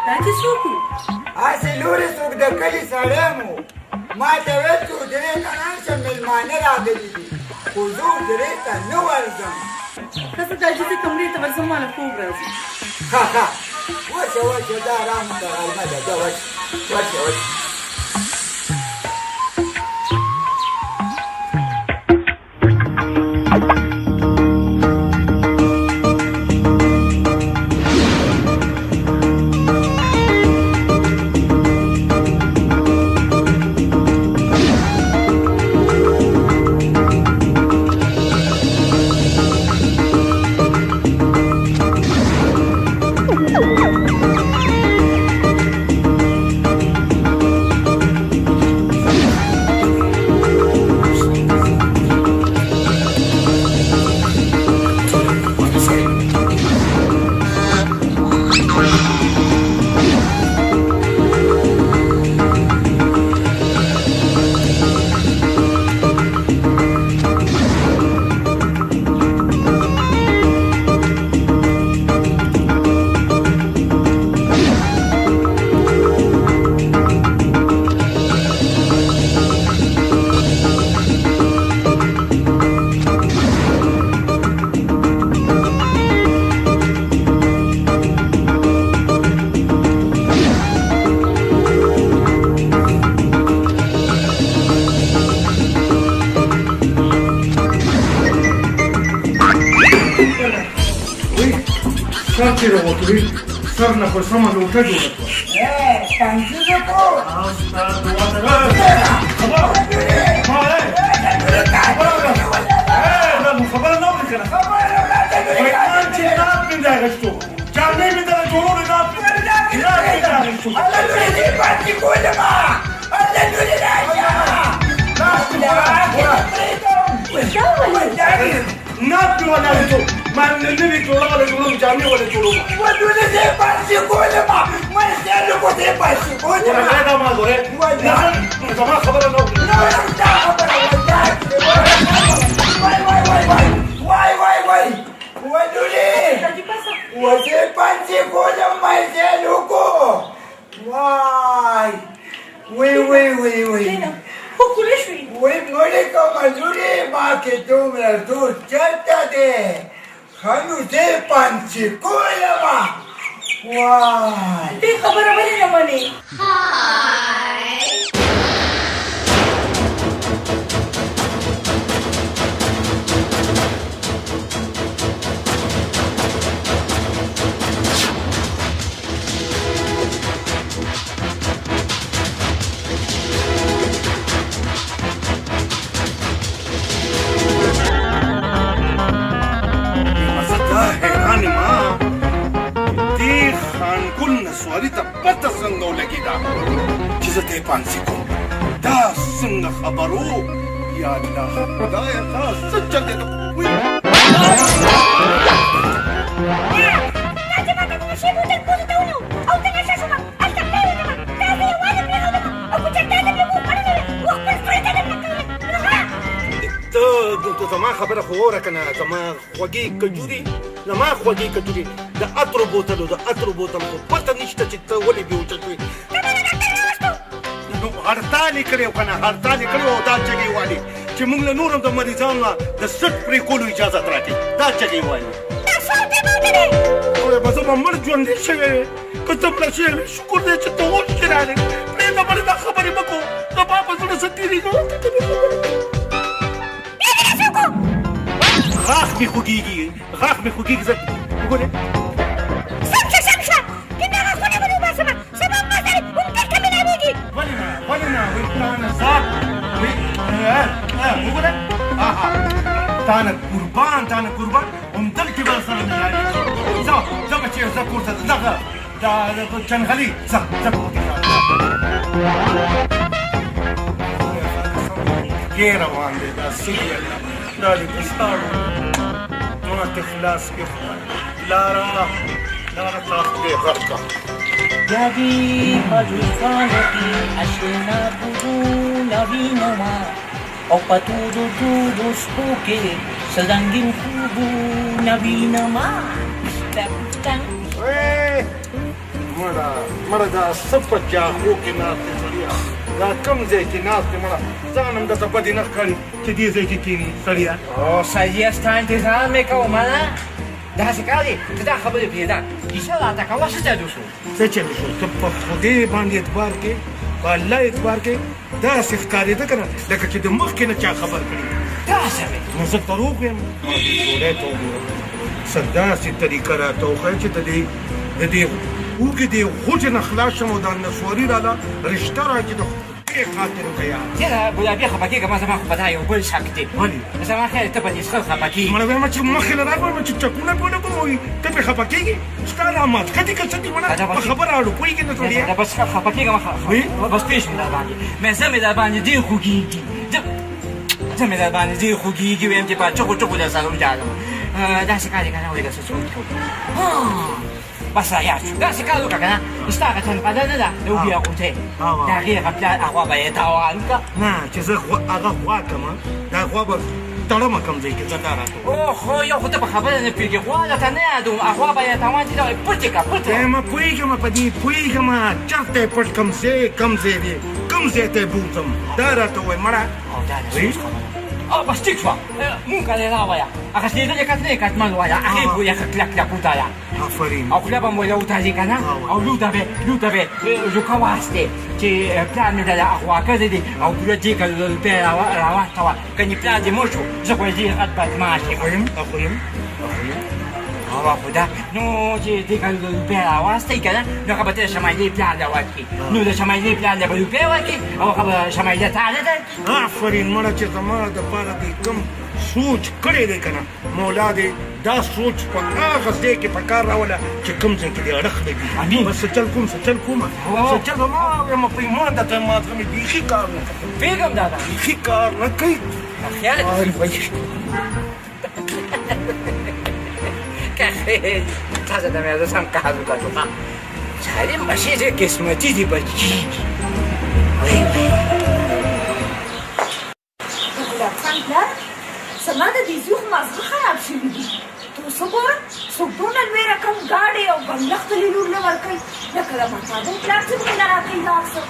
دا چې څوک و؟
هسې لورې څوک د کلي سړی مو ما ته ویل چې حجرې ته راشه، مېلمانه راغلي دي، خو زه حجرې ته نه ورځم.
ښه زه د عاجزې کمرې ته ورځم، ما له خوب راځي.
ښه ښه، ورشه ورشه، دا ارام ده، غرمه ده، ځه ورشه ورشه ورشه.
سر چې راوتوي سر نه خو سمه لوټه جوړه کړه. خبره نه اورې که نه؟ وایان چې ناب مې دی اخیستو، جامې مې درله جوړولې، ناب مې دی اخیستو. ناب مې ولا اخیستو، ما نوې جوړه ولا جوړوم، جامې ولا جوړوم. ورغلی دا ما ګورې، زما خبره نه اورې.
وای وای وای ولولې وزې پنځې ګولم مزل وکړو. وای وی وی وی وی وی مړې کومه لورې، ما کې دومره زور چېرته دی؟ ښه نو زه پنځې کولمه. وای
دې خبره ولې نه منې؟
نسواري ته پته څنګه ولګېده چې زه ته یې پانسي کوم؟ دا څنګه خبرو؟ یا الله خدایه، دا څه چل دی؟
تا چې ماته د نشې بوتل پوزې ته ونیو او ته نشه شومه، هلته پرېوتمه، تا زه یوازې پرېښودمه او که چېرې تا زه پرې وخوړلې وی، و خپل ستوني ته دې پرې کړې.
ته زما خبره خو واوره که نه، زما خوږې کجورې، زما خوږې کجورې، د عطرو بوتلو، د عطرو بوتل خو پته نشته چې ته ولې بېهوشه شوې.
ته به د ډاکټر راوستو.
نو هړتال یې کړی که نه، هړتال یې کړی او دا چغې والي چې موږ له نورو د مریضانو نه د سټ پرې کولو اجازه راکړي، دا چغې والي.
دا څه دی بوتل دی؟
به زه به مړ ژوندی شوی وی، که ته مړه شوې وې. شکر دی چې ته اوس کې راغلې. پرېږده بلې دا خبرې مه کوه، زما په زړه څه تېرېږي. غاښ مې خوږېږي، غاښ مې خوږېږي. زه وګورې.
سم شه، سم شه، که دا غاښونه به دې وباسم، سبا مازدیګر همدلته ملاوېږي.
ولې نه، ولې نه؟ وایي تا نه ځاک، وایي وګوره، تا نه قربان، تا نه قربان، همدلته به سره ملاوېږي. ځه ځه بچیه، ځه کور ته، دغه دا چنغلي، ځه ځه کور ته. کې روان دی دا څه دي؟ الله دا دې په ساړو ما ته خلاص کړې خدای. لاره لاره تا خدای غږ کړه.
بیا دې په زلفانو کې اشنا ګلونه وینمه او په تورو تورو شپو کې څه رنګین خوبونه وینمه.
مړه مړه، دا څه په جاخو کې ناست دی سړیه؟ دا کوم ځای کې ناست دی مړه؟ ځان هم درته بدې نه ښکاري چې دې ځای کې کښېني سړیه.
او سړیه، ستا انتظار مې کوه. مړه داسې کار دی، ته دا خبرې پرېږده، کیسه راته کوه، څه چل وشو؟
څه چل وشو؟ ته په خدای باندې اعتبار کې، په الله اعتبار کې، داسې ښکارېده که نه لکه چې د مخکې نه چا خبر کړي.
داسې مې
نو زه دروغ وایم؟ ما دې ډوډۍ ته وګوره، څه داسې طریقه راته وښیه چې د دې اوږې دې غوټې نه خلاص شم او دا نسواري راله رشته راکړي د خدای خاطر وکړه یار.
یاره ګلابي، خفه کېږه مه، زما خو په دا یو بل شک دی.
ولې؟
زما خیال ته په دې څښل خفه کېږي.
مړه وایم چې مخې له راغلم چې چکونه پرې ولګوم، وایي ته پرې خفه کېږې؟ ستا دا ماتکه دي که څه دي؟ مړه په خبره اړو پوهېږې نه سړیه.
بس خفه کېږه مه، بس پوه شوم در باندې. مې زه مې در باندې ډېر خوږېږي، زه مې در باندې ډېر خوږېږي. وایم چې په چغو چغو در سره وژاړم. داسې کار یې که نه ولېږه څه څوک کوي. بس را یاد شو، داسې کار وکړه که نه، ستا هغه چنپده نه ده د اوږې غوټۍ، د هغې هغه پلار هغه به یې تاوان کړه.
نه چې زه هغه غوا کړم، دا غوا به تړمه کوم ځای کې، زه دا راته
ووایم. خو یو خو ته په خبره نه پوهېږې، غوا درته نه یادوم، غوا به یې تاوان چې دا وایي پټ یې کړه، پټ یې.
وایم پوهېږم په دې پوهېږم، چېرته یې پټ کړم، ځای کوم ځای دی، کوم ځای ته یې بوځم، دا راته ووایه مړه.
او دا د څه خبره؟ او بس ټیک شوه، مونږ کله راوایه هغه شلېدلې کټ نه یې کټمن وایه، هغې پورې ښه کلک کلک وتړه.
آفرین.
او خوله به مو وتړي که نه، او لوته به جوکه واستې چې پلار مې دله اغوا کړی دی او پوره دې کله روپۍ راواستوه، کنې پلار دې مړ شو، زه خو یې ډېر غټ بدمعاش یم.
اخویم اخویم اخویم.
هوا خدا نو چې دې کال روپۍ راواستئ که نه نو هغه به ته د شمایلې پلار له ورکړي، نو د شمایلې پلار له به روپۍ ورکړي او هغه به شمایله تا له درکړي.
آفرین مړه چې زما دپاره دې کوم سوچ کړی دی که نه، مولا دې دا سوچ په هغه ځای کې په کار راوله چې کوم ځای کې دې اړخ لګي. بس څه چل کوم، څه چل کوم، څه چل به ما وایم، په ایمان درته وایم، مازغه مې بیخي کار نه کوي.
پوهېږم دادا،
بیخي کار نه کوي.
خیال تاسو ته مې زه سم کار وکړم. سالم بشي چې قسمتي دي بچي. وای وای
ګلاب خان پلار، زما د دې زوی خو مازغه خراب شوي دي. ته اوس وګوره، څوک دونه لوی رقم ګاډی او بنګله خپلې لور له ورکوي لکه د ماتابو پلار چې موږ له راکوي دا څه؟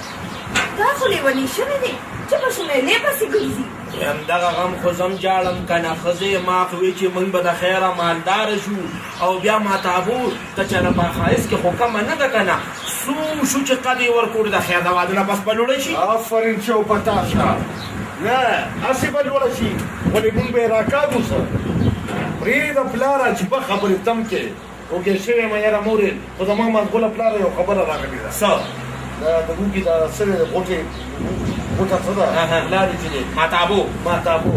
دا خو لیونی شوی دی چې په شمیلې پسې ګرځي.
همدغه غم خو زم جاړم که نه، ښځې ما خو وی چې موږ به د خیره مالداره شو او بیا ماتابو ته چې نه په ښایست کې خو کمه نه ده که نه، څو شو چې قد یې ورکړو د خیر د واده نه پس به لوړه شي.
آفرین چې وپتا شه، نه هسې به لوړه شي، ولې مونږ به یې راکاږو. څه پرېږده پلاره چې به خبرې تم کې اوږې شوی یم. یاره مورې، خو زما مازغوله پلاره یو خبره راغلې ده.
څه؟
دا د وږي دا څه دی، غوټې غوټه څه ده؟ پلار یې چې دی
ماتابو،
ماتابو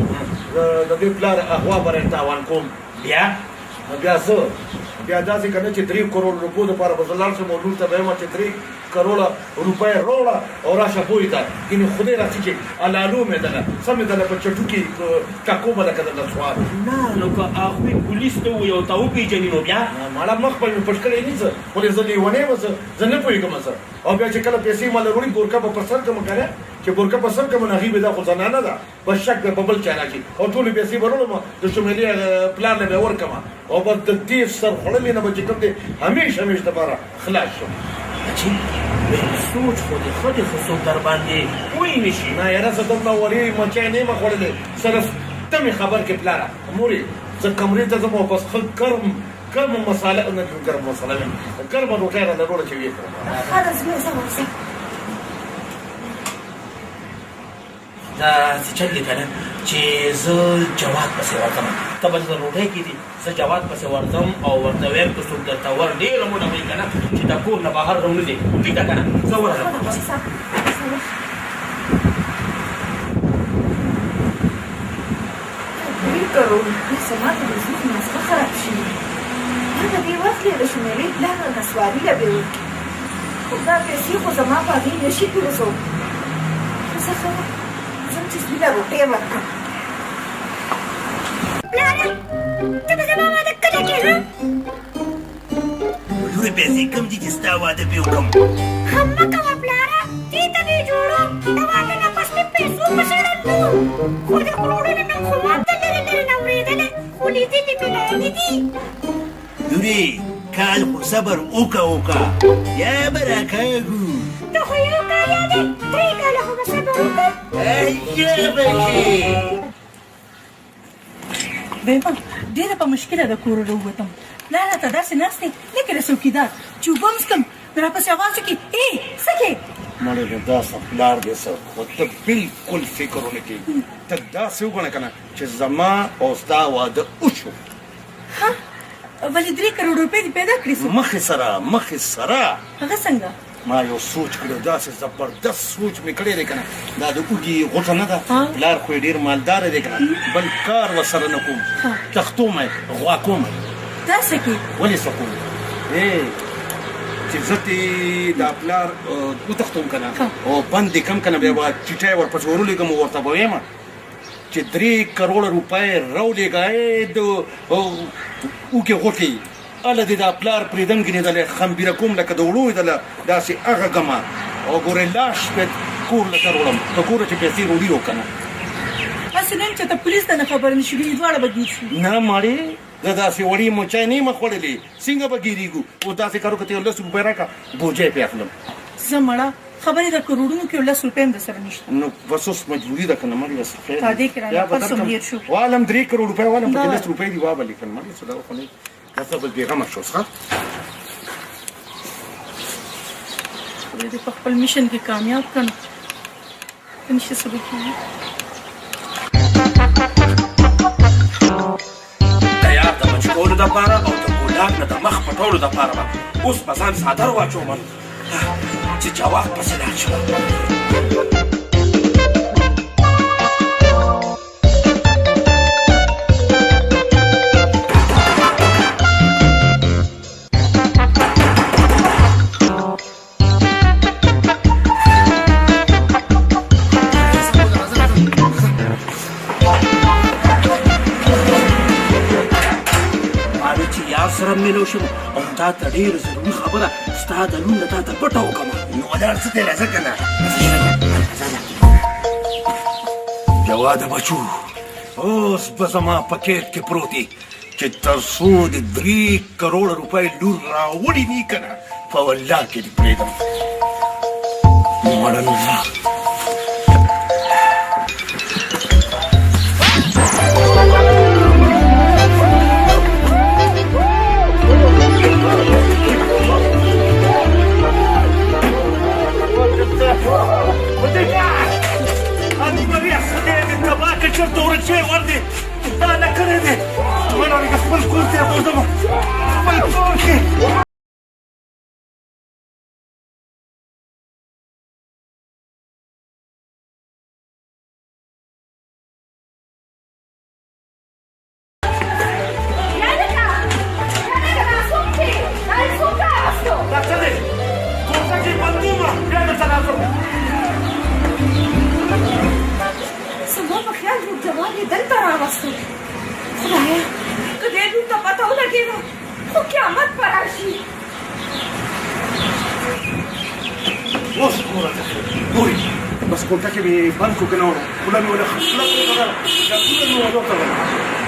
د دې پلار اغوا به تاوان کوم.
بیا
بیا زه بیا داسې که نه چې 3 کروڑ روپو دپاره به زه لاړ شم او لور ته به وایم چې 3 کروڑه روپۍ راوړه او راشه بوی ته، ګینې خدای راځي چې الالو مې دله څه مې دله په چټو کې ټکو به لکه درله سوال.
نه نو که هغوی پولیس ته ووایي او تا وپېژني نو بیا؟
مالا مخ به مې پټ کړی نه څه، ولې زه لیونی یم، زه نه پوهېږم څه. او بیا چې کله پیسې ماله راوړي بورکه به پر سر کړم که نه، چې بورکه په سر کړم نو هغوی به دا خو زنانه ده، بس شک به په بل چا راشي او ټولې پیسې به راوړم د شمیلې پلار له به یې ورکړم او بس د دې سر خوړلې نه به چې کوم دی همیش همیش دپاره خلاص شم.
بچي سوچ خو دې ښه دی، خو څوک در باندې پوه نه شي.
نه یاره زه دومره وړې مچۍ نه یم خوړلې، صرف ته مې خبر کړې پلاره. مورې زه کمرې ته ځم او بس ښه ګرم ګرم مساله، نه ګرم مساله نه، ګرمه ډوډۍ راله راوړه چې ویې خورم.
ښه ده زویه، ځه ورځه.
دا څه چل دی که نه چې زه جواد پسې ورځم، ته به دلته روټۍ کېدي، زه جواد پسې ورځم او ورته وایم که څوک درته ور ډېره موده وایي که نه چې د کور نه بهر راونه ځې، ټیک ده که نه؟ زه ورځم.
درې کروڑ روپۍ زما د دې زوی مازغه خراب شوي دي. ما د دې وخت د شمیلې پلار نسواري له به ورکړي، خو دا پیسې خو زما په هغې نه شي ګرځوم. خو زه ښه ځم چې زوی له روټۍ ورکړم.
پلاره ته به زما واده کله کې؟ ها
لورې پیسې کم دي چې ستا واده پرې وکړم.
غم مه کوه پلاره، دې ته به یې جوړوم. د واده نه پس مې پیسو پسې ړندو، خو د کروړونو نوم خو ما هم د لرې لرې نه اورېدلی، خو لیدلي مې لا نه دي.
لورې کال خو صبر وکړه وکړه، بیا به راکاږو.
ته خو یو کال یادې، 3 کاله خو به صبر وکړم.
ایا بچې
بېما ډېره په مشکله د کوره راووتم. پلار راته داسې ناست دی لکه د څوکیدار چې اوبه هم څښم نو راپسې اواز وکړي، ای څه کې؟
مړې د داسې پلار دې څه، خو ته بالکل فکر ونه کړې، ته داسې وګڼه که نه چې زما او ستا واده وشو.
ښه ولې 3 کروڑ روپۍ دې پیدا کړې څو؟
مخې سره مخې سره.
هغه څنګه؟
ما یو سوچ کړی، داسې زبردست سوچ مې کړی دی که نه، دا د اوږې غوټه نه ده، پلار خو یې ډېر مالداره دی که نه، بل کار ورسره نه کوم، تښتوم یې، غوا کوم یې.
دا څه کې؟
ولې څه کوم؟ چې زه ترې دا پلار وتښتوم که نه او بند یې کړم که نه، بیا به چیټه یې ورپسې ورولېږم او ورته به وایم چې 3 کروڑ روپۍ راولېږه د اوږې غوټې، هله دې دا پلار پرېږدم، ګینې دله خمبیره کوم لکه د وړو یې دله داسې هغه ګمه او ګورې لاش به کور له ته راوړم، که ګوره چې پیسې راوړي او که نه.
هسې نه چې ته پولیس ته نه خبر نه شي، ګینې دواړه به ګیر شو.
نه مړې، زه داسې وړې مچۍ نه یم خوړلې، څنګه به ګیرېږو؟ اوس داسې کار وکړه، ته یو 10 روپۍ راکړه، بوجۍ پرې اخلم.
زه مړه خبرې د کروړونو کې 10 روپۍ هم درسره نشته.
نو بس اوس مجبوري ده که نه مړې، بس خیر
تا دې کې رانه پرس هم هېر شو.
والم 3 کروڑ روپۍ والم، پکې 10 روپۍ دي، وا به لیکم مړې، څه دا خو نه دا څه بس بېغمه شو. ښه
خدای دې په خپل میشن کې کامیاب کړم، نشي څه به کېږي.
تیار د بچ کولو دپاره او د ګلاب کولو دپاره به اوس په ځان څادر واچوم چې جواب پسې لاړ شم. سره میلو شم او تا ته ډېره ضروري خبره ستا د لور نه تا ته پټه وکړم.
نو ولاړ څه دی؟ راځه که نه. جواده بچو، اوس به زما په کیت کې پروت یې چې تر څو د 3 کروړه روپۍ لور راوړي نی که نه، په والله کې دې پرېږدم. مړه نو ځه. چېرته ورک شوی ور دی دا نه کړی دی. منه خپل کور ته یې بوځم، خپل کور کې. دا څه دی؟ کوټه کې بندومه، بیا درته راځم.
زما په خیال یو جواب یې دلته راوستو. خدایه که دې لور ته پته ولګېده خو قیامت به راشي.
اوس ګوره ګوري بس کوټه کې مې بند کړو که نه، خوله مې وله خوله وتړله، لاسونه مې ور وتړل،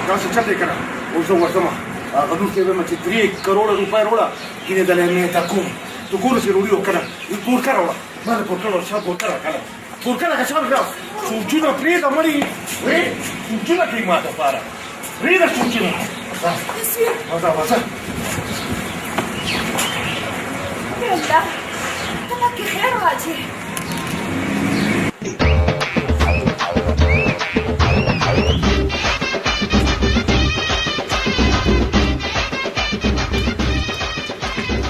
داسې چل دی که نه. اوس زه ورځم هغه لور ته یې وایم چې 3 کروړه روپۍ راوړه، ګینې دله مې ته کوم. ته ګوره چې روړي که نه. ګورکه راوړه، ما له ګورکه راوړه، شا ګورکه راکړه، ګورکه راکړه، شا راکړه. سوچونه پرېږده مړي، وې سوچونه کوي ما دپاره، پرېږده سوچونه. ورځه ورځه.
الله ته پکې خیر واچې.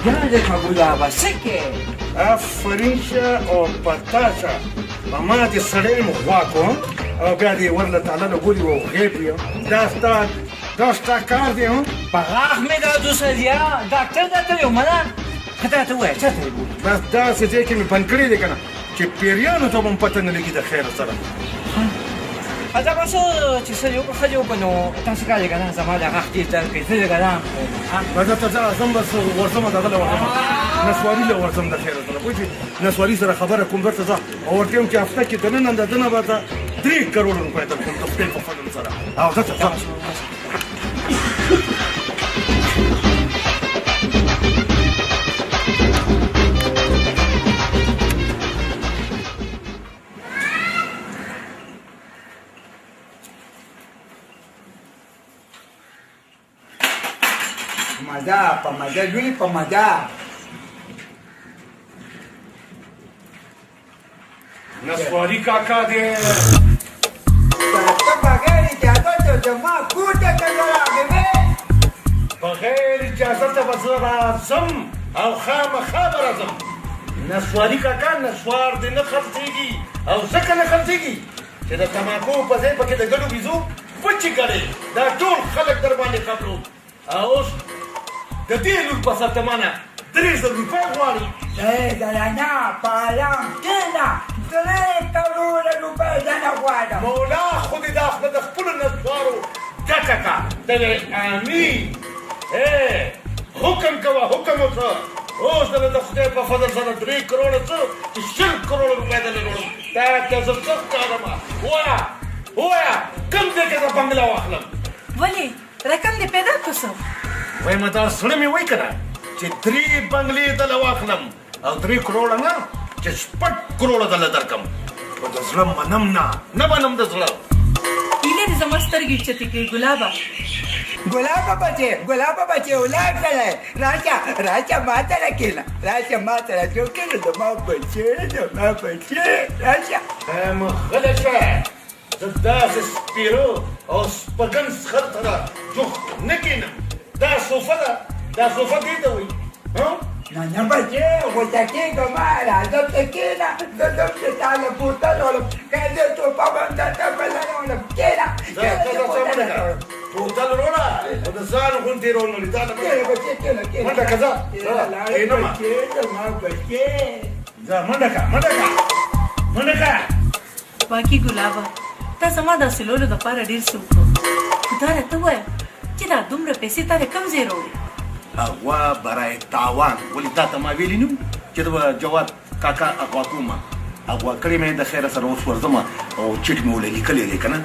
یادې کړه ګلابه، څه کې؟
آفرین شه او پتا شه، په ما دې سړی یم غوا کوم او بیا دې ورله تاله لګولي او غیب یم. دا ستا کار دی؟ هم
په غاښ مې دا دوسه ډاکټر درته ویل منه، که تا ته ووایه چېرته یې بولي؟
بس داسې ځای کې مې بند کړی دی که نه چې پیریانو ته به هم پته نه لګي د خیره سره.
دا به څه چې څه دې وکړه، ښه دې وکړه. نو تاسو کار دی که نه، زما د غاښ ډېر درد کوي، زه لږ ارام کوم.
راځه ته ځه، ځم بس ورځم دغه له ورځم نسواري له ورځم د خیره سره. پوه شوې؟ نسواري سره خبره کوم، درته ځه او ورته وایم چې هفته کې دننه دننه به ته 3 کروړه روپۍ درکوم د خدای په فضل سره. او ځه ته ځه.
مزه په مزه لوري، په مزه.
نسواري کاکا دی.
ته بغیر اجازه ته زما کور ته څنګه راغلې؟
بغیر اجازه ته به زه راځم او خامخا به راځم. نسواري کاکا نسوار دې نه خرڅېږي، او ځکه نه خرڅېږي چې د تماکو په ځای پکې د ګډو بیزو پچې کړې. دا ټول خلک در باندې خبرو. او اوس د دې لور په سر ته ما نه 3000 روپۍ غواړي.
ای ګرانه، په ارام کښېنه، 3 کروړه روپۍ درنه غواړم.
مولا خو دې دا خوله د خپلو نسوارو ډکه کړه. ته وایې امین. حکم کوه، حکم وکړه. اوس دله د خدای په فضل سره 3 کروړه څه چې 20 کروړه روپۍ دله راوړم. تا ته زه څه ښکارم؟ ووایه ووایه کوم ځای کې زه بنګله واخلم؟
ولې رقم دې پیدا کړو څه؟
وایم دا زړه مې وایي که نه چې 3 بنګلې دله واخلم او 3 کروړه نه چې 6 کروړه دله درکم، خو د زړه منم نه، نه منم د زړه.
هیلې دې زما سترګې اوچتې کړې ګلابه.
ګلابه بچې، ګلابه بچې، ولاړ سړی راشه، راشه ما سره کښېنه، راشه ما سره څوک کښېنه، زما بچې، زما بچې، راشه.
غلی شه، زه داسې سپېرو او سپکن سخر سره جوخت نه کښېنم. دا صوفه ده، دا صوفه دې ته وایي؟
نه نه بچې، غوسه کېږه مه، راځه ته کښېنه. زه ځم چې تا له بوتل راوړم، که زه صوفه به هم درته بله راوړم. کښېنه،
بوتل راوړه او د ځان غوندې راونولې. تا له
کښېنه بچې، کښېنه، کښېنه.
منډه که ځه، کښېنه.
بچې زما بچې،
ځه منډه که، منډه که، منډه که.
باقي ګلابه، تا زما د حاصلولو دپاره ډېر څه وکړو، خو دا راته ووایه چې دا دومره پیسې تا د کوم ځای راوړې؟
اغوا برای تاوان. ولې تا ته ما ویلي نه چې د جواد کاکا اغوا کومه؟ اغوا کړې مې د خیره سره. اوس ورځم او چټ مې ولې لیکلی دی که نه،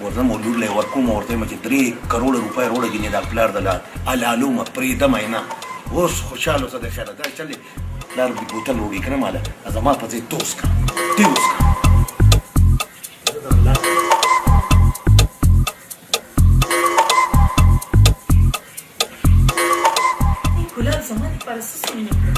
ورځم او لور له یې ورکوم، ورته وایم چې 3 کروړه روپۍ راوړه، ګینې دا پلار د له حلالومه، پرېږدمه یې نه. اوس خوشحاله اوسه د خیره. دا چل دی، پلار دې بوتل وړي که نه ماله، زما په ځای ته وڅښه، ته وڅښه.
ګلاب زما دپاره څه سونه کړل؟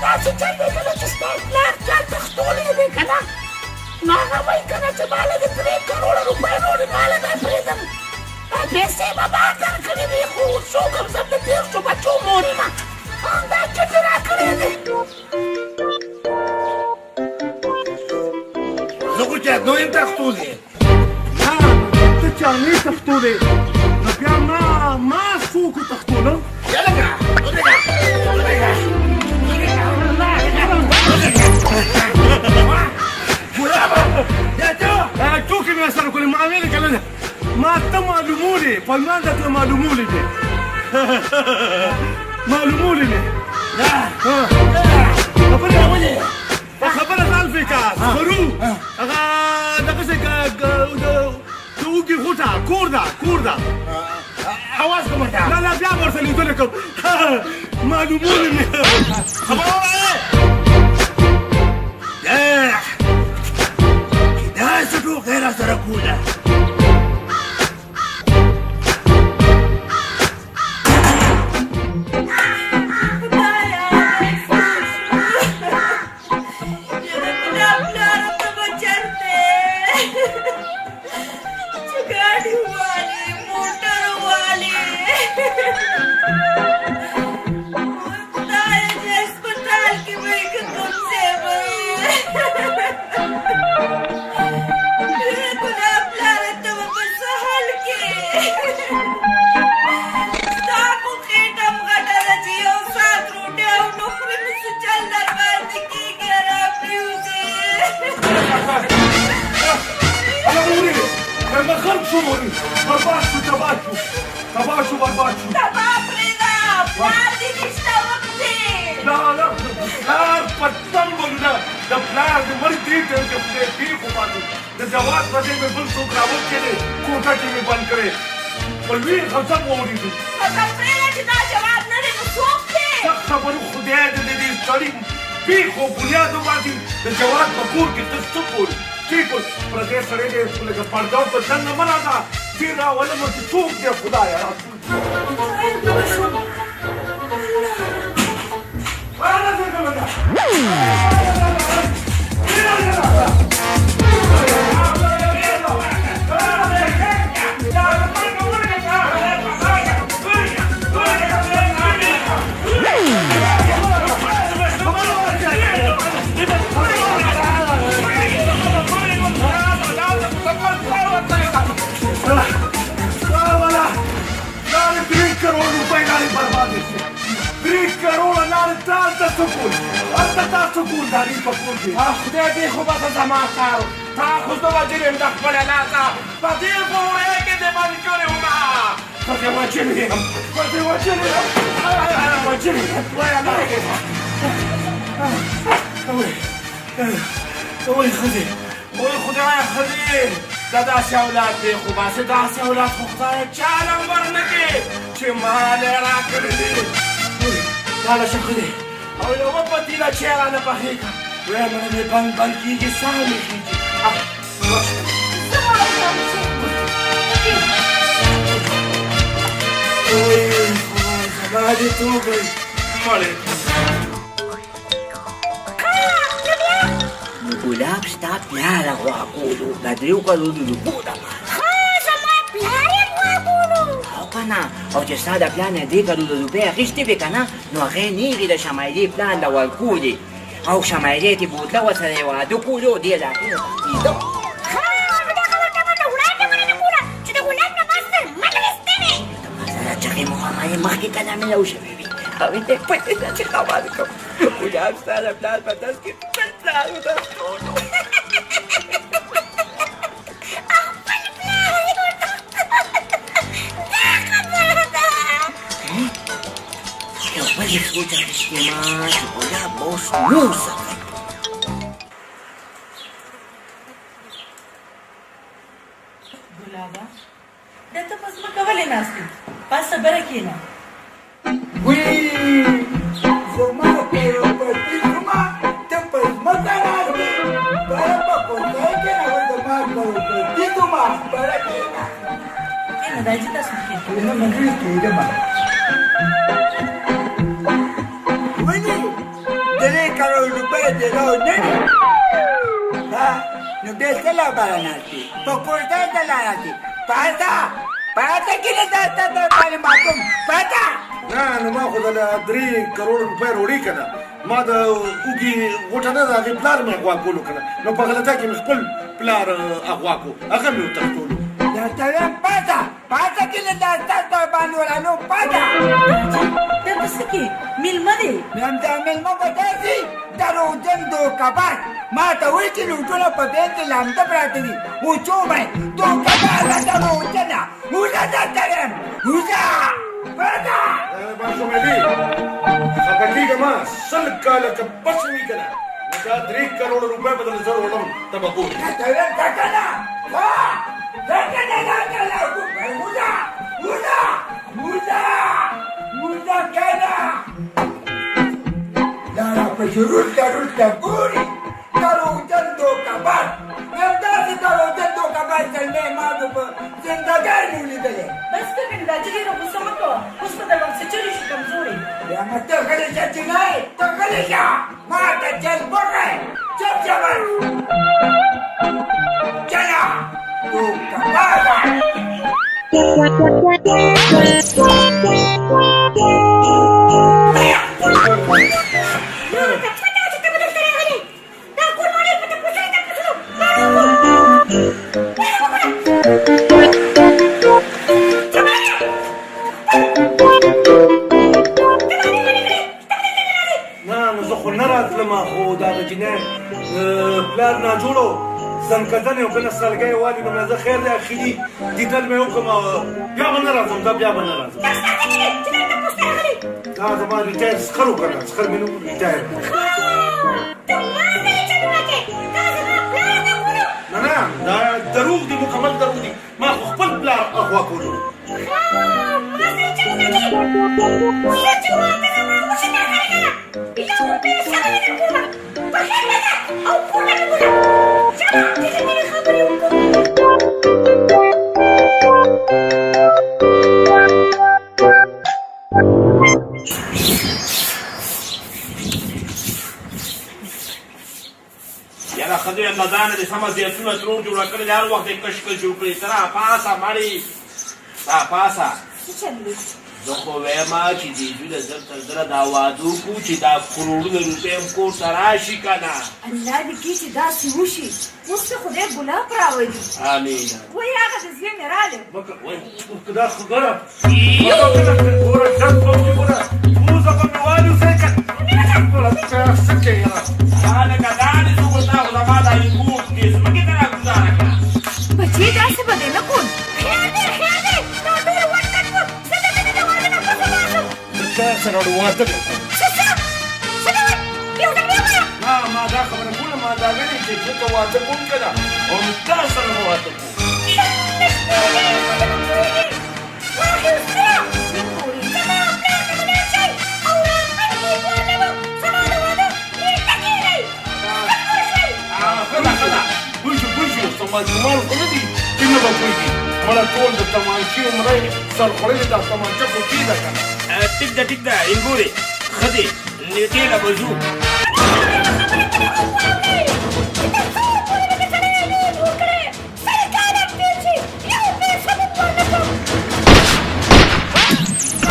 داسې چل دی که نه چې ستا پلار چا تښتولی دی که نه، نو هغه وایي که نه چې ما له دې 3 کروړه روپۍ راوړې، ما له به پرېږدم. دا پیسې به ما درکړې وي، خو څوک هم زه د 30 بچو مور یم، همدا چټې راکړی دی.
زه خو چا نه یم تښتولی.
نه، ته چا نه تښتولی، نو بیا ما څوک وتښتولم؟
یلګه
ټوکې مې سره کولې. ما ویلې که نه، ما ته معلومولې، په ایمان درته معلومولې دې، معلومولې مې. خبره ولې په خبره ځان فکر خرو هغه دغه څه د اوږې غوټه کور ده، کور ده.
اواز کوم ورته؟
نه نه، بیا به ورسره لیدنه کوم. معلومولې مې.
خبره ووایه. دا څه ټوکې را سره کوله؟
برباد شو، تباه شو، تباه شو، برباد شو.
تباه پرېږده، پلار دې نشته وکړي.
نه نه، پلار په تنبلو ده، د پلار د مړي دې ټایم کې خدای بېخ وباسي. د جواد په ځای مې بل څوک راوستلی دی، کوټه کې مې بند کړی، په لوی غضب واورېدو.
غضب پرېږده، چې دا جواد نه دی نو څوک دی؟
سخت خبرو خدای دې د دې سړي بېخ او بنیاد وباسي. د جواد په کور کې ته څه کول؟ ټیک پردی سړی دی، لکه پرده په دننه مه راځه، تېر راولم چې څوک دی. خدایه کروڑ روپۍ لارې بربادې شوې، 3 کروړه لارې. تا هلته څه کول؟ هلته تا څه کول د هغې په کور کې؟
خدای دې خو بس زما کار، تا خو زه وژلی یم د خپله لاسه، په دې بورې کې دې بند کړی وم.
ښځې وژلی یم، ښځې وژلی یم، وژلی یم. وای ښځې،
وای خدایه ښځې، دا داسې اولاد دی خو باسې، داسې اولاد خو خدایه چا له هم ورنه کړې چې ما له راکړی دی. لاړه شه ښځې،
یوه پتیله چای رانه پخې کړه. ویل مې بند بند کېږي، ساه مې خېږي. زما دې توبه وي، مړې.
نو ګلاب ستا پلار غوا کولو د دریو کلونو روپو دپاره.
ښه، زما پلار یې غوا کولو؟
او که نه، او چې ستا د پلار نه درې کلونه روپۍ اخیستې وې که نه، نو هغې نېغې د شمایلې پلار له ورکولې او شمایلې ترې بوتله ورسره یې واده کولو او دې علاقې نه تښتېده.
ښه، نو دا خبره تا ماته وړاندې ولې نه کوله چې د غلام نه ما سر مه ویستې وې؟
ته ما سره چغې مو همایې مخکې کله مې شوې وي او دې پتې ته چې خبر کوم ګلاب ستا د پلار په دست کې خپل پلار وتښتولو.
خپل پلار یې وتښتولو، دا خبره ده.
یو بل سوچ اخیستې ما چې ګلاب به اوس نور څه کوي.
ګلابه، دا ته په ځمکه ولې ناست یې؟ پاسه بره کښېنه.
وی زما کروپتي زما، ته په ځمکه ناست یې، بره په کوټۍ کښېنه. وایي زما کروپتي زما، بره کښېنه.
کښېنه دا چې تاسو کښېنه.
نه منځوي کېدم. ولې 3 کروړ روپۍ دې راو نه دي؟ ها، نو بیا څه لپاره ناست یې؟ په کوټۍ ته لا ناست یې. پاڅه، پاڅه، کښېنه، دا تا در باندې ماتوم. پاڅه.
نه، نو ما خو د 3 کروړ روپۍ روړې که نه، ما د اوږې غوټه نه ده، هغې پلار مې اغوا کولو که نه، نو په غلطه کې مې خپل پلار اغوا کو، هغه مې وتښتولو.
درته وایم پاڅه، پاڅه، کښېنه، دا ستا در باندې ورانوم. پاڅه.
دا ته څه کې؟ مېلمه دی.
همدا مېلمه به داسې دروغجن دوکهباز ما ته وایي چې لوټونه په بېل کې لامده پراته دي. وچومه دوکهبازه دروغجنه، وځه، درته وایم وځه، پاڅه.
ماشومې خفه کېږه مه، 100 کاله که بس وي که نه، نو دا 3 کروړ روپۍ به درله زه راوړم، ته به ګورې.
درته وایم ځه که نه، ځه، ځه که نه، درته وځه، وځه، وځه، وځه که نه. دا راپسې وروسته وروسته ګوري دروغجن دوکهباز. وایم داسې دروغجن دوکهباز زلمی ما په زندګۍ نه و لیدلی.
بس که کنې، دا چې ډېره غوسه مه کوه، اوس به درباندې چلې شي کمزوری.
بیا ما ته غلی شه جنۍ، ته غلی شه، ما ته چل وکړې. چپ شه بس، چله دوکهبازه.
نور ته پته وه چې ته به دلته راغلې. دا کور ما ډېر په تپوسونو تپوسونو
نه، نو زه خو نه راتلم، خو د هغه جینۍ پلار ناجوړ و، ځنکدن یې و که نه، سلګۍ والي، نو مې زه خیر دی، اخري دیدن مې وکړم، بیا به نه راځم، دا بیا به نه راځم.
دا ستا څه کېږي چې دلته تپوس ته راغلې؟
دا زما ریټایر سخر و که نه، سخر مې نه و، ریټایر.
ښه، ته ما سره چل وکړې، دا زما پلار ته کولو.
نه نه، دا دروغ دي، مکمل دروغ دي، ما خو خپل پلار اغوا کولو.
ښه، ما سره چل وکړې، زه چې واده زما وشي تا سره که نه، یو پیسه به نه درکوم. په خیر به ځه او کور ته مې بوځه. چله چې زه ډېرې خبرې وکړم.
یاره ښځې له ځانه دې سمه زیتونه ترور جوړه کړې ده، هر وخت دې کش کش جوړ کړي. ته راپاڅه مړې، راپاڅه.
څه چل دی؟
زه خو وایم چې دې زوی له زر تر زره دا واده وکړو چې دا کروړونه روپۍ هم کور ته راشي که نه.
الله دې کړي چې داسې وشي. اوس ته خدای ګلاب راولي.
امین.
وایي هغه د زوی مې راغلی.
مکه دا خو ګوره، ګوره ډک به وکړي، ګوره پوزه به مې والوځي که ګوره څه کوې یاره.
هلکه دا دې څوک، تا خو زما دا ریپورټ دې ځمکې ته راګوزاره کړه.
بچې داسې به دې نه کول.
خیر دی، خیر دی، دا ټول وټ کټ و. زه دلته د واده نه پسې لاړ شم.
زه تا سره واده کوم.
څه څه څه دې وایي؟ یو ځل بیا ووایه.
نه، ما دا خبره کوله، ما دا ویلې چې زه که واده کوم که نه، هم تا سره به واده کوم.
زما پلار ته به لاړ شئ او راپل کې واده به زما د
ماشومان خو نه دي چې نه به پوهېږي. مړه ټول د تمانچې عمره یې سر خوړلې، دا تمانچه خو کېده که نه.
ټیک ده ټیک ده، اینګورې ښه دی، نېټې له به ځو.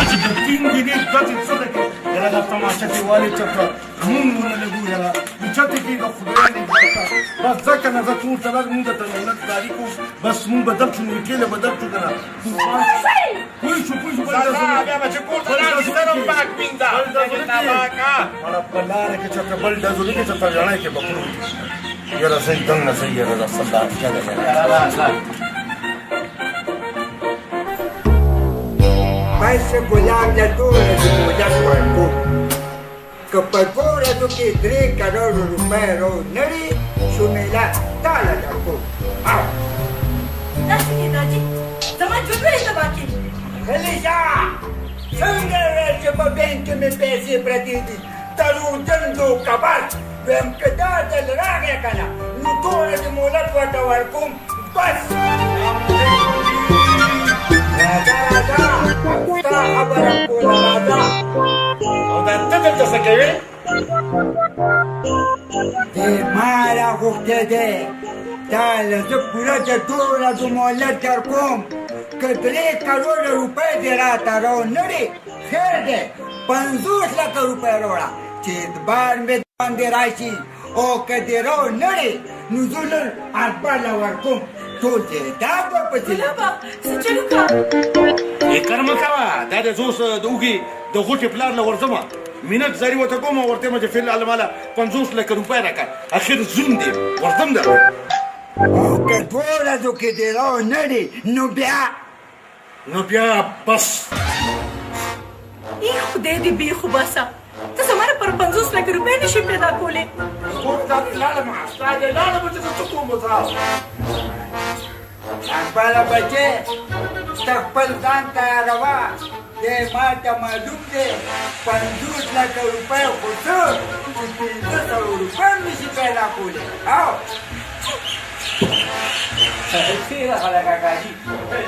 چې د ټینګې دې داسې څه ده کې یاره دا تماشه کې والې چېرته مونږ ونه لګو یاره چته کې د خدای نه بس ځکه نه زه کور ته راغلم، مونږ ته مهنت کاري کوو، بس مونږ به درشو، نېټې له به درشو که نه. پوه شو پوه شو. بیا به چې کور ته لاړ شي سر هم پاک وینځه.
مړه په لاره کې چېرته بل ډزو نه کې چېرته ژڼی کې به پروت یاره. صحیح دننه صحیح یاره، دا څه لار ده.
بس ګلاب له دوه ورځې مهلت ورکوم، که په دوو ورځو کې 3 کروړه روپۍ راونه ړي شومیله تا له درکوم. او
داسې کېده چې زما ژوند ولې تباه کړې؟
غلی شه! څنګه ویل چې په بانک کې مې پیسې پرتې دي؟ دروغجن دوکهباز! وایم که دا ځل راغی که نه نو دوه ورځې مهلت ورته ورکوم. بس راځه راځه، ستا خبره کوله، راځه.
او دا ته دلته څه کوې؟
دی ما راغوښتی دی. تا له زه پوره د دوو ورځو مهلت در کوم، که 3 کروړه روپۍ دې راته راونه ړي خیر دی، 50 لکه روپۍ راوړه چې اعتبار مې باندې راشي، او که دې راونه ړي نو زه نن اکبر له ورکوم، ټول جایداد ورپسې.
ګلابه څه چل وکړه؟
فکر مه کوه، دا دی زه اوس د اوږې د غوټې پلار له ورځم، منت زاري ورته کوم او ورته وایم چې فی الحال ماله 50 لکه روپۍ راکړه، اخر زوم دی ورځم درته.
او که دوو ورځو کې دې راونه ړي نو بیا؟
نو بیا بس.
ای خدای دې بېخ وباسه، ته زما لپاره 50 لکه روپۍ نه شې پیدا کولی؟
کور ته لاړم، ستا دې لاړم چې زه څه کوم اوس.
اکبره بچې، ته خپل ځان تیاروه، دی ما ته معلوم دی، 50 لکه روپۍ خو څه چې 500 روپۍ هم نشي پیدا کولی. او
تېره خلک کاکا جي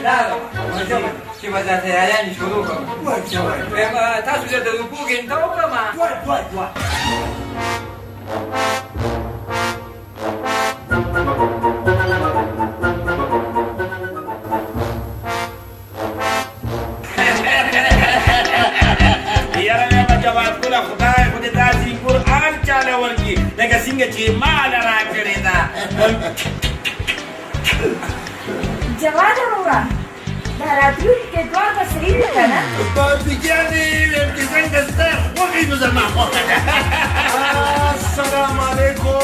لاړم چې به دا تیاریانې شروع کړم.
ورشه ورشه.
وایم تاسو له د روپو ګنټه وکړم.
دوه دوه دوه.
یاره وایم جواد ګله، خدای خو دې داسې قرآن چاله ورکړي لکه څنګه چې ما له راکړې ده.
جواد وروره، دا راتلونکی اتوار به صحیح وي که نه؟
بابیجانې، وایم چې څنګه ستا خوښې نو زما خوښه ده.
السلام علیکم.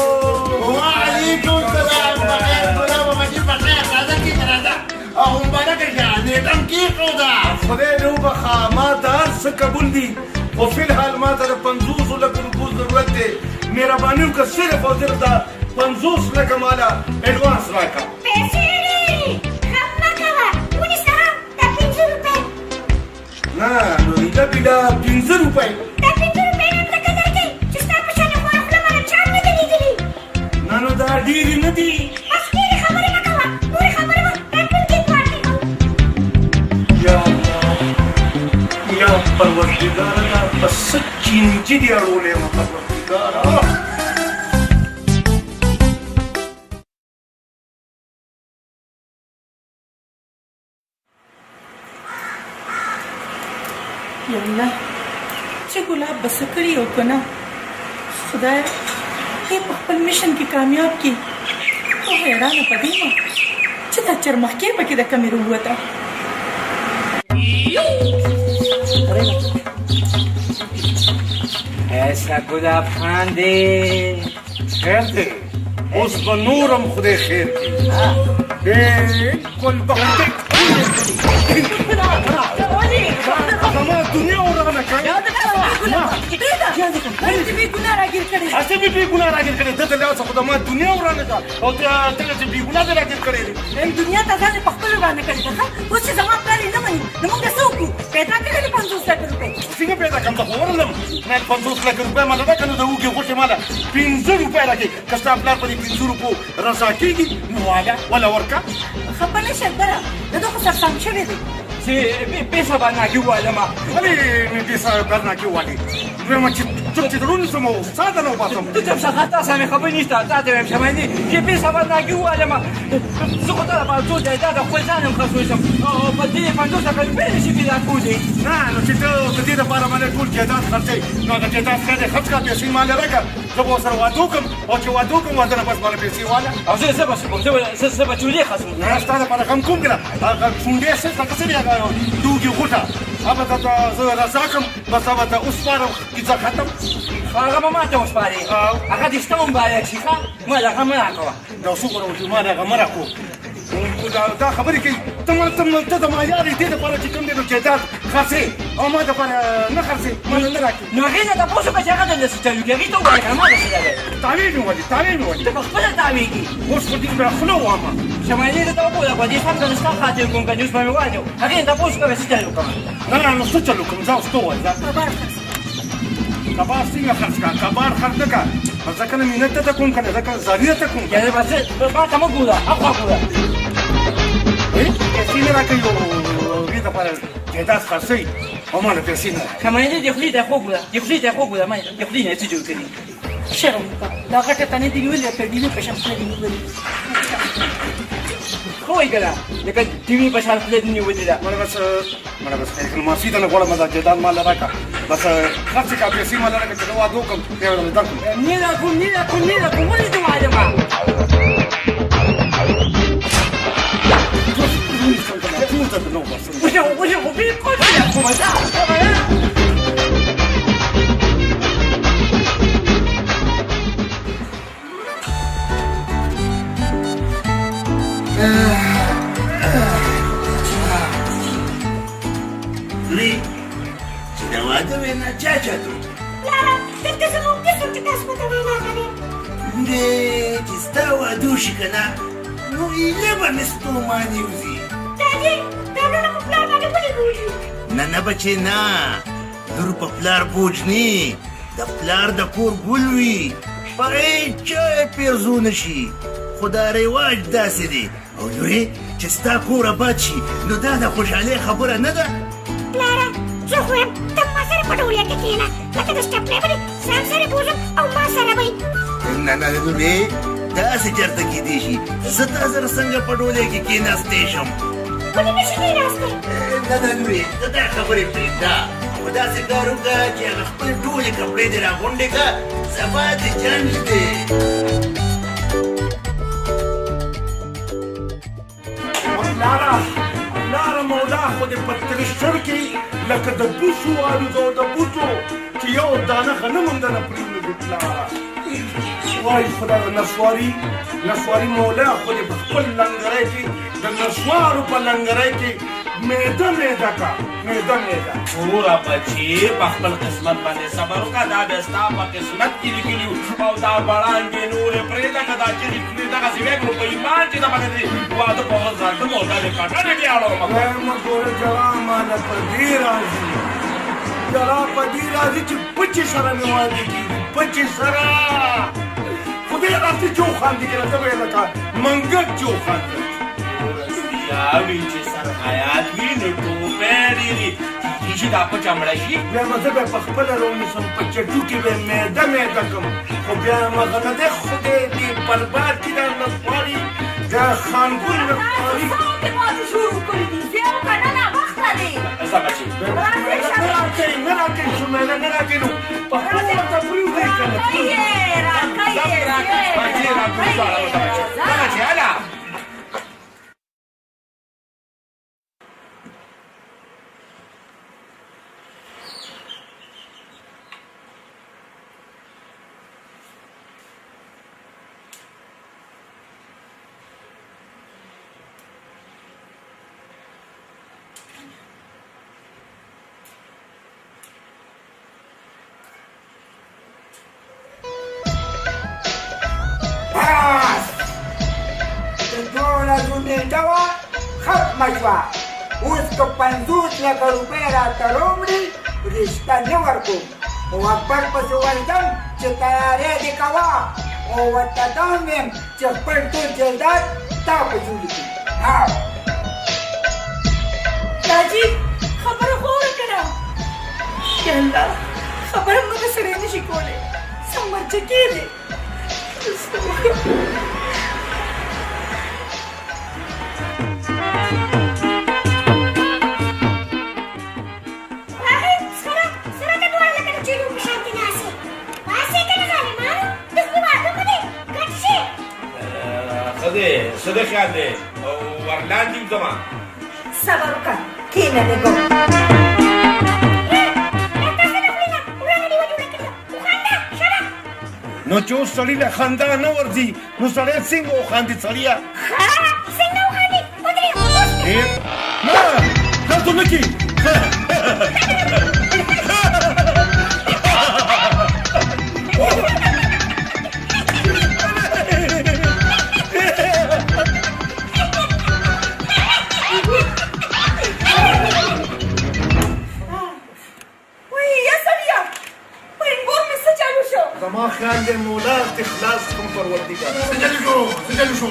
وعلیکم السلام. بخیر ګلابه بچي، بخیر، راځه کښېنه راځه، او مبارکه شه، نېټه هم کېښوده.
خدای دې وبخښه، ما ته هر څه قبول دي، خو فی الحال ما ته د 50 لکو روپو ضرورت دی. مهرباني وکړه، صرف او صرف دا 50 لکه ماله اډوانس راکړه.
پیسې ډېرې، غم مه کوه، ونیسه دا 5 روپۍ.
نه نو ایله بیله 5 روپۍ.
دا 5 روپۍ هم ځکه درکوي چې ستا په شان خواره خوله ماله چا هم نه دي لیدلي.
نه نو دا ډېرې نه دي.
بس ډېرې خبرې مه کوه، نورې خبرې به راتلونکي اتوار کې کوو.
یا الله، یا پروردګاره، دا په څه چینجي دې اړولی یم پروردګاره.
یا الله، چې ګلاب به څه کړي او که نه؟ خدایه ته په خپل مشن کې کامیاب کړې. خو حیرانه په دې یم چې دا چرمښکۍ پکې د کومې راووته.
ایسا ګلاب خان دی.
خیر دی، اوس به نور هم خدای خیر کړي، بالکل به خدای. زما دنیا ورانه کړه.
ولې بې ګناه راګیر کړې؟
هسې مې بې ګناه راګیر کړې، ده ته لاسه خو زما دنیا ورانه ده، او ته چې بې ګناه دې راګیر کړې دی.
وایم دنیا ته ځان په خپله ورانه کړې ده. ښه اوس چې زما پلار یې نه مني نو موږ څه وکړو؟ پیدا کړې دې 50 لکه روپۍ؟
څنګه پیدا کړم؟ زه خو ورغلم مې 50 لکه روپۍ ماله راکړه، نو د اوږې غوښې ماله 5 روپۍ راکړي. که ستا پلار په دې 5 روپو رضا کېږي نو واله وله ورکړه.
خفه نه شه اکبره، د ده خو سرسام شوی دی.
چې پیسه برناکي ووالم.
ولې مې پیسه برناکي ووالې؟ وایم چې چوپ چې در ونیسم او ساه درنه وباسم.
ته چوپ شه، تا سره مې خبرې نشته. تا ته وایم شمایلې چې پیسه برناکي ووالم، زه خو تا لپاره څو جایداد خپل ځان هم خرڅولی شم او په دې 50 لکه روپۍ نه شي پیدا کولی.
نه نو چې ته د دې لپاره باندې ټول جایداد خرڅوې، نو هغه جایداد خیر دی خرڅ کړه، پیسې ماله راکړه، زه به ورسره واده وکړم او چې واده وکړم واده نه پس ماله پیسې واله.
او زه به څه کوم؟ زه به چولې خرڅوم.
نه ستا لپاره غم کوم که نه، هغه شونډې څه هغه څه دی، هغه د اوږې غوټه هغه ته زه رضا کړم، بس هغه ته وسپارم، کیسه ختم.
هغه به ما ته وسپارې، هغه دې ستا مبارک شي. ښه ما له هغه مه راکوه.
دا څوک ورته ما له هغه مه راکوه. دا خبرې کوي ته د ما یار یې، دې دپاره چې کوم دی نو جایداد خرڅې او ما دپاره نه خرڅې، ما له نه راکړې.
نو هغې نه تپوس وکړه چې هغه درله څه چل وکړي، هغې ته ووایه که نه ما ته څه دی.
تاوې مې ولي، تاوې مې ولي.
ته په خپله تاوېږي.
اوس خو دې بیا خوله ووهمه.
شمایلې ته وګوره، په دې سم که ستا خاطر کوم که نه اوس به مې واچو. هغې نه تپوس وکړه څه چل وکړم.
نه نه نو څه چل وکړم؟ ځه اوس ته ووایه. ځه.
کباړ خرڅ کړه.
کباړ څنګه خرڅ کړه؟ کباړ خرڅ نه کړه، زه که نه مینت ته کوم که نه زه که زاویه ته کوم.
یعنې بس ما ته مه ګوره، اخوا ګوره.
پیسې نه راکوي او دې دپاره جایداد خرڅوي او ما له پیسې نه راکوي.
شمایلې دې خولې ته خوږ ګوره، دې خولې ته خوږ ګوره، ما دې خولې نه څه جوړ کړي.
شرم وکړه، دا غټه تنه دې نیولې لکه ډیوې په شان خوله دې نیولې.
ښه وایي که نه لکه ډیوې په شان خوله دې نیولې ده.
مړه بس مړه بس خیر معافي درنه غواړم، دا جایداد ما له راکړه، بس خرڅ کړه، پیسې ما له راکړه چې زه واده وکړم بیا به درله درکړم.
نه راکوم، نه راکوم، نه راکوم، ولې دې والم؟ 不行，我必须过去两步嘛，干嘛呀？لورې
چې د واده وینا چا چاته وکړه؟
پلاره دلته زموږ قسم چې تاسو ماته وینا کوئ.
لورې چې ستا واده وشي که نه نو ایله به مې ستوماني وځي.
دا دې دا لوڼه په پلار باندې ولې بوج وي؟
نه نه بچې نه، لور په پلار بوج نه، د پلار د کور ګل وي، په هېچا یې پیرزو نه شي، خو دا رواج داسې دی. او لورې چې ستا کور اباد شي نو دا د خوشحالۍ خبره نه ده.
پلاره زه خو یم ته ما سره په ډولیا کې کښېنه، لکه د سټپلۍ به دې ځان سره بوځم او ما سره به یې.
نه نه لورې داسې چېرته کېدی شي، زه تا سره څنګه په ډولۍ کې کښېناستی شم؟
ولې نه شي کښېناستی؟
نه نه لورې ته دا خبرې پرېږده، خو داسې کار وکړه چې هغه خپلې ټولې کپړې دې راغونډې کړه، سبا دې جنګ دی.
لاره لاره مولا خو دې په ترشر کې لکه د بوسو والوځو، د بوسو چې یو دانه غنم هم درنه پرېوځي. پلاره وایي خو دا نسواري نسواري مولا خو دې په خپل لنګرۍ کې د نسوارو په لنګرۍ کې میده میده کا، میده میده.
وروره بچې په خپل قسمت باندې صبر وکړه، دا بیا ستا په قسمت کې لیکلي وو او دا بړانګې نورې پرېږده، که دا چیغې کړې دغسې وی نو په ایمان چې دغه دې واده په ورځ راځم او دا دې کټنې بیا اړوم.
وایم ګوره ژړا ماله په دې راځي، ژړا په دې راځي چې پچې سره مې واده کېږي، پچې سره. خدای راځي چې وخاندي که نه ته به یې لکه منګک چې وخاندي.
وي چې سر حیات وي نو ټوپی ډېري کېدی شي دا پچه مړه شي.
بیا به زه به په خپله راونیسم، په چټو کې به میده میده کړم، خو بیا هم هغه نه دی. خدای دې برباد کړي دا نسواري، دا خانګور نسواري.
شروع کړي دي، زه وکړه نه ناوخته دی.
ځه بچې.
نه راکوي، نه راکوي شمیله، نه راکوي نو په خپله ورته پرېوځئ که نه.
راکوي راکوي.
بچې راکوي دواړه ورته بچې. ځه بچې هله.
نېټه وه ختمه شوه. اوس که 50 لکه روپۍ راته راوړي رشته نه ورکوم. او اکبر پسې ورځم چې تیاری دې کوه او ورته دا هم وایم چې خپل ټول جایداد تا پسې ولیکي. ها
راجي خبره خو وره که نه؟ یا الله خبره هم دغه سړی نه شي کولی، سم مرچکې دی. څه وکړم؟
راغی سره سره ته دواړه لکه د چېلو په شان کې ناست یې. پاڅې که نه ظالمانو، د خولې واده مو دی ګډ شئ.
ښه دی، څه دی خیال دی؟ ورلاندې وځمه.
صبر وکړه، کښېنه لږ.
دا تاسو د خولې نه ورانه ډیوه جوړه کړې ده. وخانده ښه ده.
نو چې اوس سړي له خندا نه ورځي نو سړی څنګه وخاندي سړیه؟
ښه څنګه وخاندي؟ ودرېږه اوس.
نه داسې نه کېږي.
وایي یا سړیه، په انګور مې څه چالو شو؟
زما خیال دی مولا دې خلاص کړم پروردګار.
څه چلو شو؟ څه چلو شو؟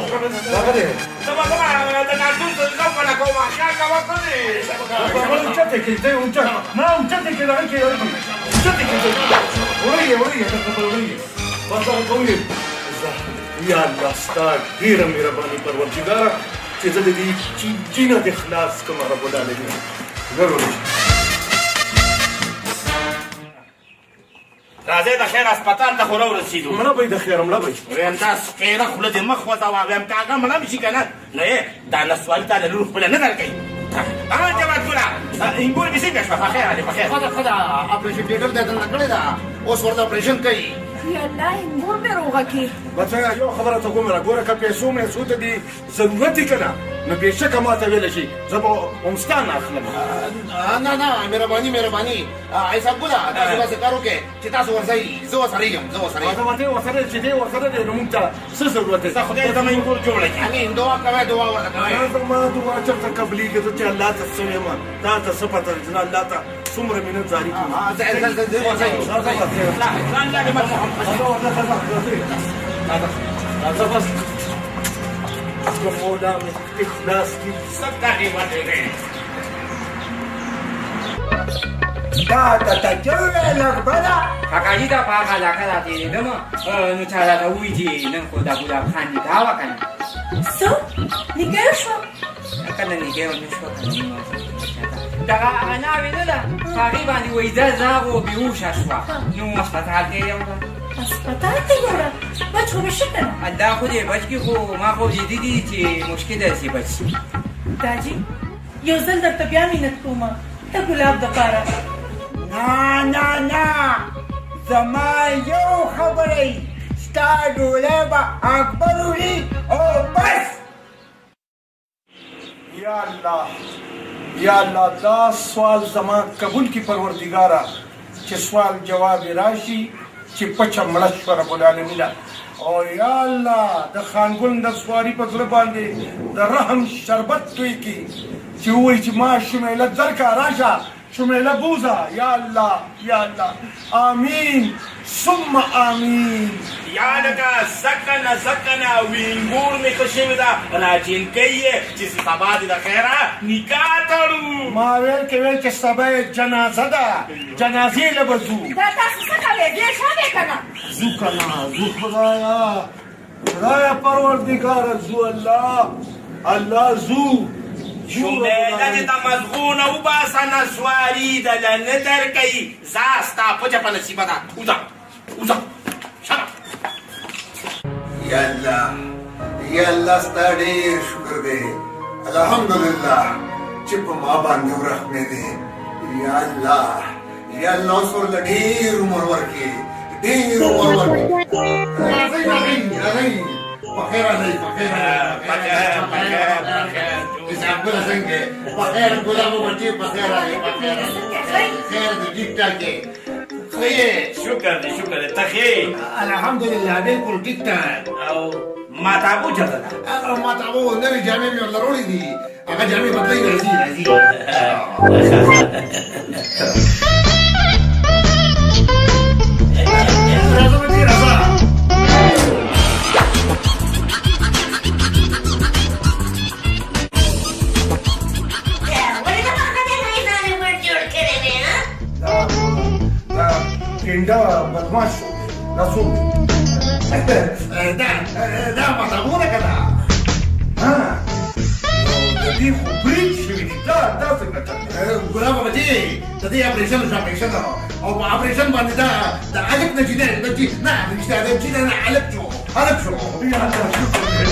دغه دی.
زما زما د ناردون غږ ولا کوم، خیال کوه څه دی؟
بابا اوچته کې دی، اوچته نه اوچته کې دغه کې اوچته کې دی. وړی یې، وړی یې، دغه وړی یې، بس دغه کوي. یا الله ستا ډېره مهرباني پروردګاره چې زه د دې چینجي نه دې خلاص کړم رب العالمین. زه
راځئ د خیر هسپتال ته خو راورسېدو.
مړه به یې د خیره، مړه به یې.
ویم دا سپېره خوله دې مه خوځوه، ویم که هغه مړه هم شي که نه نو یې دا نسواري تا له لور خپله نه درکوي. هغه جواد ګله، انګور مې څنګه شوه؟ په خیر راځې، په خیر.
ښه ده، ښه ده، اپرېشن تھیټر دی دننه کړې ده، اوس ورته اپرېشن کوي.
یا الله انګور مې روغه کړې.
بچیه یو خبره ته کوم را ګوره، که پیسو میسو ته دې ضرورت وي که نه نو بېشکه ما ته ویلی شي، زه به هم ستا نه اخلم.
نه نه، مهرباني مهرباني عیسی ګله، تاسو داسې کار وکړئ چې تاسو ورځئ، زه ورسره یم، زه ورسره یم.
زه ورته ورسره چې دی ورسره دی نو موږ ته څه ضرورت دی؟
زه خدای زما انګور جوړه کړي.
امین، دعا کوئ، دعا ورته کوئ.
نه زما دعا چېرته قبلېږي؟ زه چې الله ته څه وایم، تا ته څه پته ده چې زه الله ته څومره مینت زاري کوم. راځه بس، که مولا مې اخلاص کړي.
څه دغې وجې دی؟
دا ته ته چې وویل اکبره؟
کاکاجي دا په هغه علاقه را تېرېدم نو چا راته وویل چې نن خو د ګلاب خان نکاح وه که نه.
څه نکاح شوه؟
که نه نکاح ونه شوه که نه دغه هغه ناوې نه ده په هغې باندې وایي دا زاغ و بېهوښه شوه، نو هسپتال ته یې یوړه.
هسپتال ته یوړه؟ بچ خو به ښه که نه؟
الله خو دې بچ کړي، خو ما خو لیدلي دي چې مشکل دی چې بچ شي.
داجي یو ځل درته بیا مینت کومه د ګلاب دپاره.
نه نه نه، زما یو خبره وي، ستا ډولۍ به اکبر وړي او بس.
یا الله یا الله دا سوال زما قبول کی پروردګاره، چې سوال جواب یې راشي چې پچه مړه شوه رب العالمینه. او یا الله د خانګل د سواري په زړه باندې د رحم شربت توی کړي چې ووایي چې ما شمیله درکه، راشه شمیله بوزه. یا الله یا الله، آمین ثم آمین.
یا لکه زکنه زکنه وینګور مې ښه شوې ده، راجینکۍ یې چې سبا دې د خیره نکاح تړو.
ما ویل کې ویل چې سبا یې جنازه ده، جنازې له به ځو.
دا تاسو څه کوئ؟ ډېر ښه دی که نه؟
ځو که نه ځو. خدایه خدایه پروردګاره ځو، الله الله ځو.
شمیله دې د مزغونه وباسه، نسواري دله نه درکوي. ځه ستا پچه په نصیبه ده، وځه وځه شله.
یا الله یا الله ستا ډېر شکر دی، الحمدلله چې په ما باندې ورحمېدې. یا الله یا الله اوس ورله ډېر عمر ورکړې، ډېر عمر ورکړې. راځئ راځئ راځئ، په خیر راځئ، په خیر راځئ. ګله څنګه یې؟ په خیر ګلابو بچي، په خیر راځئ، په خیر راځئ. خیر دی، ټیک ټاک یې؟ ښه یې؟
شکر دی، شکر دی. ته ښه یې؟
الحمدلله بالکل ټیک ټاک.
او ماتابو چېرته ده؟
ماتابو نوې جامې مې ورله راوړې دي، هغه جامې بدلوي. راځي راځي.
بدمعاش څوک دی؟ دا څوک دی؟
دا دا ماته ګوره که نه.
ها، نو د دې خو برید شوي دي. دا دا څنګه چل دی؟
ګلاب بچي، د دې اپرېشن شو، اپرېشن، او په اپرېشن باندې دا د هلک نه جینۍ نه نه رښتیا د جینۍ نه هلک شو، هلک شو.
یا الله، شکر دی.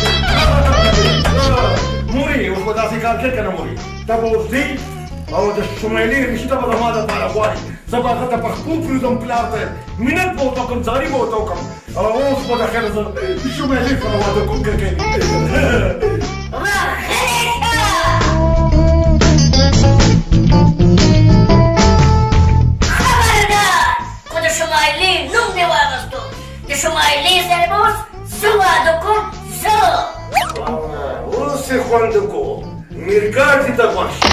مورې، اوس به داسې کار کوې که نه؟ مورې، ته به اوس ځې او د شمیلې رشته به زما دپاره غواړي. زه به هغه ته په خپو پرېږدم، پلار ته منت به ورته وکړم، زاري به ورته وکړم، او اوس به د خیره زه شمیلې سره واده کوم. که کوي؟
خبردار، خو د شمایلې نوم دې واغستو، د شمایلې سره به اوس زه واده کوم، زه.
اوس یې خوند وکړو، میرګاټي ته غوږ شه.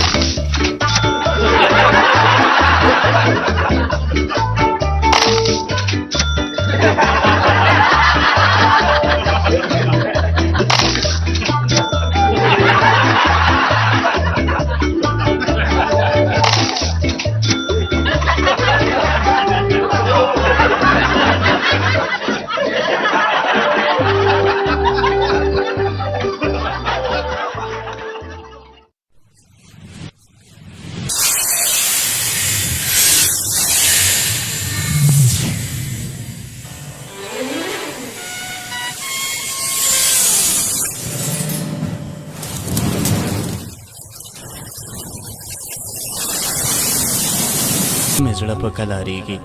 مې زړه په کلاریږي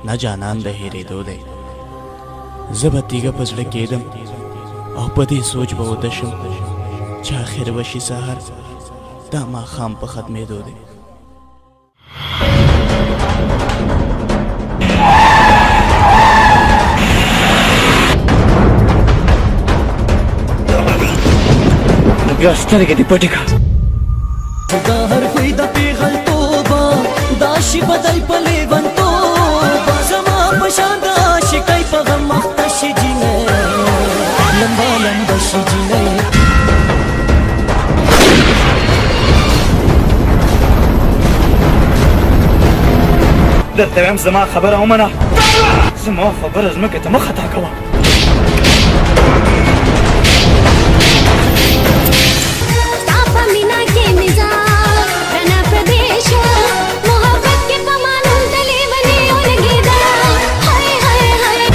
نه، جانان د هېرېدو دی. زه به تیږه په زړه کېدم او په دې سوچ به وده شم چې اخر به شي سهار، دا ماښام په ختمېدو دی.
نو بیا سترګې دې پټې کړه.
دا هر کوی د پیغلتوبه، دا شي بدل په لیونتوبه، زما په شان د عاشقۍ په غم اخته شي جینۍ، لمبه لمبه شي جینۍ.
درته وایم، زما خبره ومنه، زما خبره ځمکې ته مه خطا کوه.
ستا په مینا کې مزاج رڼا پردېشه، محبت کې په ما نوم د لیوني ولګېده. های های های.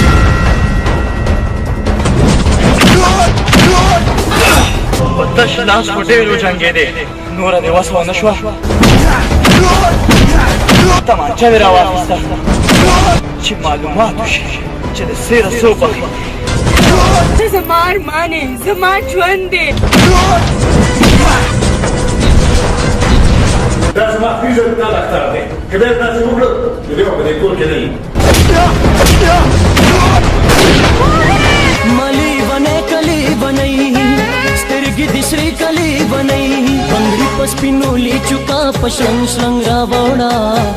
په تش لاس خو ډېر وجنګېدې، نوره دې وس ونه شوه، تمانچه دې راواخیسته چې معلومات وشي چې د سیره څه پخې.
ته زما ارمان یې، زما ژوند دی.
دا زما اخري ځل تا ډاکټر دی، که بیا داسې وکړل نو بیا به په دې کور کې نه یم.
مالی ونه کلی ونی، سترګې دې سرې کلی ونی، بنګړي په سپینو لیچو کا په شرنګ شرنګ را وړه،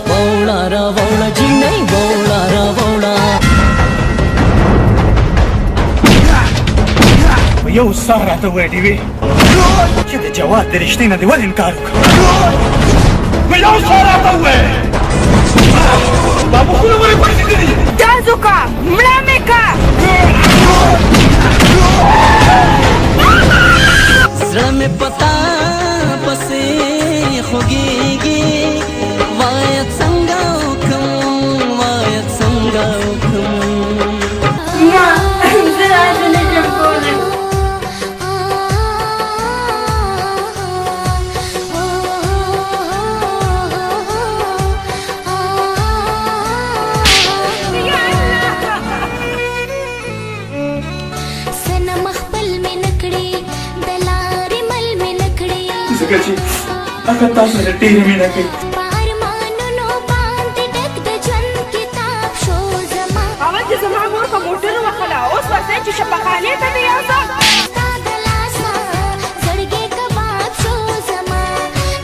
وړه را وړه جینۍ، وړه را وړه.
په یو ساه راته ووایه ډیوې، چې د جواد د رشتې نه دې ولې انکار وکړ؟ په یو ساه راته ووایه، دا مخونه ولې پړسېدلي؟
ډز وکړه، مړه مې کړه.
زړه مې پتا پسې خوږېږي، وایه څنګه وکم، وایه څنګه وکم؟
نه، زه داسې نه شم کولی.
صنم خپل مې نکړي، د لارې مل مې نکړي،
ځکه چې هغه تا سره ډېره مینه کوي.
په ارمانونو باندې ډک د ژوند کتاب شو زما.
اول چې زما مور په موټر وخله، اوس ورځئ چې شفاخانې ته مې یوسه.
ستا د لاسه زړګی کباب شو زما،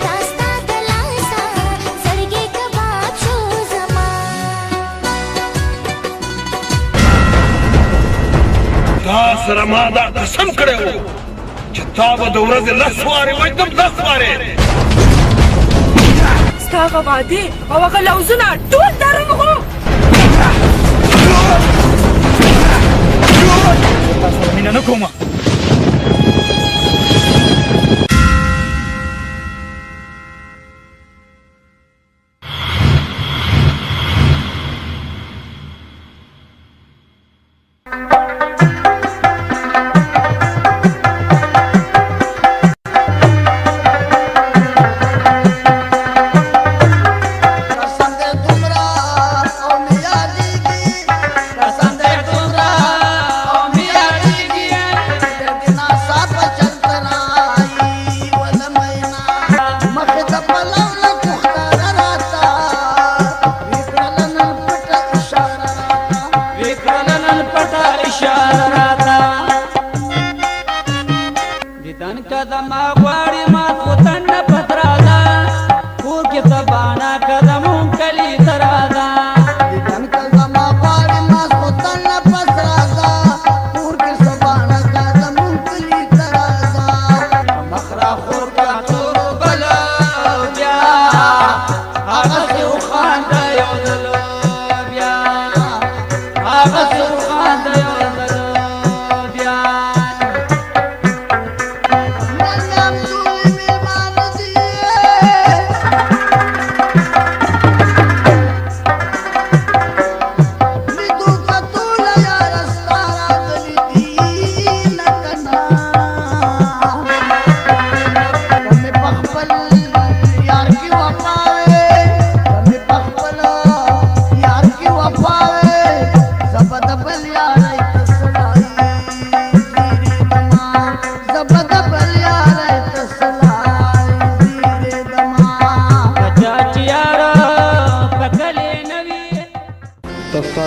دا ستا د لاسه زړګی کباب شو زما.
تا سره ما دا قسم کړی و چې تا به د ورځې لس وارې وژنم، لس وارې.
ستا هغه وعدې او هغه لوظونه ټول دروغ وو.
کوم.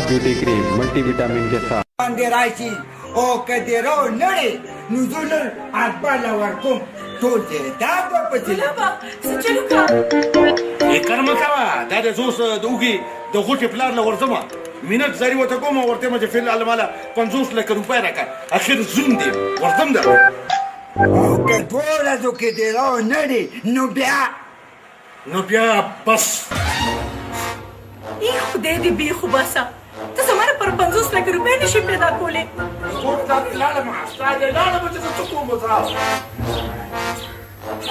Beauty cream multivitamin के साथ
باندې راشي او که دې رو نړې نو زه نن اکبر له ورکوم ټول دې دا به پسې
څه چل وکړه؟
فکر مه کوه، دا دی زه اوس د اوږې د غوټې پلار له ورځم، منت زاري ورته کوم او ورته وایم چې فی الحال ماله 50 لکه روپۍ راکړه، اخر زوم دی ورځم درته.
او که دوو ورځو کې دې رو نړې نو بیا بس.
ای خدای دې بېخ وباسه، ته زما لپاره 50 لکه روپۍ نه شې پیدا کولی.
لاړم ستا دې لاړم چې زه څه کوم اوس.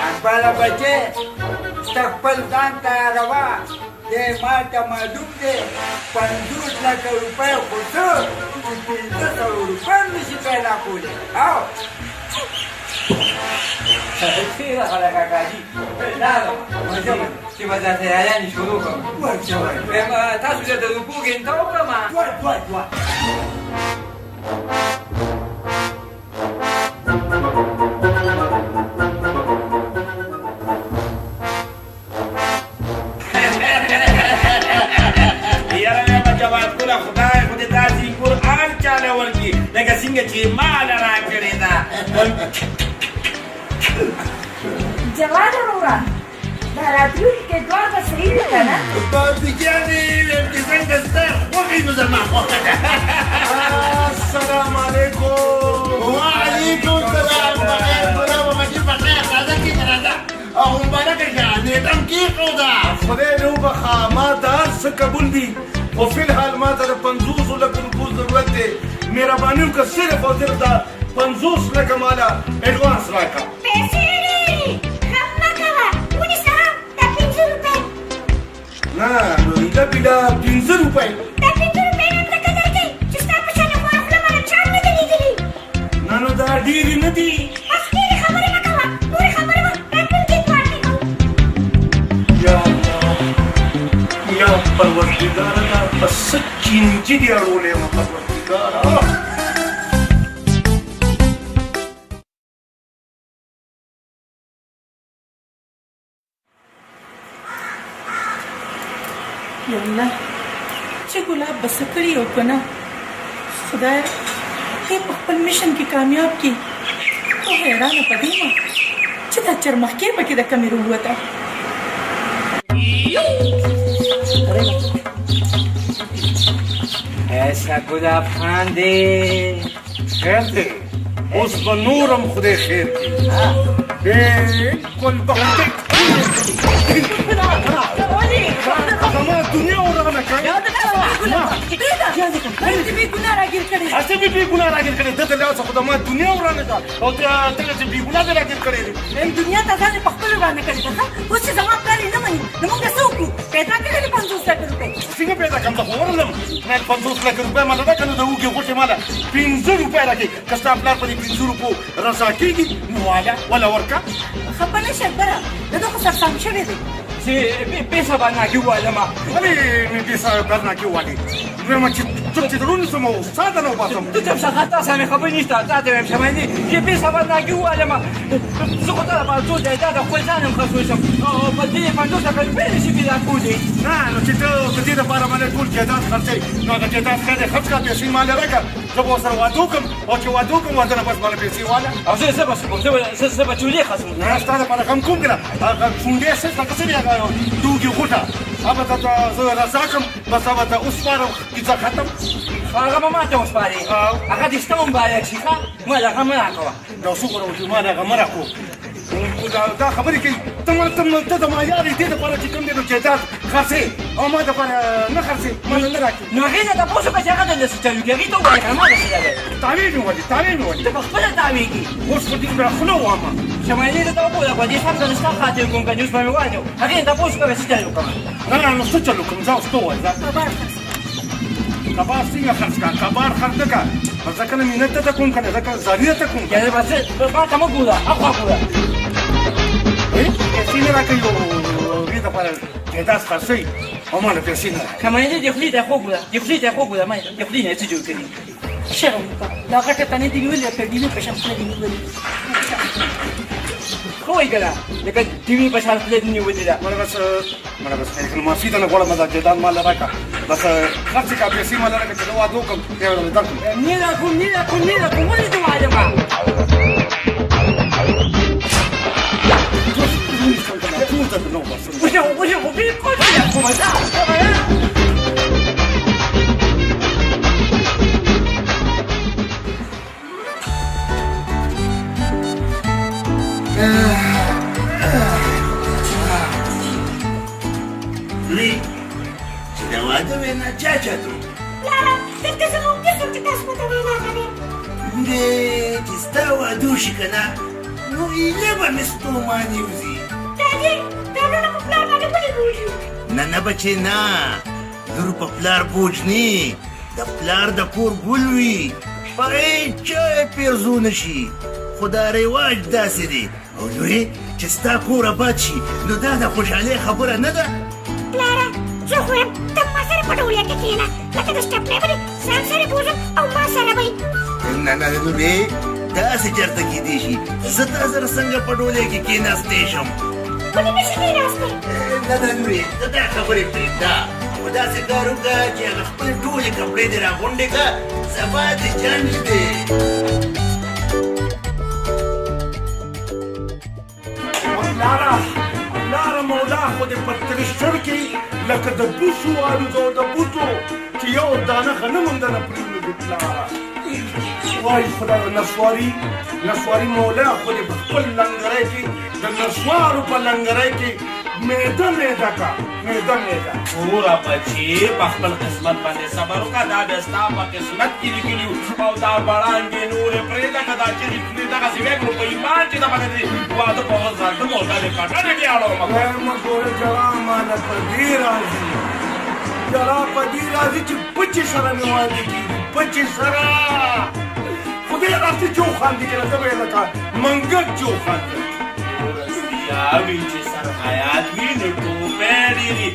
اکبره بچې ته خپل ځان تیاروه، دی ما ته معلوم دی 50 لکه روپۍ خو څه چې 500 روپۍ هم نه شي پیدا کولی. او
تېره خلک کاکا جي لاړم چې به دا تیاریانې شروع کړم.
ورشه ورشه
تاسو له د روپو ګنته وکړم.
دوه دوه دوه.
یاره وایم جواد ګله، خدای خو دې داسې قرآن چاله ورکړي لکه څنګه چې ما له راکړې ده.
جواد وروره، دا راتلونکې اتوار به صحیح وي که نه؟
بابیجانې وایم چې څنګه ستا خوښې نو زما خوښه ده.
السلام علیکم.
وعلیکم السلام. بخیر ګلابه بچي، بخیر راځه کښېنه راځه او مبارکه شه، نېټه هم کېښوده.
خدای دې وبخښه، ما ته هر څه قبول دي خو فی الحال ما ته د 50 لکو روپو ضرورت دی. مهرباني وکړه صرف او صرف دا 50 لکه ماله اډوانس راکړه.
پیسې ډېرې غم مه کوه، ونیسه دا 5 روپۍ.
نه نو ایله بیله 5 روپۍ.
دا 5 روپۍ نه هم ځکه درکوي چې ستا په شان خواره خوله ماله چا هم نه ده لیدلي.
نه نو دا ډېرې نه دي.
بس ډېرې خبرې مه کوه، نورې خبرې به راتلونکي اتوار کې کوو.
یا الله یا پروردګاره، دا په څه چینجي دې اړولی یم پروردګاره.
یا الله چې ګلاب به څه کړي او که نه، خدایه ته په خپل مشن کې کامیاب کړي. خو حیرانه په دې یم چې دا چرمخکې پکې د کومې راووته.
ایسا ګلاب خان دی.
خیر دی، اوس به نور هم خدای خیر کړي. بالکل به خدای زما دنیا ورانه کړه.
دې بې ګناه راګیر کړې.
هسې مې بې ګناه راګیر کړې، ده د لاسه خو د ما دنیا ورانه ده او ته چې بې ګناه دې راګیر کړې دی.
دنیا ته ځان په خپله ورانه کړې ده. اوس چې زما پلار یې نه مني نو موږ څه وکړو؟ پیدا کړې دې 50 لکه روپۍ.
څنګه پیدا کړم؟ زه خو ورغلم، 50 لکه روپۍ ماله راکړه، نو د اوږې غوښې ماله 5 روپۍ راکړې. که ستا پلار په دې 5 روپو رضا کېږي نو واله وله ورکړه.
خفه نه شې اکبره، د ده خو سرسام شوی دی.
چې پیسه برناکې ووالم.
ولې مې پیسه برناکې ووالې؟ وایم چې څوک چې درونی سم او ساده نه وباسم.
ته چپ شه، تا سره مې خبرې نشته. تا ته وایم شمایلې چې پیسه برناکې ووالم، زه خو تا لپاره څو جایداد خپل ځان هم خرڅولی شم او په دې 50 لکه روپۍ نه شي پیدا کولی.
نه نو چې ته د دې لپاره باندې ټول جایداد خرڅوې نو هغه جایداد خیر دی خرڅ کړه، پیسې ماله راکړه، زه به ورسره واده وکړم او چې واده وکړم واده نه پس ماله پیسې واله.
او زه به څه کوم؟ زه به چولې خرڅوم.
نه ستا لپاره غم کوم که نه، هغه شونډې څه هغه څه دی، هغه دوږي غوټه هغه ته زه رضا کړم، بس هغه ته وسپارم، کیسه ختم.
هغه به ما ته وسپارې، هغه دې ستا هم باید شي. ښه ما له هغه مه راکوه.
دا څه غواړم چې ما له هغه مه راکوه؟ دا خبرې کوي ته د ما یار یې، دې دپاره چې کوم دی نو جایداد خرڅې او ما دپاره نه خرڅې، ما له نه راکړې.
نو هغې نه تپوس وکړه چې هغه درله څه چل وکړي، هغې ته ووایه که ما له څه دی.
تاوې مې ولې، تاوې مې ولې؟
ته په خپله تاوېږي.
اوس خو دې بیا خوله ووهمه.
شمایلې ته وګوره، په دې سم ته ستا خاطر کوم که نه اوس به مې وانه هغې نه تپوس وکړه څه چل وکړم.
نه نه نو څه چل وکړم؟ ځه اوس ته ووایه. ځه
کباړ خرڅ
کباړ څنګه خرڅ کړه؟ کباړ خرڅ نه کړه، زه کله مینت ته کوم که نه، زه کله زاریه ته کوم.
یعنې بس ما ته مه ګوره، اخوا ګوره.
پیسې نه راکوي او دې دپاره جایداد خرڅوي او ما له پیسې نه راکوي.
شمایلې دې خولې ته خو ګوره، دې خولې ته خو ګوره، ما دې خولې نه څه جوړ کړي.
شرم وکړه، دا غټه تنې دې نیولې لکه ډیوې په شان خوله دې نیولې.
ښه وایي که نه، لکه ډیوې په شان خوله دې نیولې ده.
مړه بس مړه بس خیر معافي درنه غواړم، دا جایداد ما له راکړه، بس خرڅ کړه، پیسې ما له راکړه چې زه واده وکړم بیا به درکړم.
نه راکوم، نه راکوم، نه راکوم، ولې دې والم؟不行，不行，我给你过去了，我们家。
لورې چې د واده وینا چا چا ته وکړه؟
پلاره دلته زموږ کسب چې تاسو ته وینا کوي.
لورې چې ستا واده وشي که نه نو ایله به مې ستوماني وځي.
دادې دا لوڼه په پلار باندې ولې بوج وي؟
نه نه بچې نه، لور په پلار بوج نه، د پلار د کور ګل وي، په هېچا یې پیرزو نه شي، خو دا رواج داسې دی. او لورې چې ستا کور اباد شي نو دا د خوشحالۍ خبره نه ده.
پلاره زه خو یم ته ما سره په ډولیا کې کښېنه، لکه د سټپنۍ به دې ځان سره بوځم او ما سره به یې.
نه نه لورې داسې چېرته کېدی شي، زه تا سره څنګه په ډولۍ کې کښېناستی شم؟
ولې نه شي کښېناستی؟
نه نه لورې ته دا خبرې پرېږده، خو داسې کار وکړه چې هغه خپلې ټولې کپړې دې راغونډې کړه، سبا دې جنګ دی.
لاره لاره مولا خو دې په ترشر کې لکه د بوسو الوزو د بوسو چې یو دانه غنم هم درنه پرېوځي. پلاره وایي خدای نسواري نسواري مولا خو دې په خپل لنګرۍ کې د نسوارو په لنګرۍ کې میده میده کا، میده میده.
وروره بچې په خپل قسمت باندې صبر وکړه، دا بیا ستا په قسمت کې لیکلي وو او دا بړانګې نورې پرېږده، که دا چیغې کړې دغسې ویې کړو په ایمان چې دغه د واده په ورځ راځم او دا دې کټنه کې اړوم.
وایم ګوره ژړا ماله په دې راځي، ژړا په دې راځي چې پچې سره مې واده کېږي، پچې سره. خدای راځي چې وخاندي که نه زه به یې لکه منګک چې وخاندم.
وي چې سرمایات وي نو ټوپی ډېرې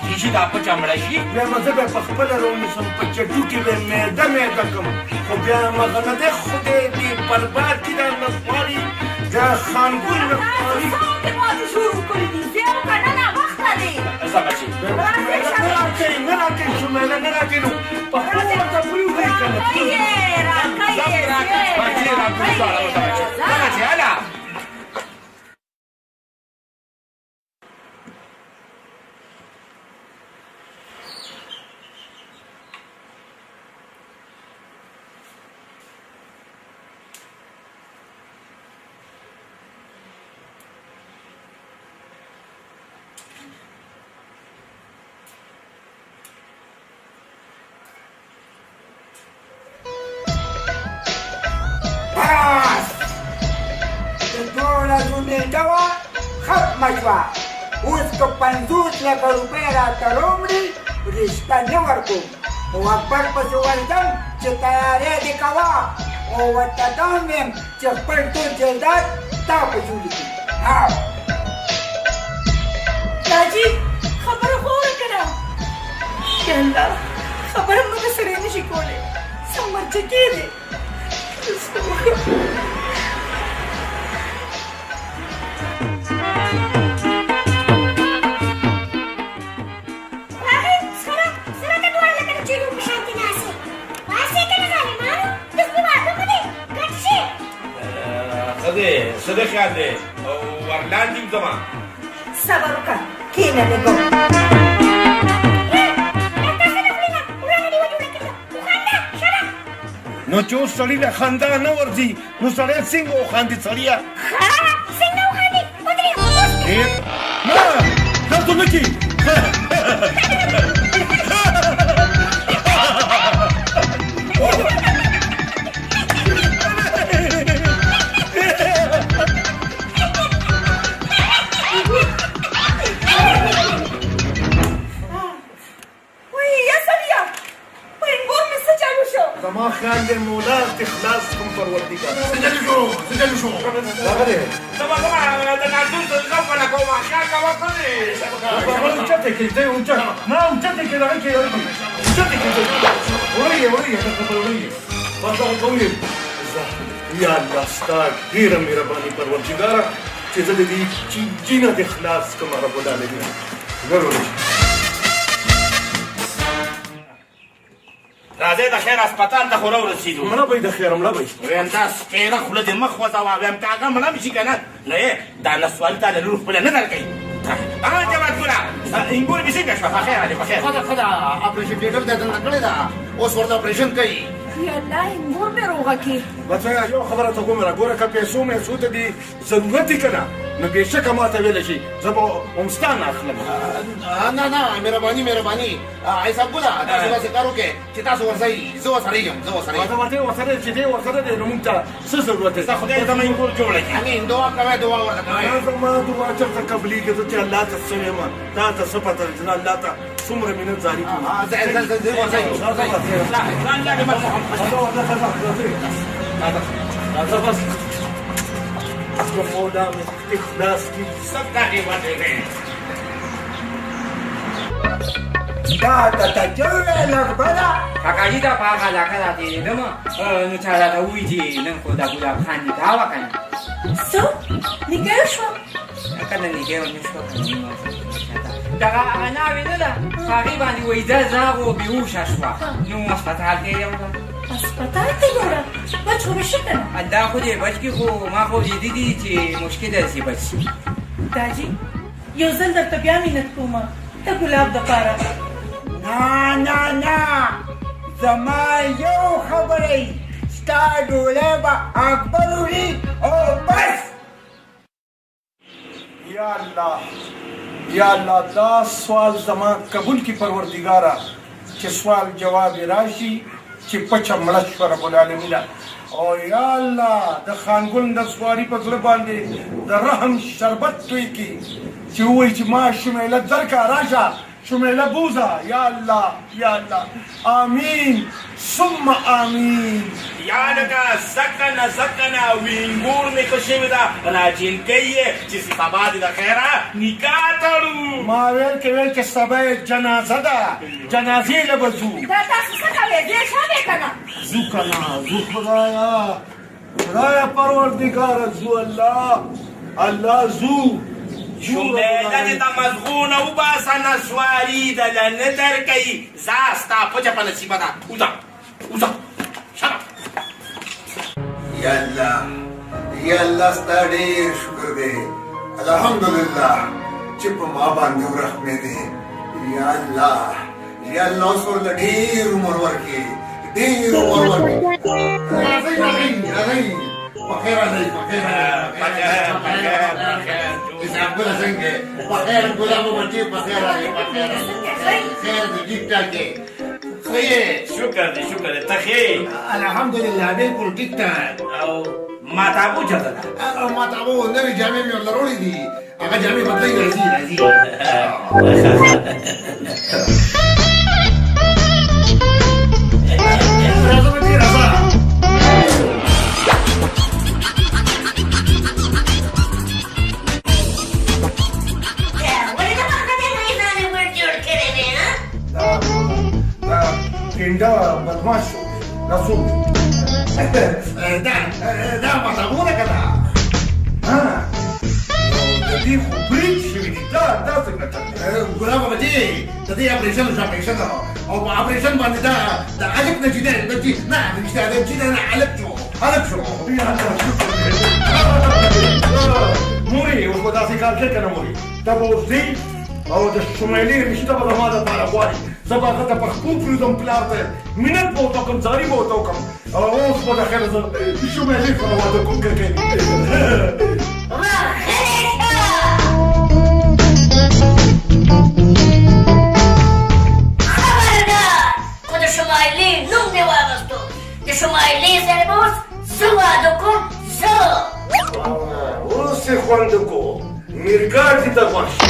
کېږي چې دا پچه مړه شي.
بیا به زه به په خپله راونیسم، په چټو کې به میده میده کړم، خو بیا هماغه نه دی خدای دې برباد کړي دا نسواري دا خانګل نسواري.
شروع کړي دي، زه وکړه نه ناوخته دی.
ځه بچې
نه راکوي، نه راکوي شمیله، نه راکوي نو په خپله ورته پرېوځئ که نه.
راکوي
بچې راکوي دواړه ورته بچې. ځه بچې هله.
لانجه وه ختمه شوه. اوس که 50 لکه روپۍ راته راوړي رشته نه ورکوم، خو اکبر پسې ورځم چې تیاری دې کوه، او ورته دا هم وایم چې خپل ټول جایداد تا پسې ولیکي. ها
راجي خبره خو واوره که نه. یا الله خبره موږ سړی نه شي کولی، څه مرچکې دی.
څه دې خیال دی ورلاندې وځم؟
صبر وکړه، کښېنه لږ.
نو چې اوس سړي له خندا نه ورځي نو سړی څنګه وخاندي سړیه؟
څنګه وخاندي؟ ودرېږه.
نه داسې نه کېږي. زما خیال دی مولا دې خلاص کړم پروردګار.
څه چل شو؟ څه چل شو؟
دغه دی.
زما د نادون غږ ولا کوم خیال کوه. څه دی؟
اوچته کېږدئ، اوچته نه اوچته کې دغه کې اوچته کېږدئ. وړئ یې، وړئ یې، دلته وړئ یې. بس دغه کوئ. یا الله ستا ډېره مهرباني پروردګاره چې زه د دې چینجي نه دې خلاص کړم رب العالمین. ضرور
راځئ د خیر هسپتال ته خو راورسېدو.
مړه به یې د خیره، مړه به یې.
ویم دا سپېره خوله دې مه خوځوه، ویم که هغه مړه هم شي که نه نو یې دا نسواري تا له لور خپله نه درکوي. جواد ګله انګور مې څنګه شوه؟ په خیر راځې، په خیر.
ښه ده، ښه ده. اپرېشن تھیټر ته دننه کړې ده، اوس ورته اپرېشن کوي.
یا الله انګور مې روغه کړې.
بچیه یو خبره ته کوم را ګوره، که پیسو میسو ته دې ضرورت وي که نه نو بېشکه ما ته ویلی شي، زه به هم ستا نه اخلم.
نه نه مهرباني مهرباني عیسی ګله، تاسو داسې کار وکړئ چې تاسو ورځئ، زه ورسره یم، زه ورسره یم.
ورته ورسره چې دی ورسره دی نو موږ ته څه ضرورت دی؟
زه خدای زما انګور جوړه کړي.
امین. دعا کوئ، دعا ورته کوئ.
نه زما دعا چېرته قبلېږي؟ زه چې الله ته څه وایم تا ته څه پته ده چې زه الله ته څومره مینت زاري کوم.
ورځئ ورځئ.
راځه بس مولا مې اخلاص کړي.
څه دغې وجې
دا ته ته څه وویل اکبره؟
کاکاجي دا په هغه علاقه را تېرېدم نو چا راته وویل چې نن خو د ګلاب خان نکاح وه که نه.
څه نکاح شوه؟
که نه نکاح ونه شوه که نه دغه هغه ناوې نه ده په هغې باندې وایي دا زاغ و بېهوښه شوه نو هسپتال ته یې یوړه.
هسپتال ته یوړه؟ بچ خو به شي که نه؟
دا خو دې بچ کړي، خو ما خو لیدلي دي چې مشکل ده چې بچ شي.
داجي یو ځل درته بیا منت کومه د ګلاب دپاره.
نه نه نه زما یو خبره ستا ډولۍ به اکبر وړي او بس.
یا الله یا الله دا سوال زما قبول کړي پروردګاره چې سوال جواب یې راشي چې پچه مړه شوه رب العالمینه. او یا الله د خانګل د سواري په زړه باندې د رحم شربت توی کړي چې ووایي چې ما شمیله درکه، راشه شمیله بوزه. یا الله یا الله آمین ثم آمین.
یا لکه زکنه زکنه وینګور مې ښه شوې ده، راجینکۍ یې چې سبا دې د خیره نکاح تړو.
ما ویل کې ویل چې سبا یې جنازه ده، جنازې له به ځو.
دا تاسو څه کوئ؟ ډېر ښه دی که نه؟
ځو که نه ځو. خدایه خدایه پروردګاره ځو، الله الله ځو.
شمیله دې د مزغونه وباسه، نسواري دله نه درکوي. ځه ستا پچه په نصیبه ده، وځه وځه.
یا الله یا الله ستا ډېر شکر دی، الحمدلله چې په ما باندې ورحمېدې. یا الله یا الله اوس ورله ډېر عمر ورکړې، ډېر عمر ورکړې. راځئ راځئ راځئ، په خیر راځئ، په خیر راځئ. حساب ګله څنګه یې؟ په خیر ګلابو بچې، په خیر راځئ، په خیر راځئ. خیر دی، ټیک ټاک دی. ښه یې؟
شکر دی، شکر دی. ته ښه یې؟
الحمدلله بالکل ټیک ټاک.
او ماتابو چېرته ده؟
ماتابو نوې جامې مې ورله راوړې دي، هغه جامې بدلوي. راځي راځي. راځه بچي راځه.
ولې د مرګ د انګرېزانو ګډ جوړ کړی دی؟ ها،
دا ټینډه بدماش شو، دا څوک؟
دا ماتابو ده که نه؟
ها، د دې خو برید شوي دي. دا څنګه چل دی؟
ګلابه بچي، د دې اپرېشن وشو، اپرېشن، او په اپرېشن باندې دا د الف نه چې دی، د چې نه رښتیا د چې نه الف شو، الف شو.
مورې، اوس به داسې کار کوې که نه؟ مورې، ته به اوس ځې او د شمیلې رشته به زما دپاره غواړي. زه به هغه ته په خپو پرېږدم، پلار ته منت به ورته وکړم، زاري به ورته وکړم، او اوس به د خیره زه شمیلې سره واده کوم که کوي.
خبردار، خو د شمایلې نوم دې واغستو، د شمایلې سره به اوس زه واده کوم زه.
اوس یې خوند وکړو، میرګاډي ته غوږ شه.